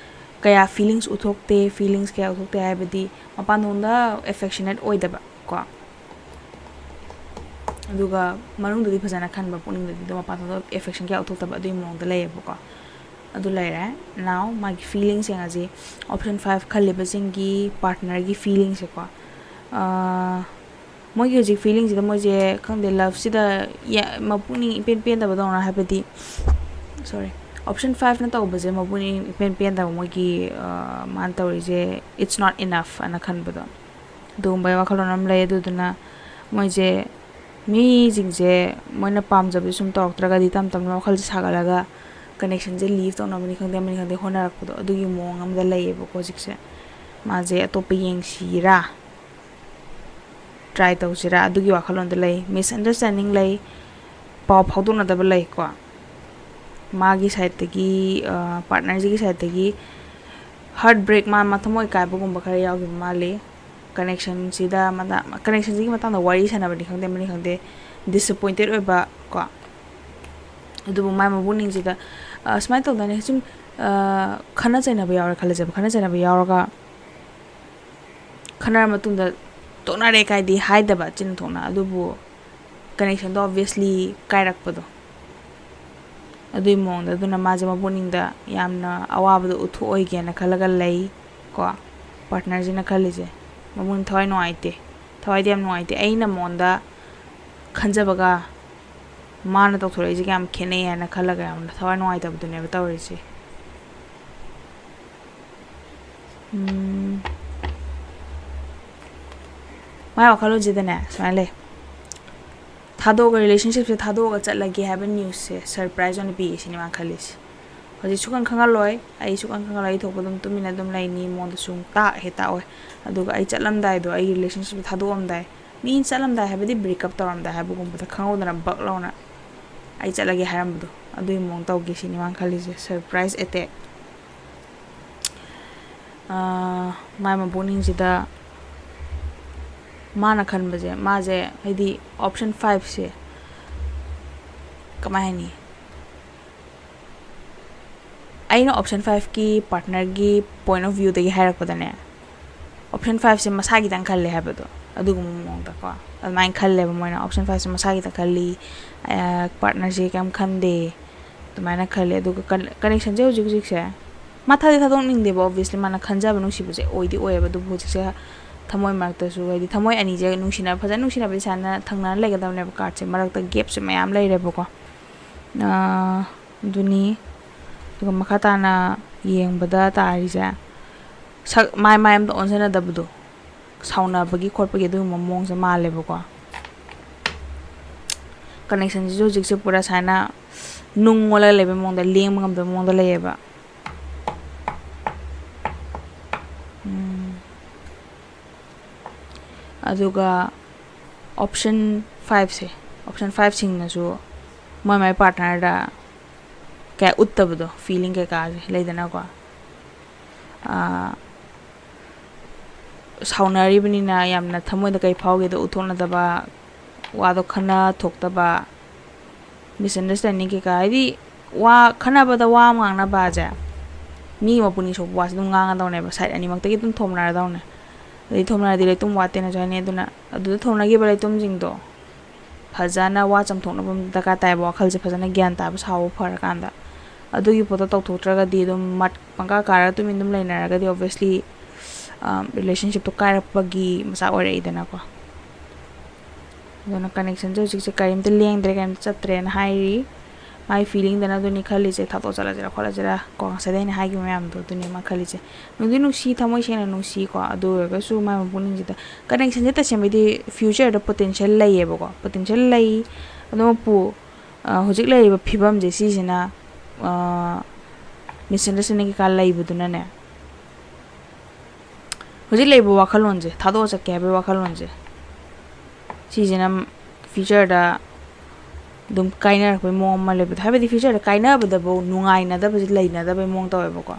ꯀꯌꯥ ꯐꯤꯂꯤꯡꯁ ꯎꯠꯊꯣꯛꯇꯦ꯫ ꯐꯤꯂꯤꯡꯁ ꯀꯌꯥ ꯎꯠꯊꯣꯛꯇꯦ ꯍꯥꯏꯕꯗꯤ ꯃꯄꯥꯟꯂꯣꯝꯗ ꯑꯦꯐꯦꯛꯁꯅꯦꯠ ꯑꯣꯏꯗꯕ ꯀꯣ, ꯑꯗꯨꯒ ꯃꯅꯨꯡꯗꯗꯤ ꯐꯖꯅ ꯈꯟꯕ, ꯄꯨꯛꯅꯤꯡꯗꯗꯤ ꯑꯗꯨꯝ ꯃꯄꯥꯟꯂꯣꯝꯗ ꯑꯦꯐꯦꯛꯁꯟ ꯀꯌꯥ ꯎꯠꯊꯣꯛꯇꯕ, ꯑꯗꯨꯒꯤ ꯃꯑꯣꯡꯗ ꯂꯩꯌꯦꯕꯀꯣ꯫ ꯑꯗꯨ ꯂꯩꯔꯦ꯫ Now ꯃꯥꯒꯤ ꯐꯤꯂꯤꯡꯁ ꯌꯦꯡꯉꯁꯤ꯫ Option five ꯈꯜꯂꯤꯕꯁꯤꯡꯒꯤ ꯄꯥꯔꯠꯅꯔꯒꯤ ꯐꯤꯂꯤꯡꯁꯦꯀꯣ꯫ ꯃꯣꯏꯒꯤ ꯍꯧꯖꯤꯛ ꯐꯤꯂꯤꯡꯁꯤꯗ ꯃꯣꯏꯁꯦ, ꯈꯪꯗꯦ, ꯂꯞꯁꯤꯗ ꯃꯄꯨꯛꯅꯤꯡ ꯏꯄꯦꯟ ꯄꯦꯟꯗꯕꯗꯧꯅ, ꯍꯥꯏꯕꯗꯤ, sorry, option five ꯅ ꯇꯧꯕꯁꯦ ꯃꯄꯨꯛꯅꯤꯡ ꯏꯄꯦꯟ ꯄꯦꯟꯗꯕ, ꯃꯣꯏꯒꯤ ꯃꯥꯅ ꯇꯧꯔꯤꯁꯦ it's not enough ꯑꯅ ꯈꯟꯕꯗꯣ, ꯑꯗꯨꯒꯨꯝꯕꯒꯤ ꯋꯥꯈꯜꯂꯣꯟ ꯑꯃ ꯂꯩ꯫ ꯑꯗꯨꯗꯨꯅ ꯃꯣꯏꯁꯦ, ꯃꯤꯁꯤꯡꯁꯦ ꯃꯣꯏꯅ ꯄꯥꯝꯖꯕꯗꯤ ꯁꯨꯝ ꯇꯧꯔꯛꯇ꯭ꯔꯒꯗꯤ ꯇꯞ ꯇꯞꯅ ꯋꯥꯈꯜꯁꯦ ꯁꯥꯒꯠꯂꯒ ꯀꯅꯦꯛꯁꯟꯁꯦ ꯂꯤꯐ ꯇꯧꯅꯕꯅꯤ ꯈꯪꯗꯦ, ꯑꯃꯅꯤ ꯈꯪꯗꯦ, ꯍꯣꯠꯅꯔꯛꯄꯗꯣ, ꯑꯗꯨꯒꯤ ꯃꯑꯣꯡ ꯑꯃꯗ ꯂꯩꯌꯦꯕꯀꯣ ꯍꯧꯖꯤꯛꯁꯦ꯫ ꯃꯥꯁꯦ ꯑꯇꯣꯞꯄ ꯌꯦꯡꯁꯤꯔꯥ, ꯇ꯭ꯔꯥꯏ ꯇꯧꯁꯤꯔꯥ, ꯑꯗꯨꯒꯤ ꯋꯥꯈꯜꯂꯣꯟꯗ ꯂꯩ꯫ ꯃꯤꯁꯑꯟꯗꯔꯁ꯭ꯇꯦꯟꯗꯤꯡ ꯂꯩ, ꯄꯥꯎ ꯐꯥꯎꯗꯣꯛꯅꯗꯕ ꯂꯩꯀꯣ꯫ ꯃꯥꯒꯤ ꯁꯥꯏꯠꯇꯒꯤ, ꯄꯥꯔꯠꯅꯔꯁꯤꯒꯤ ꯁꯥꯏꯠꯇꯒꯤ ꯍꯥꯔꯠ ꯕ꯭ꯔꯦꯛ, ꯃꯥ ꯃꯊꯃꯣꯏ ꯀꯥꯏꯕꯒꯨꯝꯕ ꯈꯔ ꯌꯥꯎꯈꯤꯕ ꯃꯥꯜꯂꯤ꯫ ꯀꯅꯦꯛꯁꯟꯁꯤꯗ, ꯀꯅꯦꯛꯁꯟꯁꯤꯒꯤ ꯃꯇꯥꯡꯗ ꯋꯥꯔꯤ ꯁꯥꯟꯅꯕꯅꯤ ꯈꯪꯗꯦ, ꯑꯃꯅꯤ ꯈꯪꯗꯦ, ꯗꯤꯁꯑꯄꯣꯏꯟꯇꯦꯠ ꯑꯣꯏꯕ ꯀꯣ꯫ ꯑꯗꯨꯕꯨ ꯃꯥꯏ ꯃꯄꯨꯛꯅꯤꯡꯁꯤꯗ ꯁꯨꯃꯥꯏꯅ ꯇꯧꯗꯅ ꯁꯨꯝ ꯈꯠꯅ ꯆꯩꯅꯕ ꯌꯥꯎꯔꯦ ꯈꯜꯂꯁꯦꯕ꯫ ꯈꯠꯅ ꯆꯩꯅꯕ ꯌꯥꯎꯔꯒ ꯈꯠꯅꯔ ꯃꯇꯨꯡꯗ ꯇꯣꯛꯅꯔꯦ ꯀꯥꯏꯗꯤ ꯍꯥꯏꯗꯕ ꯆꯤꯟ ꯊꯣꯛꯅ, ꯑꯗꯨꯕꯨ ꯀꯅꯦꯛꯁꯟꯗꯣ ꯑꯣꯕꯤꯌꯁꯂꯤ ꯀꯥꯏꯔꯛꯄꯗꯣ, ꯑꯗꯨꯒꯤ ꯃꯑꯣꯡꯗ꯫ ꯑꯗꯨꯅ ꯃꯥꯁꯦ ꯃꯄꯨꯛꯅꯤꯡꯗ ꯌꯥꯝꯅ ꯑꯋꯥꯕꯗꯣ ꯎꯠꯊꯣꯛꯑꯣꯏꯒꯦꯅ ꯈꯜꯂꯒ ꯂꯩ ꯀꯣ꯫ ꯄꯥꯔꯠꯅꯔꯁꯤꯅ ꯈꯜꯂꯤꯁꯦ, ꯃꯄꯨꯛꯅꯤꯡ ꯊꯋꯥꯏ ꯅꯨꯡꯉꯥꯏꯇꯦ, ꯊꯋꯥꯏꯗꯤ ꯌꯥꯝ ꯅꯨꯡꯉꯥꯏꯇꯦ꯫ ꯑꯩꯅ ꯃꯉꯣꯟꯗ ꯈꯟꯖꯕꯒ ꯃꯥꯅ ꯇꯧꯊꯣꯔꯛꯏꯁꯤꯒ ꯌꯥꯝ ꯈꯦꯠꯅꯩ ꯍꯥꯏꯅ ꯈꯜꯂꯒ ꯌꯥꯝꯅ ꯊꯋꯥꯏ ꯅꯨꯡꯉꯥꯏꯇꯕꯗꯨꯅꯦꯕ ꯇꯧꯔꯤꯁꯦ꯫ ꯎꯝ, ꯃꯥꯏ ꯋꯥꯈꯜꯂꯣꯟꯁꯤꯗꯅꯦ ꯁꯨꯃꯥꯏꯅ ꯂꯩ: ꯊꯥꯗꯣꯛꯑꯒ, relationshipꯁꯦ ꯊꯥꯗꯣꯛꯑꯒ ꯆꯠꯂꯒꯦ ꯍꯥꯏꯕ newsꯁꯦ surprise ꯑꯣꯏꯅ ꯄꯤꯒꯦ ꯁꯤꯅꯤ ꯃꯥꯅ ꯈꯜꯂꯤꯁꯦ꯫ ꯍꯧꯖꯤꯛ ꯁꯨꯛꯈꯟ ꯈꯪꯍꯜꯂꯣꯏ, ꯑꯩ ꯁꯨꯛꯈꯟ ꯈꯪꯍꯜꯂꯣꯏ, ꯑꯩ ꯊꯣꯛꯄ ꯑꯗꯨꯝ ꯇꯨꯃꯤꯟꯅ ꯑꯗꯨꯝ ꯂꯩꯅꯤ ꯃꯑꯣꯡꯗ ꯁꯨꯝ ꯇꯥꯛ ꯍꯦꯛ ꯇꯥꯛꯑꯣꯏ꯫ ꯑꯗꯨꯒ ꯑꯩ ꯆꯠꯂꯝꯗꯥꯏꯗꯣ, ꯑꯩꯒꯤ relationshipꯁꯦ ꯊꯥꯗꯣꯛꯑꯝꯗꯥꯏ, ꯃꯤ ꯆꯠꯂꯝꯗꯥꯏ ꯍꯥꯏꯕꯗꯤ breakup ꯇꯧꯔꯝꯗꯥꯏ ꯍꯥꯏꯕꯒꯨꯝꯕꯗ ꯈꯪꯍꯧꯗꯅ ꯕꯛ ꯂꯥꯎꯅ "ꯑꯩ ꯆꯠꯂꯒꯦ" ꯍꯥꯏꯔꯝꯕꯗꯣ, ꯑꯗꯨꯒꯤ ꯃꯑꯣꯡ ꯇꯧꯒꯦ ꯁꯤꯅꯤ ꯃꯥꯅ ꯈꯜꯂꯤꯁꯦ, surprise attack꯫ ꯃꯥꯏ ꯃꯄꯨꯛꯅꯤꯡꯁꯤꯗ ꯃꯥꯅ ꯈꯟꯕꯁꯦ, ꯃꯥꯁꯦ ꯍꯥꯏꯗꯤ option fiveꯁꯦ ꯀꯃꯥꯏ ꯍꯥꯏꯅꯤ, ꯑꯩꯅ option fiveꯀꯤ partnerꯒꯤ point of viewꯗꯒꯤ ꯍꯥꯏꯔꯛꯄꯗꯅꯦ, option fiveꯁꯦ ꯃꯁꯥ ꯈꯤꯇꯪ ꯈꯜꯂꯦ ꯍꯥꯏꯕꯗꯣ, ꯑꯗꯨꯒꯨꯝꯕ ꯃꯑꯣꯡꯗꯀꯣ ꯑꯗꯨꯃꯥꯏꯅ ꯈꯜꯂꯦꯕ ꯃꯣꯏꯅ꯫ Option fiveꯁꯦ ꯃꯁꯥ ꯈꯤꯇꯪ ꯈꯜꯂꯤ, partnerꯁꯦ ꯀꯩꯝ ꯈꯟꯗꯦ, ꯑꯗꯨꯃꯥꯏꯅ ꯈꯜꯂꯦ꯫ ꯑꯗꯨꯒ con- connectionꯁꯦ ꯍꯧꯖꯤꯛ ꯍꯧꯖꯤꯛꯁꯦ ꯃꯥ ꯊꯥꯗꯤ ꯊꯥꯗꯣꯛꯅꯤꯡꯗꯦꯕ, obviously ꯃꯥꯅ ꯈꯟꯖꯕ ꯅꯨꯡꯁꯤꯕꯁꯦ ꯑꯣꯏꯗꯤ ꯑꯣꯏꯌꯦꯕ꯫ ꯑꯗꯨꯕꯨ ꯍꯧꯖꯤꯛꯁꯦ ꯊꯃꯣꯏ ꯃꯔꯛꯇꯁꯨ, ꯍꯥꯏꯗꯤ ꯊꯃꯣꯏ ꯑꯅꯤꯁꯦ ꯅꯨꯡꯁꯤꯅ, ꯐꯖꯅ ꯅꯨꯡꯁꯤꯅꯕꯗꯤ ꯁꯥꯟꯅ ꯊꯪꯅꯅ ꯂꯩꯒꯗꯕꯅꯦꯕ꯫ Cardꯁꯦ ꯃꯔꯛꯇ gapꯁꯦ ꯃꯌꯥꯝ ꯂꯩꯔꯦꯕꯀꯣ꯫ ꯑꯗꯨꯅꯤ꯫ ꯑꯗꯨꯒ ꯃꯈꯥ ꯇꯥꯅ ꯌꯦꯡꯕꯗ ꯇꯥꯔꯤꯁꯦ, ꯁꯛ ꯃꯥꯏ ꯃꯥꯏ ꯑꯝꯇ ꯑꯣꯟꯁꯤꯟꯅꯗꯕꯗꯣ, ꯁꯥꯎꯅꯕꯒꯤ ꯈꯣꯠꯄꯒꯤ ꯑꯗꯨꯒꯨꯝꯕ ꯃꯑꯣꯡꯁꯦ ꯃꯥꯜꯂꯦꯕꯀꯣ꯫ Connectionꯁꯤꯁꯨ ꯍꯧꯖꯤꯛꯁꯦ ꯄꯨꯔꯥ ꯁꯨꯃꯥꯏꯅ ꯅꯨꯡ ꯑꯣꯜꯂꯒ ꯂꯩꯕ ꯃꯑꯣꯡꯗ, ꯂꯦꯡꯕ ꯉꯝꯗꯕ ꯃꯑꯣꯡꯗ ꯂꯩꯌꯦꯕ꯫ ꯎꯝ꯫ ꯑꯗꯨꯒ option fiveꯁꯦ, option fiveꯁꯤꯡꯅꯁꯨ ꯃꯣꯏ ꯃꯥꯏ partnerꯗ ꯀꯌꯥ ꯎꯠꯇꯕꯗꯣ, feeling ꯀꯩꯀꯥꯁꯦ ꯂꯩꯗꯅꯀꯣ꯫ ꯁꯥꯎꯅꯔꯤꯕꯅꯤꯅ ꯌꯥꯝꯅ ꯊꯃꯣꯏꯗ ꯀꯩ ꯐꯥꯎꯒꯦꯗꯣ ꯎꯠꯊꯣꯛꯅꯗꯕ, ꯋꯥꯗꯣ ꯈꯟꯅ ꯊꯣꯛꯇꯕ, misunderstanding ꯀꯩꯀꯥ, ꯍꯥꯏꯗꯤ ꯋꯥ ꯈꯟꯅꯕꯗ ꯋꯥ ꯑꯃ ꯉꯥꯡꯅꯕꯁꯦ, ꯃꯤ ꯃꯄꯨꯛꯅꯤꯡ ꯁꯣꯛꯄ ꯋꯥꯁꯦ ꯑꯗꯨꯝ ꯉꯥꯡꯒꯗꯧꯅꯦꯕ, side ꯑꯅꯤꯃꯛꯇꯒꯤ ꯑꯗꯨꯝ ꯊꯣꯝꯅꯔꯗꯧꯅꯦ꯫ ꯑꯗꯩ ꯊꯣꯝꯅꯔꯗꯤ ꯂꯩꯇꯨꯝ ꯋꯥꯠꯇꯦꯅꯁꯨ ꯍꯥꯏꯅꯩ꯫ ꯑꯗꯨꯅ ꯑꯗꯨꯗ ꯊꯣꯝꯅꯈꯤꯕ ꯂꯩꯇꯨꯝꯁꯤꯡꯗꯣ ꯐꯖꯅ ꯋꯥ ꯆꯥꯝꯊꯣꯛꯅꯕ ꯑꯃ ꯗꯔꯀꯥꯔ ꯇꯥꯏꯕ, ꯋꯥꯈꯜꯁꯦ ꯐꯖꯅ ꯒ꯭ꯌꯥꯟ ꯇꯥꯕ ꯁꯥꯎꯕ ꯐꯔꯀꯥꯟꯗ꯫ ꯑꯗꯨꯒꯤ ꯄꯣꯠꯇꯣ ꯇꯧꯊꯣꯛꯇ꯭ꯔꯒꯗꯤ ꯑꯗꯨꯝ ꯃꯠ ꯄꯪꯀꯥ ꯀꯥꯔꯒ ꯇꯨꯃꯤꯟ ꯑꯗꯨꯝ ꯂꯩꯅꯔꯒꯗꯤ obviously relationshipꯇꯣ ꯀꯥꯏꯔꯛꯄꯒꯤ ꯃꯆꯥꯛ ꯑꯣꯏꯔꯛꯏꯗꯅꯀꯣ꯫ ꯑꯗꯨꯅ connectionꯁꯦ ꯍꯧꯖꯤꯛꯁꯦ ꯀꯔꯤꯝꯇ ꯂꯦꯡꯗ꯭ꯔꯦ, ꯀꯔꯤꯝꯇ ꯆꯠꯇ꯭ꯔꯦꯅ ꯍꯥꯏꯔꯤ꯫ ꯃꯥꯏ feelingꯗꯅ ꯑꯗꯨꯅꯤ ꯈꯜꯂꯤꯁꯦ, ꯊꯥꯗꯣꯛ ꯆꯠꯂꯁꯤꯔꯥ ꯈꯣꯠꯂꯁꯤꯔꯥ ꯀꯣ, ꯉꯁꯥꯏꯗꯩ ꯑꯩꯅ ꯍꯥꯏꯈꯤꯕ ꯃꯌꯥꯝꯗꯣ ꯑꯗꯨꯅꯦ ꯃꯥ ꯈꯜꯂꯤꯁꯦ꯫ ꯅꯨꯡꯗꯤ ꯅꯨꯡꯁꯤ, ꯊꯃꯣꯏ ꯁꯦꯡꯅ ꯅꯨꯡꯁꯤꯀꯣ, ꯑꯗꯨ ꯑꯣꯏꯔꯒꯁꯨ ꯃꯥꯏ ꯃꯄꯨꯛꯅꯤꯡꯁꯤꯗ connectionꯁꯦ ꯇꯁꯦꯡꯕꯩꯗꯤ futureꯗ potential ꯂꯩꯌꯦꯕꯀꯣ, potential ꯂꯩ꯫ ꯑꯗꯨꯃꯛꯄꯨ, ꯑ, ꯍꯧꯖꯤꯛ ꯂꯩꯔꯤꯕ ꯐꯤꯕꯝꯁꯦ ꯁꯤꯁꯤꯅ, ꯑ, misunderstanding ꯀꯩꯀꯥ ꯂꯩꯕꯗꯨꯅꯅꯦ, ꯍꯧꯖꯤꯛ ꯂꯩꯕ ꯋꯥꯈꯜꯂꯣꯟꯁꯦ, ꯊꯥꯗꯣꯛꯑ ꯆꯠꯀꯦ ꯍꯥꯏꯕꯒꯤ ꯋꯥꯈꯜꯂꯣꯟꯁꯦ, ꯁꯤꯁꯤꯅ futureꯗ ꯑꯗꯨꯝ ꯀꯥꯏꯅꯔꯛꯄꯩ ꯃꯑꯣꯡ ꯑꯃ ꯂꯩꯕꯗꯣ, ꯍꯥꯏꯕꯗꯤ futureꯗ ꯀꯥꯏꯅꯕꯗꯕꯨ ꯅꯨꯡꯉꯥꯏꯅꯗꯕꯁꯦ ꯂꯩꯅꯗꯕꯩ ꯃꯑꯣꯡ ꯇꯧꯋꯦꯕꯀꯣ꯫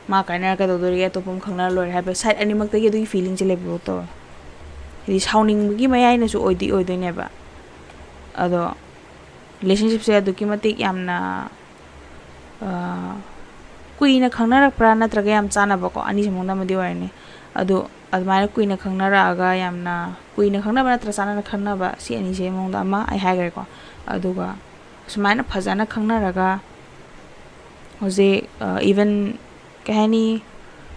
ꯃꯥ ꯀꯥꯏꯅꯔ ꯀꯩꯗꯧꯗꯣꯔꯤꯒꯦ, ꯑꯇꯣꯞꯄ ꯑꯃ ꯈꯪꯅꯔ ꯂꯣꯏꯔꯦ ꯍꯥꯏꯕ side ꯑꯅꯤꯃꯛꯇꯒꯤ ꯑꯗꯨꯒꯤ feelingꯁꯦ ꯂꯩꯕꯗꯣ ꯇꯧꯋꯦ꯫ ꯍꯥꯏꯗꯤ ꯁꯥꯎꯅꯤꯡꯕꯒꯤ ꯃꯌꯥꯏꯅꯁꯨ ꯑꯣꯏꯗꯤ ꯑꯣꯏꯗꯣꯏꯅꯦꯕ꯫ ꯑꯗꯣ relationshipꯁꯦ ꯑꯗꯨꯛꯀꯤ ꯃꯇꯤꯛ ꯌꯥꯝꯅ, ꯑ, ꯀꯨꯏꯅ ꯈꯪꯅꯔꯛꯄ꯭ꯔꯥ ꯅꯠꯇ꯭ꯔꯒ ꯌꯥꯝ ꯆꯥꯟꯅꯕꯀꯣ, ꯑꯅꯤꯁꯤ ꯃꯅꯨꯡꯗ ꯑꯃꯗꯤ ꯑꯣꯏꯔꯅꯤ꯫ ꯑꯗꯣ ꯑꯗꯨꯃꯥꯏꯅ ꯀꯨꯏꯅ ꯈꯪꯅꯔꯛꯑꯒ, ꯌꯥꯝꯅ ꯀꯨꯏꯅ ꯈꯪꯅꯕ ꯅꯠꯇ꯭ꯔ ꯆꯥꯟꯅꯅ ꯈꯪꯅꯕ, ꯁꯤ ꯑꯅꯤꯁꯤ ꯃꯅꯨꯡꯗ ꯑꯃ ꯑꯩ ꯍꯥꯏꯈ꯭ꯔꯦꯀꯣ꯫ ꯑꯗꯨꯒ ꯁꯨꯃꯥꯏꯅ ꯐꯖꯅ ꯈꯪꯅꯔꯒ ꯍꯧꯖꯤꯛ, ꯑ, even ꯀꯩ ꯍꯥꯏꯅꯤ,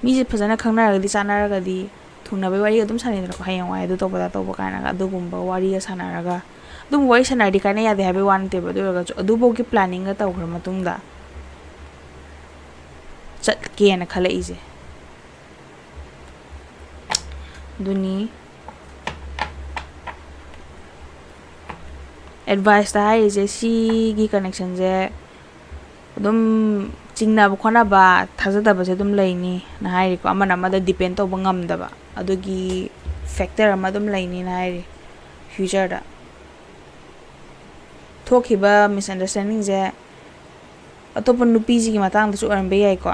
ꯃꯤꯁꯦ ꯐꯖꯅ ꯈꯪꯅꯔꯒꯗꯤ, ꯆꯥꯟꯅꯔꯒꯗꯤ ꯊꯨꯡꯅꯕꯩ ꯋꯥꯔꯤ ꯑꯗꯨꯝ ꯁꯥꯟꯅꯩꯗꯅꯀꯣ, ꯍꯌꯦꯡꯋꯥꯏ ꯑꯗꯨ ꯇꯧꯕ ꯑꯗꯥ ꯇꯧꯕ ꯀꯥꯏꯅꯒ, ꯑꯗꯨꯒꯨꯝꯕ ꯋꯥꯔꯤꯒ ꯁꯥꯟꯅꯔꯒ, ꯑꯗꯨꯝ ꯋꯥꯔꯤ ꯁꯥꯟꯅꯔꯗꯤ ꯀꯥꯏꯅ ꯌꯥꯗꯦ ꯍꯥꯏꯕꯩ ꯋꯥ ꯅꯠꯇꯦꯕ, ꯑꯗꯨ ꯑꯣꯏꯔꯒꯁꯨ ꯑꯗꯨꯐꯧꯒꯤ planningꯒ ꯇꯧꯈ꯭ꯔ ꯃꯇꯨꯡꯗ ꯆꯠꯀꯦꯅ ꯈꯜꯂꯛꯏꯁꯦ꯫ ꯑꯗꯨꯅꯤ adviceꯇ ꯍꯥꯏꯔꯤꯁꯦ, ꯁꯤꯒꯤ connectionꯁꯦ ꯑꯗꯨꯝ ꯆꯤꯡꯅꯕ ꯈꯣꯠꯅꯕ, ꯊꯥꯖꯗꯕꯁꯦ ꯑꯗꯨꯝ ꯂꯩꯅꯤꯅ ꯍꯥꯏꯔꯤꯀꯣ, ꯑꯃꯅ ꯑꯃꯗ depend ꯇꯧꯕ ꯉꯝꯗꯕ, ꯑꯗꯨꯒꯤ factor ꯑꯃ ꯑꯗꯨꯝ ꯂꯩꯅꯤꯅ ꯍꯥꯏꯔꯤ꯫ Futureꯗ ꯊꯣꯛꯈꯤꯕ misunderstandingꯁꯦ ꯑꯇꯣꯞꯄ ꯅꯨꯄꯤꯁꯤꯒꯤ ꯃꯇꯥꯡꯗꯁꯨ ꯑꯣꯏꯔꯝꯕ ꯌꯥꯏꯀꯣ꯫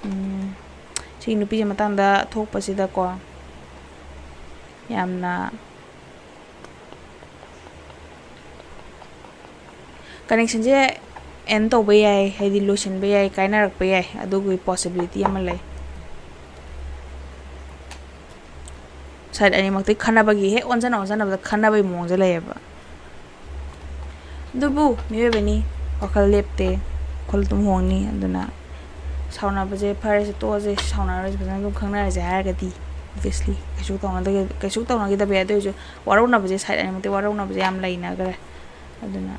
ꯎꯝ, ꯁꯤꯒꯤ ꯅꯨꯄꯤꯁꯤ ꯃꯇꯥꯡꯗ ꯊꯣꯛꯄꯁꯤꯗꯀꯣ, ꯌꯥꯝꯅ connectionꯁꯦ end ꯇꯧꯕ ꯌꯥꯏ, ꯍꯥꯏꯗꯤ ꯂꯣꯏꯁꯤꯟꯕ ꯌꯥꯏ, ꯀꯥꯏꯅꯔꯛꯄ ꯌꯥꯏ, ꯑꯗꯨꯒꯤ possibility ꯑꯃ ꯂꯩ꯫ Side ꯑꯅꯤꯃꯛꯇꯤ ꯈꯟꯅꯕꯒꯤ, ꯍꯦꯛ ꯑꯣꯟꯖꯟꯅ ꯑꯣꯟꯖꯟꯅꯕꯗ ꯈꯟꯅꯕꯒꯤ ꯃꯑꯣꯡꯁꯦ ꯂꯩꯌꯦꯕ꯫ ꯑꯗꯨꯕꯨ ꯃꯤꯑꯣꯏꯕꯅꯤ, ꯋꯥꯈꯜ ꯂꯦꯞꯇꯦ, ꯋꯥꯈꯜ ꯑꯗꯨꯝ ꯍꯣꯡꯅꯤ꯫ ꯑꯗꯨꯅ ꯁꯥꯎꯅꯕꯁꯦ ꯐꯔꯦꯁꯦ, ꯇꯣꯛꯑꯁꯦ, ꯁꯥꯎꯅꯔꯣꯏꯁꯦ, ꯐꯖꯅ ꯑꯗꯨꯝ ꯈꯪꯅꯔꯁꯦ ꯍꯥꯏꯔꯒꯗꯤ Obviously ꯀꯩꯁꯨ ꯇꯧꯅꯗ ꯀꯩꯁꯨ ꯇꯧꯅꯈꯤꯗꯕ ꯌꯥꯏ꯫ ꯑꯗꯨ ꯑꯣꯏꯔꯁꯨ ꯋꯥꯔꯧꯅꯕꯁꯦ, side ꯑꯅꯤꯃꯛꯇꯤ ꯋꯥꯔꯧꯅꯕꯁꯦ ꯌꯥꯝ ꯂꯩꯅꯈ꯭ꯔꯦ꯫ ꯑꯗꯨꯅ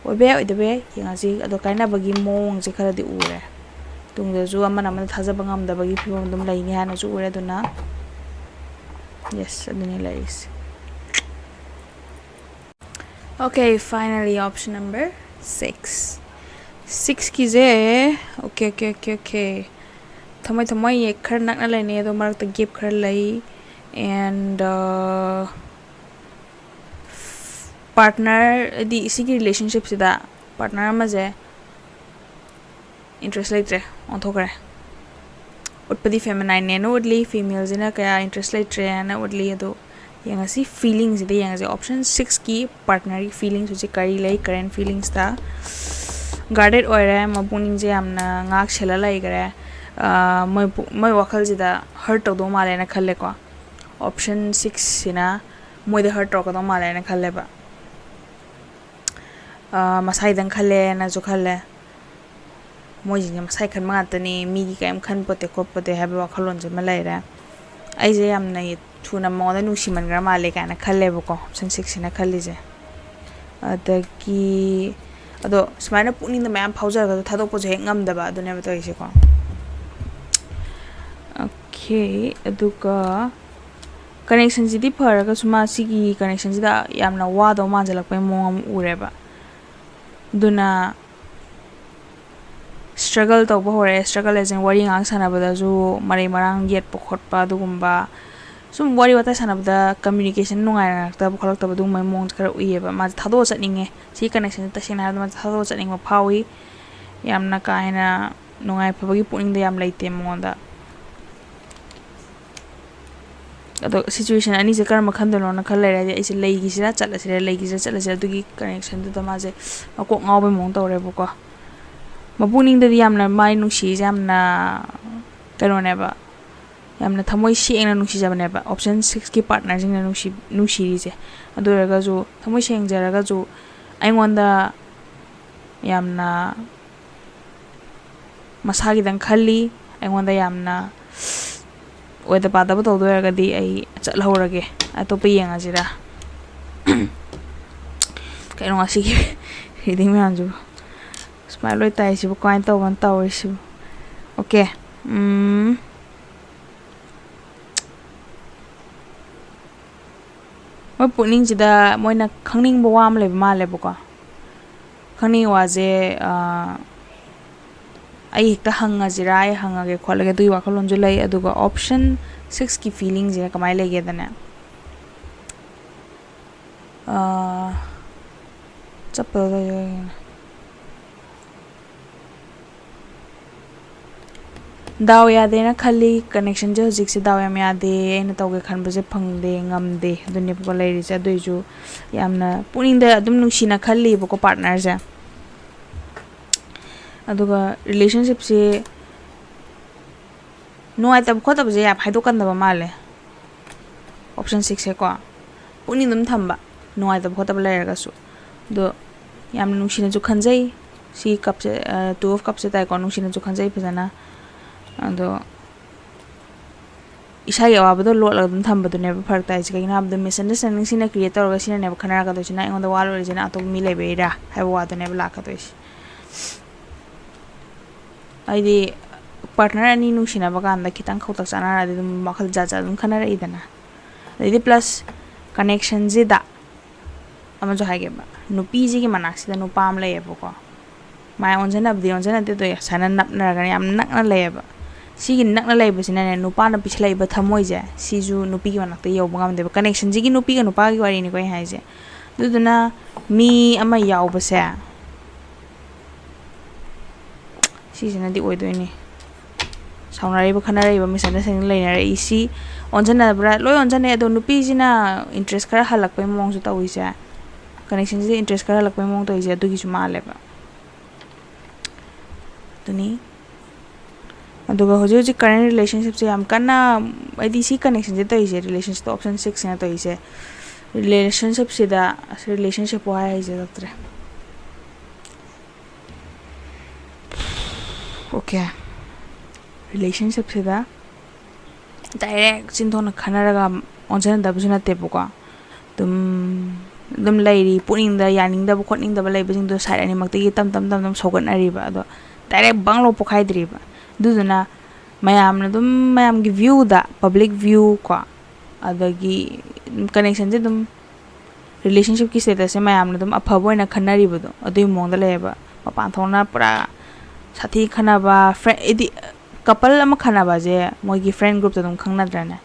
ꯑꯣꯏꯕ ꯌꯥꯏ, ꯑꯣꯏꯗꯕ ꯌꯥꯏ, ꯌꯦꯡꯉꯁꯤ꯫ ꯑꯗꯣ ꯀꯥꯏꯅꯕꯒꯤ ꯃꯑꯣꯡꯁꯦ ꯈꯔꯗꯤ ꯎꯔꯦ꯫ ꯇꯨꯡꯗꯁꯨ ꯑꯃꯅ ꯑꯃꯗ ꯊꯥꯖꯕ ꯉꯝꯗꯕꯒꯤ ꯐꯤꯕꯝ ꯑꯗꯨꯝ ꯂꯩꯅꯤ ꯍꯥꯏꯅꯁꯨ ꯎꯔꯦ꯫ ꯑꯗꯨꯅ yes, ꯑꯗꯨꯅꯤ ꯂꯩꯔꯤꯁꯦ꯫ Okay, finally option number six. Sixꯀꯤꯁꯦ, okay, okay, okay, okay, ꯊꯃꯣꯏ ꯊꯃꯣꯏ ꯌꯦꯛ ꯈꯔ ꯅꯛꯅ ꯂꯩꯅꯩ, ꯑꯗꯣ ꯃꯔꯛꯇ gap ꯈꯔ ꯂꯩ꯫ And uh, partner, ꯍꯥꯏꯗꯤ ꯁꯤꯒꯤ relationshipꯁꯤꯗ partner ꯑꯃꯁꯦ interest ꯂꯩꯇ꯭ꯔꯦ, ꯑꯣꯟꯊꯣꯛꯈ꯭ꯔꯦ꯫ ꯎꯠꯄꯗꯤ feminineꯅꯦꯅ ꯎꯠꯂꯤ, femaleꯁꯤꯅ ꯀꯌꯥ interest ꯂꯩꯇ꯭ꯔꯦꯅ ꯎꯠꯂꯤ꯫ ꯑꯗꯣ ꯌꯦꯡꯉꯁꯤ, feelingꯁꯤꯗ ꯌꯦꯡꯉꯁꯤ꯫ Option sixꯀꯤ partnerꯒꯤ feelings ꯍꯧꯖꯤꯛ ꯀꯔꯤ ꯂꯩ? Current feelingsꯇ guarded ꯑꯣꯏꯔꯦ, ꯃꯄꯨꯛꯅꯤꯡꯁꯦ ꯌꯥꯝꯅ ꯉꯥꯛ ꯁꯦꯜꯂ ꯂꯩꯈꯔꯦ꯫ ꯑꯥ, ꯃꯣꯏ ꯄꯨ-, ꯃꯣꯏ ꯋꯥꯈꯜꯁꯤꯗ hurt ꯇꯧꯗꯧ ꯃꯥꯜꯂꯦꯅ ꯈꯜꯂꯦꯀꯣ꯫ Option sixꯁꯤꯅ ꯃꯣꯏꯗ hurt ꯇꯧꯔꯛꯀꯗꯧ ꯃꯥꯜꯂꯦꯅ ꯈꯜꯂꯦꯕ꯫ ꯑꯥ, ꯃꯁꯥꯒꯤꯗꯪ ꯈꯜꯂꯦꯅꯁꯨ ꯈꯜꯂꯦ꯫ ꯃꯣꯏꯁꯤꯡꯁꯦ ꯃꯁꯥꯒꯤ ꯈꯟꯕ ꯉꯥꯛꯇꯅꯤ, ꯃꯤꯒꯤ ꯀꯔꯤꯝ ꯈꯟꯄꯣꯠꯇꯦ ꯈꯣꯠꯄꯣꯠꯇꯦ ꯍꯥꯏꯕ ꯋꯥꯈꯜꯂꯣꯟꯁꯦ ꯑꯃ ꯂꯩꯔꯦ꯫ ꯑꯩꯁꯦ ꯌꯥꯝꯅ ꯊꯨꯅ ꯃꯉꯣꯟꯗ ꯅꯨꯡꯁꯤꯃꯟꯈ꯭ꯔ ꯃꯥꯜꯂꯦ ꯀꯥꯏꯅ ꯈꯜꯂꯦꯕꯀꯣ, option sixꯁꯤꯅ ꯈꯜꯂꯤꯁꯦ꯫ ꯑꯗꯒꯤ, ꯑꯗꯣ ꯁꯨꯃꯥꯏꯅ ꯄꯨꯛꯅꯤꯡꯗ ꯃꯌꯥꯝ ꯐꯥꯎꯖꯔꯒꯁꯨ ꯊꯥꯗꯣꯛꯄꯁꯨ ꯍꯦꯛ ꯉꯝꯗꯕ, ꯑꯗꯨꯅꯦꯕ ꯇꯧꯔꯤꯁꯦꯀꯣ꯫ Okay, ꯑꯗꯨꯒ connectionꯁꯤꯗꯤ ꯐꯔꯒꯁꯨ ꯃꯥ ꯁꯤꯒꯤ connectionꯁꯤꯗ ꯌꯥꯝꯅ ꯋꯥꯗꯧ ꯃꯥꯟꯁꯤꯜꯂꯛꯄꯩ ꯃꯑꯣꯡ ꯑꯃ ꯎꯔꯦꯕ꯫ ꯑꯗꯨꯅ struggle ꯇꯧꯕ ꯍꯧꯔꯛꯑꯦ꯫ Struggle ꯍꯥꯏꯁꯦ ꯋꯥꯔꯤ ꯉꯥꯏꯍꯥꯛ ꯁꯥꯟꯅꯕꯗꯁꯨ ꯃꯔꯩ ꯃꯔꯥꯡ ꯌꯦꯠꯄ ꯈꯣꯠꯄ, ꯑꯗꯨꯒꯨꯝꯕ ꯁꯨꯝ ꯋꯥꯔꯤ ꯋꯥꯇꯥꯏ ꯁꯥꯟꯅꯕꯗ communication ꯅꯨꯡꯉꯥꯏꯅꯔꯛꯇꯕ ꯈꯣꯠꯂꯛꯇꯕ ꯑꯗꯨꯒꯨꯝꯕꯒꯤ ꯃꯑꯣꯡꯁꯦ ꯈꯔ ꯎꯏꯌꯦꯕ꯫ ꯃꯥꯁꯦ ꯊꯥꯗꯣꯛꯑ ꯆꯠꯅꯤꯡꯉꯦ꯫ ꯁꯤ connectionꯁꯦ ꯇꯁꯦꯡꯅ ꯍꯥꯏꯔꯕꯗ ꯃꯥꯁꯦ ꯊꯥꯗꯣꯛꯑ ꯆꯠꯅꯤꯡꯕ ꯐꯥꯎꯏ꯫ ꯌꯥꯝꯅ ꯀꯥ ꯍꯦꯟꯅ ꯅꯨꯡꯉꯥꯏ ꯐꯕꯒꯤ ꯄꯨꯛꯅꯤꯡꯗ ꯌꯥꯝ ꯂꯩꯇꯦ ꯃꯉꯣꯟꯗ꯫ ꯑꯗꯣ situation ꯑꯅꯤꯁꯦ ꯀꯔꯝꯕ ꯈꯟꯗꯣꯏꯅꯣꯅ ꯈꯜ ꯂꯩꯔꯦ꯫ ꯍꯥꯏꯗꯤ ꯑꯩꯁꯦ ꯂꯩꯈꯤꯁꯤꯔꯥ ꯆꯠꯂꯁꯤꯔꯥ, ꯂꯩꯈꯤꯁꯤꯔꯥ ꯆꯠꯂꯁꯤꯔꯥ, ꯑꯗꯨꯒꯤ connectionꯗꯨꯗ ꯃꯥꯁꯦ ꯃꯀꯣꯛ ꯉꯥꯎꯕꯩ ꯃꯑꯣꯡ ꯇꯧꯔꯦꯕꯀꯣ꯫ ꯃꯄꯨꯛꯅꯤꯡꯗꯗꯤ ꯌꯥꯝꯅ ꯃꯥꯏ ꯅꯨꯡꯁꯤꯁꯦ ꯌꯥꯝꯅ ꯀꯩꯅꯣꯅꯦꯕ, ꯌꯥꯝꯅ ꯊꯃꯣꯏ ꯁꯦꯡꯅ ꯅꯨꯡꯁꯤꯖꯕꯅꯦꯕ option sixꯀꯤ partnerꯁꯤꯡꯅ ꯅꯨꯡꯁꯤ-, ꯅꯨꯡꯁꯤꯔꯤꯁꯦ꯫ ꯑꯗꯨ ꯑꯣꯏꯔꯒꯁꯨ ꯊꯃꯣꯏ ꯁꯦꯡꯖꯔꯒꯁꯨ ꯑꯩꯉꯣꯟꯗ ꯌꯥꯝꯅ ꯃꯁꯥꯒꯤꯗꯪ ꯈꯜꯂꯤ, ꯑꯩꯉꯣꯟꯗ ꯌꯥꯝꯅ ꯑꯣꯏꯗ ꯄꯥꯗꯕ ꯇꯧꯗꯣꯏ ꯑꯣꯏꯔꯒꯗꯤ ꯑꯩ ꯆꯠꯍꯧꯔꯒꯦ꯫ ꯑꯇꯣꯞꯄ ꯌꯦꯡꯉꯁꯤꯔꯥ? ꯀꯩꯅꯣ ꯉꯁꯤꯒꯤ reading ꯃꯌꯥꯝꯁꯤꯕꯨ? ꯁꯨꯃꯥꯏꯅ ꯂꯣꯏ ꯇꯥꯏꯁꯤꯕꯨ? ꯀꯃꯥꯏꯅ ꯇꯧꯕꯅꯣ ꯇꯧꯔꯤꯁꯤꯕꯨ? Okay. ꯎꯝ, ꯃꯣꯏ ꯄꯨꯛꯅꯤꯡꯁꯤꯗ ꯃꯣꯏꯅ ꯈꯪꯅꯤꯡꯕ ꯋꯥ ꯑꯃ ꯂꯩꯕ ꯃꯥꯜꯂꯦꯕꯀꯣ꯫ ꯈꯪꯅꯤꯡꯕ ꯋꯥꯁꯦ, ꯑꯥ, ꯑꯩ ꯍꯦꯛꯇ ꯍꯪꯉꯁꯤꯔꯥ, ꯑꯩ ꯍꯪꯉꯒꯦ ꯈꯣꯠꯂꯒꯦ ꯑꯗꯨꯒꯤ ꯋꯥꯈꯜꯂꯣꯟꯁꯨ ꯂꯩ꯫ ꯑꯗꯨꯒ option six ꯀꯤ feeling ꯁꯦ ꯀꯃꯥꯏꯅ ꯂꯩꯒꯦꯗꯅꯦ? ꯑꯥ, ꯆꯠꯄꯗ ꯗꯥꯎ ꯌꯥꯗꯦꯅ ꯈꯜꯂꯤ꯫ Connection ꯁꯦ ꯍꯧꯖꯤꯛꯁꯦ ꯗꯥꯎ ꯌꯥꯝ ꯌꯥꯗꯦ꯫ ꯑꯩꯅ ꯇꯧꯒꯦ ꯈꯟꯕꯁꯦ ꯐꯪꯗꯦ, ꯉꯝꯗꯦ꯫ ꯑꯗꯨꯅꯦꯕꯀꯣ ꯂꯩꯔꯤꯁꯦ꯫ ꯑꯗꯨꯏꯁꯨ ꯌꯥꯝꯅ ꯄꯨꯛꯅꯤꯡꯗ ꯑꯗꯨꯝ ꯅꯨꯡꯁꯤꯅ ꯈꯜꯂꯤꯕꯀꯣ partner ꯁꯦ꯫ ꯑꯗꯨꯒ relationship ꯁꯦ ꯅꯨꯡꯉꯥꯏꯇꯕ ꯈꯣꯠꯇꯕꯁꯦ ꯌꯥꯝ ꯍꯥꯏꯗꯣꯛꯀꯟꯗꯕ ꯃꯥꯜꯂꯦ꯫ Option six ꯁꯦꯀꯣ꯫ ꯄꯨꯛꯅꯤꯡ ꯑꯗꯨꯝ ꯊꯝꯕ, ꯅꯨꯡꯉꯥꯏꯇꯕ ꯈꯣꯠꯇꯕ ꯂꯩꯔꯒꯁꯨ꯫ ꯑꯗꯣ ꯌꯥꯝꯅ ꯅꯨꯡꯁꯤꯅꯁꯨ ꯈꯟꯖꯩ꯫ ꯁꯤ cup ꯁꯦ, ꯑ, Two of Cups ꯁꯦ ꯇꯥꯏꯀꯣ, ꯅꯨꯡꯁꯤꯅꯁꯨ ꯈꯟꯖꯩ ꯐꯖꯅ꯫ ꯑꯗꯣ ꯏꯁꯥꯒꯤ ꯑꯋꯥꯕꯗꯣ ꯂꯣꯠꯂꯒ ꯑꯗꯨꯝ ꯊꯝꯕꯗꯨꯅꯦꯕ ꯐꯔꯛ ꯇꯥꯏꯁꯦ꯫ ꯀꯩꯒꯤꯅꯣ ꯍꯥꯏꯕꯗ, misunderstanding ꯁꯤꯅ create ꯇꯧꯔꯒ ꯁꯤꯅꯅꯦꯕ ꯈꯟꯅꯔꯛꯀꯗꯣꯏꯁꯤꯅ, ꯑꯩꯉꯣꯟꯗ ꯋꯥ ꯂꯣꯠꯂꯤꯁꯤꯅ ꯑꯇꯣꯞꯄ ꯃꯤ ꯂꯩꯕꯩꯔꯥ ꯍꯥꯏꯕ ꯋꯥꯗꯨꯅꯦꯕ ꯂꯥꯛꯀꯗꯣꯏꯁꯦ꯫ ꯍꯥꯏꯗꯤ, partner ꯑꯅꯤ ꯅꯨꯡꯁꯤꯅꯕ ꯀꯥꯟꯗ ꯈꯤꯇꯪ ꯈꯧꯇꯛ ꯆꯥꯟꯅꯔꯗꯤ ꯑꯗꯨꯝ ꯋꯥꯈꯜ ꯖꯥꯠ ꯖꯥꯠ ꯑꯗꯨꯝ ꯈꯟꯅꯔꯛꯏꯗꯅ꯫ ꯑꯗꯩꯗꯤ plus connection ꯁꯤꯗ ꯑꯃꯁꯨ ꯍꯥꯏꯒꯦꯕ, ꯅꯨꯄꯤꯁꯤꯒꯤ ꯃꯅꯥꯛꯁꯤꯗ ꯅꯨꯄꯥ ꯑꯃ ꯂꯩꯌꯦꯕꯀꯣ꯫ ꯃꯥꯏ ꯑꯣꯟꯖꯟꯅꯕꯗꯤ ꯑꯣꯟꯖꯟꯅꯗꯦ, ꯑꯗꯣ ꯁꯨꯃꯥꯏꯅ ꯅꯞꯅꯔꯒꯅꯦ ꯌꯥꯝ ꯅꯛꯅ ꯂꯩꯌꯦꯕ꯫ ꯁꯤꯒꯤ ꯅꯛꯅ ꯂꯩꯕꯁꯤꯅꯅꯦ, ꯅꯨꯄꯥꯅ ꯄꯤꯁꯜꯂꯛꯏꯕ ꯊꯃꯣꯏꯁꯦ, ꯁꯤꯁꯨ ꯅꯨꯄꯤꯒꯤ ꯃꯅꯥꯛꯇ ꯌꯧꯕ ꯉꯝꯗꯦꯕ꯫ Connection ꯁꯤꯒꯤ ꯅꯨꯄꯤꯒ ꯅꯨꯄꯥꯒꯤ ꯋꯥꯔꯤꯅꯤꯀꯣ ꯑꯩ ꯍꯥꯏꯁꯦ꯫ ꯑꯗꯨꯗꯨꯅ ꯃꯤ ꯑꯃ ꯌꯥꯎꯕꯁꯦ, ꯁꯤꯁꯤꯅꯗꯤ ꯑꯣꯏꯗꯣꯏꯅꯤ꯫ ꯁꯥꯎꯅꯔꯤꯕ, ꯈꯠꯅꯔꯛꯏꯕ, misunderstanding ꯂꯩꯅꯔꯛꯏꯁꯤ ꯑꯣꯟꯖꯟꯅꯕ꯭ꯔꯥ? ꯂꯣꯏ ꯑꯣꯟꯖꯟꯅꯩ꯫ ꯑꯗꯣ ꯅꯨꯄꯤꯁꯤꯅ interest ꯈꯔ ꯍꯜꯂꯛꯄꯩ ꯃꯑꯣꯡꯁꯨ ꯇꯧꯔꯤꯁꯦ, connection ꯁꯤꯗ interest ꯈꯔ ꯍꯜꯂꯛꯄꯩ ꯃꯑꯣꯡ ꯇꯧꯔꯤꯁꯦ, ꯑꯗꯨꯒꯤꯁꯨ ꯃꯥꯜꯂꯦꯕ꯫ ꯑꯗꯨꯅꯤ꯫ ꯑꯗꯨꯒ ꯍꯧꯖꯤꯛ ꯍꯧꯖꯤꯛ current relationship ꯁꯦ ꯌꯥꯝ ꯀꯟꯅ, ꯍꯥꯏꯗꯤ ꯁꯤ connection ꯁꯦ ꯇꯧꯔꯤꯁꯦ, relationship option six ꯁꯤꯅ ꯇꯧꯔꯤꯁꯦ, relationship ꯁꯤꯗ, ꯑꯁ, relationship ꯋꯥꯍꯩ ꯍꯥꯏꯖꯔꯛꯇ꯭ꯔꯦ꯫ Okay. Relationship ꯁꯤꯗ ꯗꯥꯏꯔꯦꯛ ꯆꯤꯟꯊꯣꯛꯅ ꯈꯟꯅꯔꯒ ꯑꯣꯟꯁꯤꯟꯅꯗꯕꯁꯨ ꯅꯠꯇꯦꯕꯀꯣ꯫ ꯑꯗꯨꯝ ꯑꯗꯨꯝ ꯂꯩꯔꯤ, ꯄꯨꯛꯅꯤꯡꯗ ꯌꯥꯅꯤꯡꯗꯕ ꯈꯣꯠꯅꯤꯡꯗꯕ ꯂꯩꯕꯁꯤꯡꯗꯣ ꯁꯥꯏꯠ ꯑꯅꯤꯃꯛꯇꯒꯤ ꯇꯞ ꯇꯞ ꯇꯞ ꯇꯞ ꯁꯧꯒꯠꯅꯔꯤꯕ꯫ ꯑꯗꯣ ꯗꯥꯏꯔꯦꯛ ꯕꯪꯂꯣ ꯄꯣꯛꯈꯥꯏꯗ꯭ꯔꯤꯕ꯫ ꯑꯗꯨꯗꯨꯅ ꯃꯌꯥꯝꯅ ꯑꯗꯨꯝ, ꯃꯌꯥꯝꯒꯤ ꯚ꯭ꯌꯨꯗ, ꯄꯕ꯭ꯂꯤꯛ ꯚ꯭ꯌꯨ ꯀꯣ, ꯑꯗꯒꯤ ꯀꯅꯦꯛꯁꯟꯁꯦ ꯑꯗꯨꯝ, ꯔꯤꯂꯦꯁꯟꯁꯤꯞꯀꯤ ꯁ꯭ꯇꯦꯇꯁꯁꯦ ꯃꯌꯥꯝꯅ ꯑꯗꯨꯝ ꯑꯐꯕ ꯑꯣꯏꯅ ꯈꯟꯅꯔꯤꯕꯗꯣ, ꯑꯗꯨꯒꯤ ꯃꯑꯣꯡꯗ ꯂꯩꯌꯦꯕ꯫ ꯃꯄꯥꯟ ꯊꯣꯛꯅ ꯄꯨꯔꯥ ꯁꯥꯊꯤ ꯈꯟꯅꯕ, ꯐ꯭ꯔꯦꯟ, ꯍꯥꯏꯗꯤ ꯀꯄꯜ ꯑꯃ ꯈꯟꯅꯕꯁꯦ ꯃꯣꯏꯒꯤ ꯐ꯭ꯔꯦꯟ ꯒ꯭ꯔꯨꯞꯇ ꯑꯗꯨꯝ ꯈꯪꯅꯗ꯭ꯔꯅꯦ?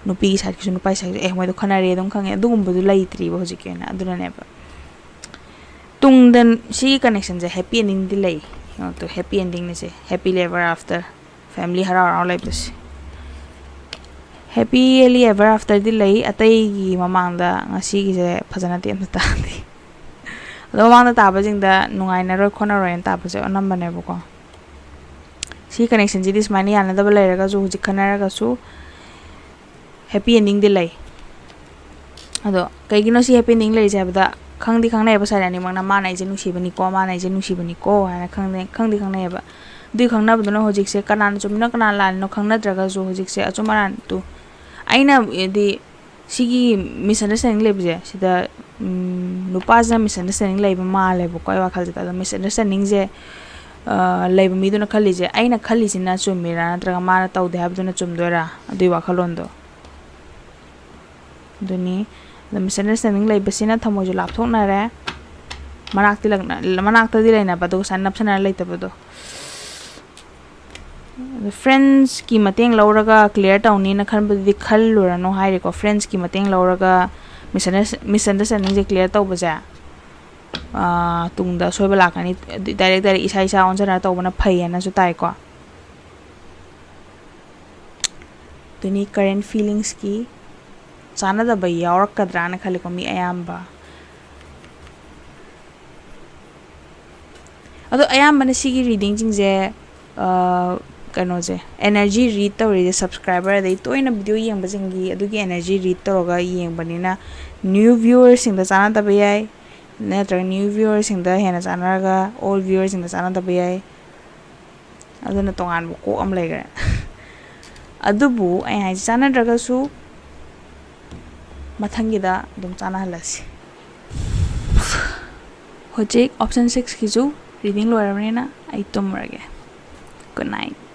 ꯅꯨꯄꯤꯒꯤ ꯁꯥꯏꯠꯀꯤꯁꯨ ꯅꯨꯄꯥꯒꯤ ꯁꯥꯏꯠꯀꯤꯁꯨ, "ꯑꯦ, ꯃꯣꯏꯗꯣ ꯈꯟꯅꯔꯦ" ꯑꯗꯨꯝ ꯈꯪꯉꯦ꯫ ꯑꯗꯨꯒꯨꯝꯕꯗꯨ ꯂꯩꯇ꯭ꯔꯤꯕ ꯍꯧꯖꯤꯛꯀꯤ ꯑꯣꯏꯅ꯫ ꯑꯗꯨꯅꯅꯦꯕ꯫ ꯇꯨꯡꯗ ꯁꯤꯒꯤ ꯀꯅꯦꯛꯁꯟꯁꯦ ꯍꯦꯄꯤ ꯑꯦꯟꯗꯤꯡꯗꯤ ꯂꯩ꯫ ꯑꯗꯣ ꯍꯦꯄꯤ ꯑꯦꯟꯗꯤꯡꯅꯤꯁꯦ, happily ever after, ꯐꯦꯃꯤꯂꯤ ꯍꯔꯥꯎ ꯍꯔꯥꯎ ꯂꯩꯕꯁꯦ꯫ Happily ever afterꯗꯤ ꯂꯩ꯫ ꯑꯇꯩꯒꯤ ꯃꯃꯥꯡꯗ ꯉꯁꯤꯒꯤꯁꯦ ꯐꯖꯅꯗꯤ ꯑꯝꯇ ꯇꯥꯗꯦ꯫ ꯑꯗꯣ ꯃꯃꯥꯡꯗ ꯇꯥꯕꯁꯤꯡꯗ ꯅꯨꯡꯉꯥꯏꯅꯔꯣꯏ ꯈꯣꯠꯅꯔꯣꯏꯅ ꯇꯥꯕꯁꯦ ꯑꯅꯝꯕꯅꯦꯕꯀꯣ꯫ ꯁꯤ ꯀꯅꯦꯛꯁꯟꯁꯤꯗꯤ ꯁꯨꯃꯥꯏꯅ ꯌꯥꯅꯗꯕ ꯂꯩꯔꯒꯁꯨ, ꯍꯧꯖꯤꯛ ꯈꯟꯅꯔꯒꯁꯨ, ꯍꯦꯄꯤ ꯑꯦꯟꯗꯤꯡꯗꯤ ꯂꯩ꯫ ꯑꯗꯣ ꯀꯩꯒꯤꯅꯣ ꯁꯤ ꯍꯦꯄꯤ ꯑꯦꯟꯗꯤꯡ ꯂꯩꯔꯤꯁꯦ ꯍꯥꯏꯕꯗ, ꯈꯪꯗꯤ ꯈꯪꯅꯩꯌꯦꯕ ꯁꯥꯏꯠ ꯑꯅꯤꯃꯛꯅ, "ꯃꯥꯅ ꯑꯩꯁꯦ ꯅꯨꯡꯁꯤꯕꯅꯤꯀꯣ, ꯃꯥꯅ ꯑꯩꯁꯦ ꯅꯨꯡꯁꯤꯕꯅꯤꯀꯣ" ꯍꯥꯏꯅ ꯈꯪꯅꯩ, ꯈꯪꯗꯤ ꯈꯪꯅꯩꯌꯦꯕ꯫ ꯑꯗꯨꯒꯤ ꯈꯪꯅꯕꯗꯨꯅ ꯍꯧꯖꯤꯛꯁꯦ ꯀꯅꯥꯅ ꯆꯨꯝꯃꯤꯅꯣ ꯀꯅꯥꯅ ꯂꯥꯜꯂꯤꯅꯣ ꯈꯪꯅꯗ꯭ꯔꯒꯁꯨ, ꯍꯧꯖꯤꯛꯁꯦ ꯑꯆꯨꯝ ꯑꯔꯥꯟꯗꯨ, ꯑꯩꯅ ꯍꯥꯏꯗꯤ ꯁꯤꯒꯤ ꯃꯤꯁꯑꯟꯗꯔꯁꯇꯦꯟꯗꯤꯡ ꯂꯩꯕꯁꯦ ꯁꯤꯗ, ꯎꯝ, ꯅꯨꯄꯥꯁꯤꯅ ꯃꯤꯁꯑꯟꯗꯔꯁꯇꯦꯟꯗꯤꯡ ꯂꯩꯕ ꯃꯥꯜꯂꯦꯕꯀꯣ ꯑꯩ ꯋꯥꯈꯜꯁꯤꯗ꯫ ꯑꯗꯣ ꯃꯤꯁꯑꯟꯗꯔꯁꯇꯦꯟꯗꯤꯡꯁꯦ, ꯑ, ꯂꯩꯕ ꯃꯤꯗꯨꯅ ꯈꯜꯂꯤꯁꯦ, ꯑꯩꯅ ꯈꯜꯂꯤꯁꯤꯅ ꯆꯨꯝꯃꯤꯔꯥ ꯅꯠꯇ꯭ꯔꯒ ꯃꯥꯅ ꯇꯧꯗꯦ ꯍꯥꯏꯕꯗꯨꯅ ꯆꯨꯝꯗꯣꯏꯔꯥ? ꯑꯗꯨꯒꯤ ꯋꯥꯈꯜꯂꯣꯟꯗꯣ꯫ ꯑꯗꯨꯅꯤ꯫ ꯑꯗꯣ ꯃꯤꯁꯑꯟꯗꯔꯁꯇꯦꯟꯗꯤꯡ ꯂꯩꯕꯁꯤꯅ ꯊꯃꯣꯏꯁꯨ ꯂꯥꯞꯊꯣꯛꯅꯔꯦ꯫ ꯃꯅꯥꯛꯇꯤ ꯂꯛꯅ-, ꯃꯅꯥꯛꯇꯗꯤ ꯂꯩꯅꯕ, ꯑꯗꯨꯒ ꯁꯨꯃꯥꯏꯅ ꯅꯞꯁꯟꯅꯔ ꯂꯩꯇꯕꯗꯣ꯫ ꯑꯗꯣ ꯐ꯭ꯔꯦꯟꯁꯀꯤ ꯃꯇꯦꯡ ꯂꯧꯔꯒ ꯀ꯭ꯂꯤꯌꯥꯔ ꯇꯧꯅꯤꯅ ꯈꯟꯕꯗꯨꯗꯤ ꯈꯜꯂꯨꯔꯅꯨ ꯍꯥꯏꯔꯤꯀꯣ꯫ ꯐ꯭ꯔꯦꯟꯁꯀꯤ ꯃꯇꯦꯡ ꯂꯧꯔꯒ ꯃꯤꯁꯑꯟꯗꯔ-, ꯃꯤꯁꯑꯟꯗꯔꯁꯇꯦꯟꯗꯤꯡꯁꯦ ꯀ꯭ꯂꯤꯌꯥꯔ ꯇꯧꯕꯁꯦ, ꯑꯥ, ꯇꯨꯡꯗ ꯑꯁꯣꯏꯕ ꯂꯥꯛꯀꯅꯤ꯫ ꯗꯥꯏꯔꯦꯛ ꯗꯥꯏꯔꯦꯛ ꯏꯁꯥ ꯏꯁꯥ ꯑꯣꯟꯁꯤꯟꯅꯔ ꯇꯧꯕꯅ ꯐꯩꯌꯦꯅꯁꯨ ꯇꯥꯏꯀꯣ꯫ ꯑꯗꯨꯅꯤ ꯀꯔꯦꯟ ꯐꯤꯂꯤꯡꯁꯀꯤ ꯆꯥꯟꯅꯗꯕ ꯌꯥꯎꯔꯛꯀꯗ꯭ꯔꯥꯅ ꯈꯜꯂꯤꯀꯣ ꯃꯤ ꯑꯌꯥꯝꯕ꯫ ꯑꯗꯣ ꯑꯌꯥꯝꯕꯅ ꯁꯤꯒꯤ ꯔꯤꯗꯤꯡꯁꯤꯡꯁꯦ, ꯑ, ꯀꯩꯅꯣꯁꯦ, ꯑꯦꯅꯔꯖꯤ ꯔꯤꯗ ꯇꯧꯔꯤꯁꯦ, ꯁꯕꯁꯀ꯭ꯔꯥꯏꯕꯔ ꯑꯗꯩ ꯇꯣꯏꯅ ꯚꯤꯗꯤꯑꯣ ꯌꯦꯡꯕꯁꯤꯡꯒꯤ ꯑꯗꯨꯒꯤ ꯑꯦꯅꯔꯖꯤ ꯔꯤꯗ ꯇꯧꯔꯒ ꯌꯦꯡꯕꯅꯤꯅ, ꯅ꯭ꯌꯨ ꯚ꯭ꯌꯨꯋꯔꯁꯤꯡꯗ ꯆꯥꯟꯅꯗꯕ ꯌꯥꯏ, ꯅꯠꯇ꯭ꯔꯒ ꯅ꯭ꯌꯨ ꯚ꯭ꯌꯨꯋꯔꯁꯤꯡꯗ ꯍꯦꯟꯅ ꯆꯥꯟꯅꯔꯒ ꯑꯣꯜ ꯚ꯭ꯌꯨꯋꯔꯁꯤꯡꯗ ꯆꯥꯟꯅꯗꯕ ꯌꯥꯏ꯫ ꯑꯗꯨꯅ ꯇꯣꯉꯥꯟꯕ ꯀꯣꯛ ꯑꯃ ꯂꯩꯈ꯭ꯔꯦ꯫ ꯑꯗꯨꯕꯨ ꯑꯩ ꯍꯥꯏꯁꯦ ꯆꯥꯟꯅꯗ꯭ꯔꯒꯁꯨ ꯃꯊꯪꯒꯤꯗ ꯑꯗꯨꯝ ꯆꯥꯟꯅꯍꯜꯂꯁꯤ꯫ ꯍꯧꯖꯤꯛ option six ꯀꯤꯁꯨ reading ꯂꯣꯏꯔꯕꯅꯤꯅ ꯑꯩ ꯇꯨꯝꯃꯨꯔꯒꯦ꯫ Good night꯫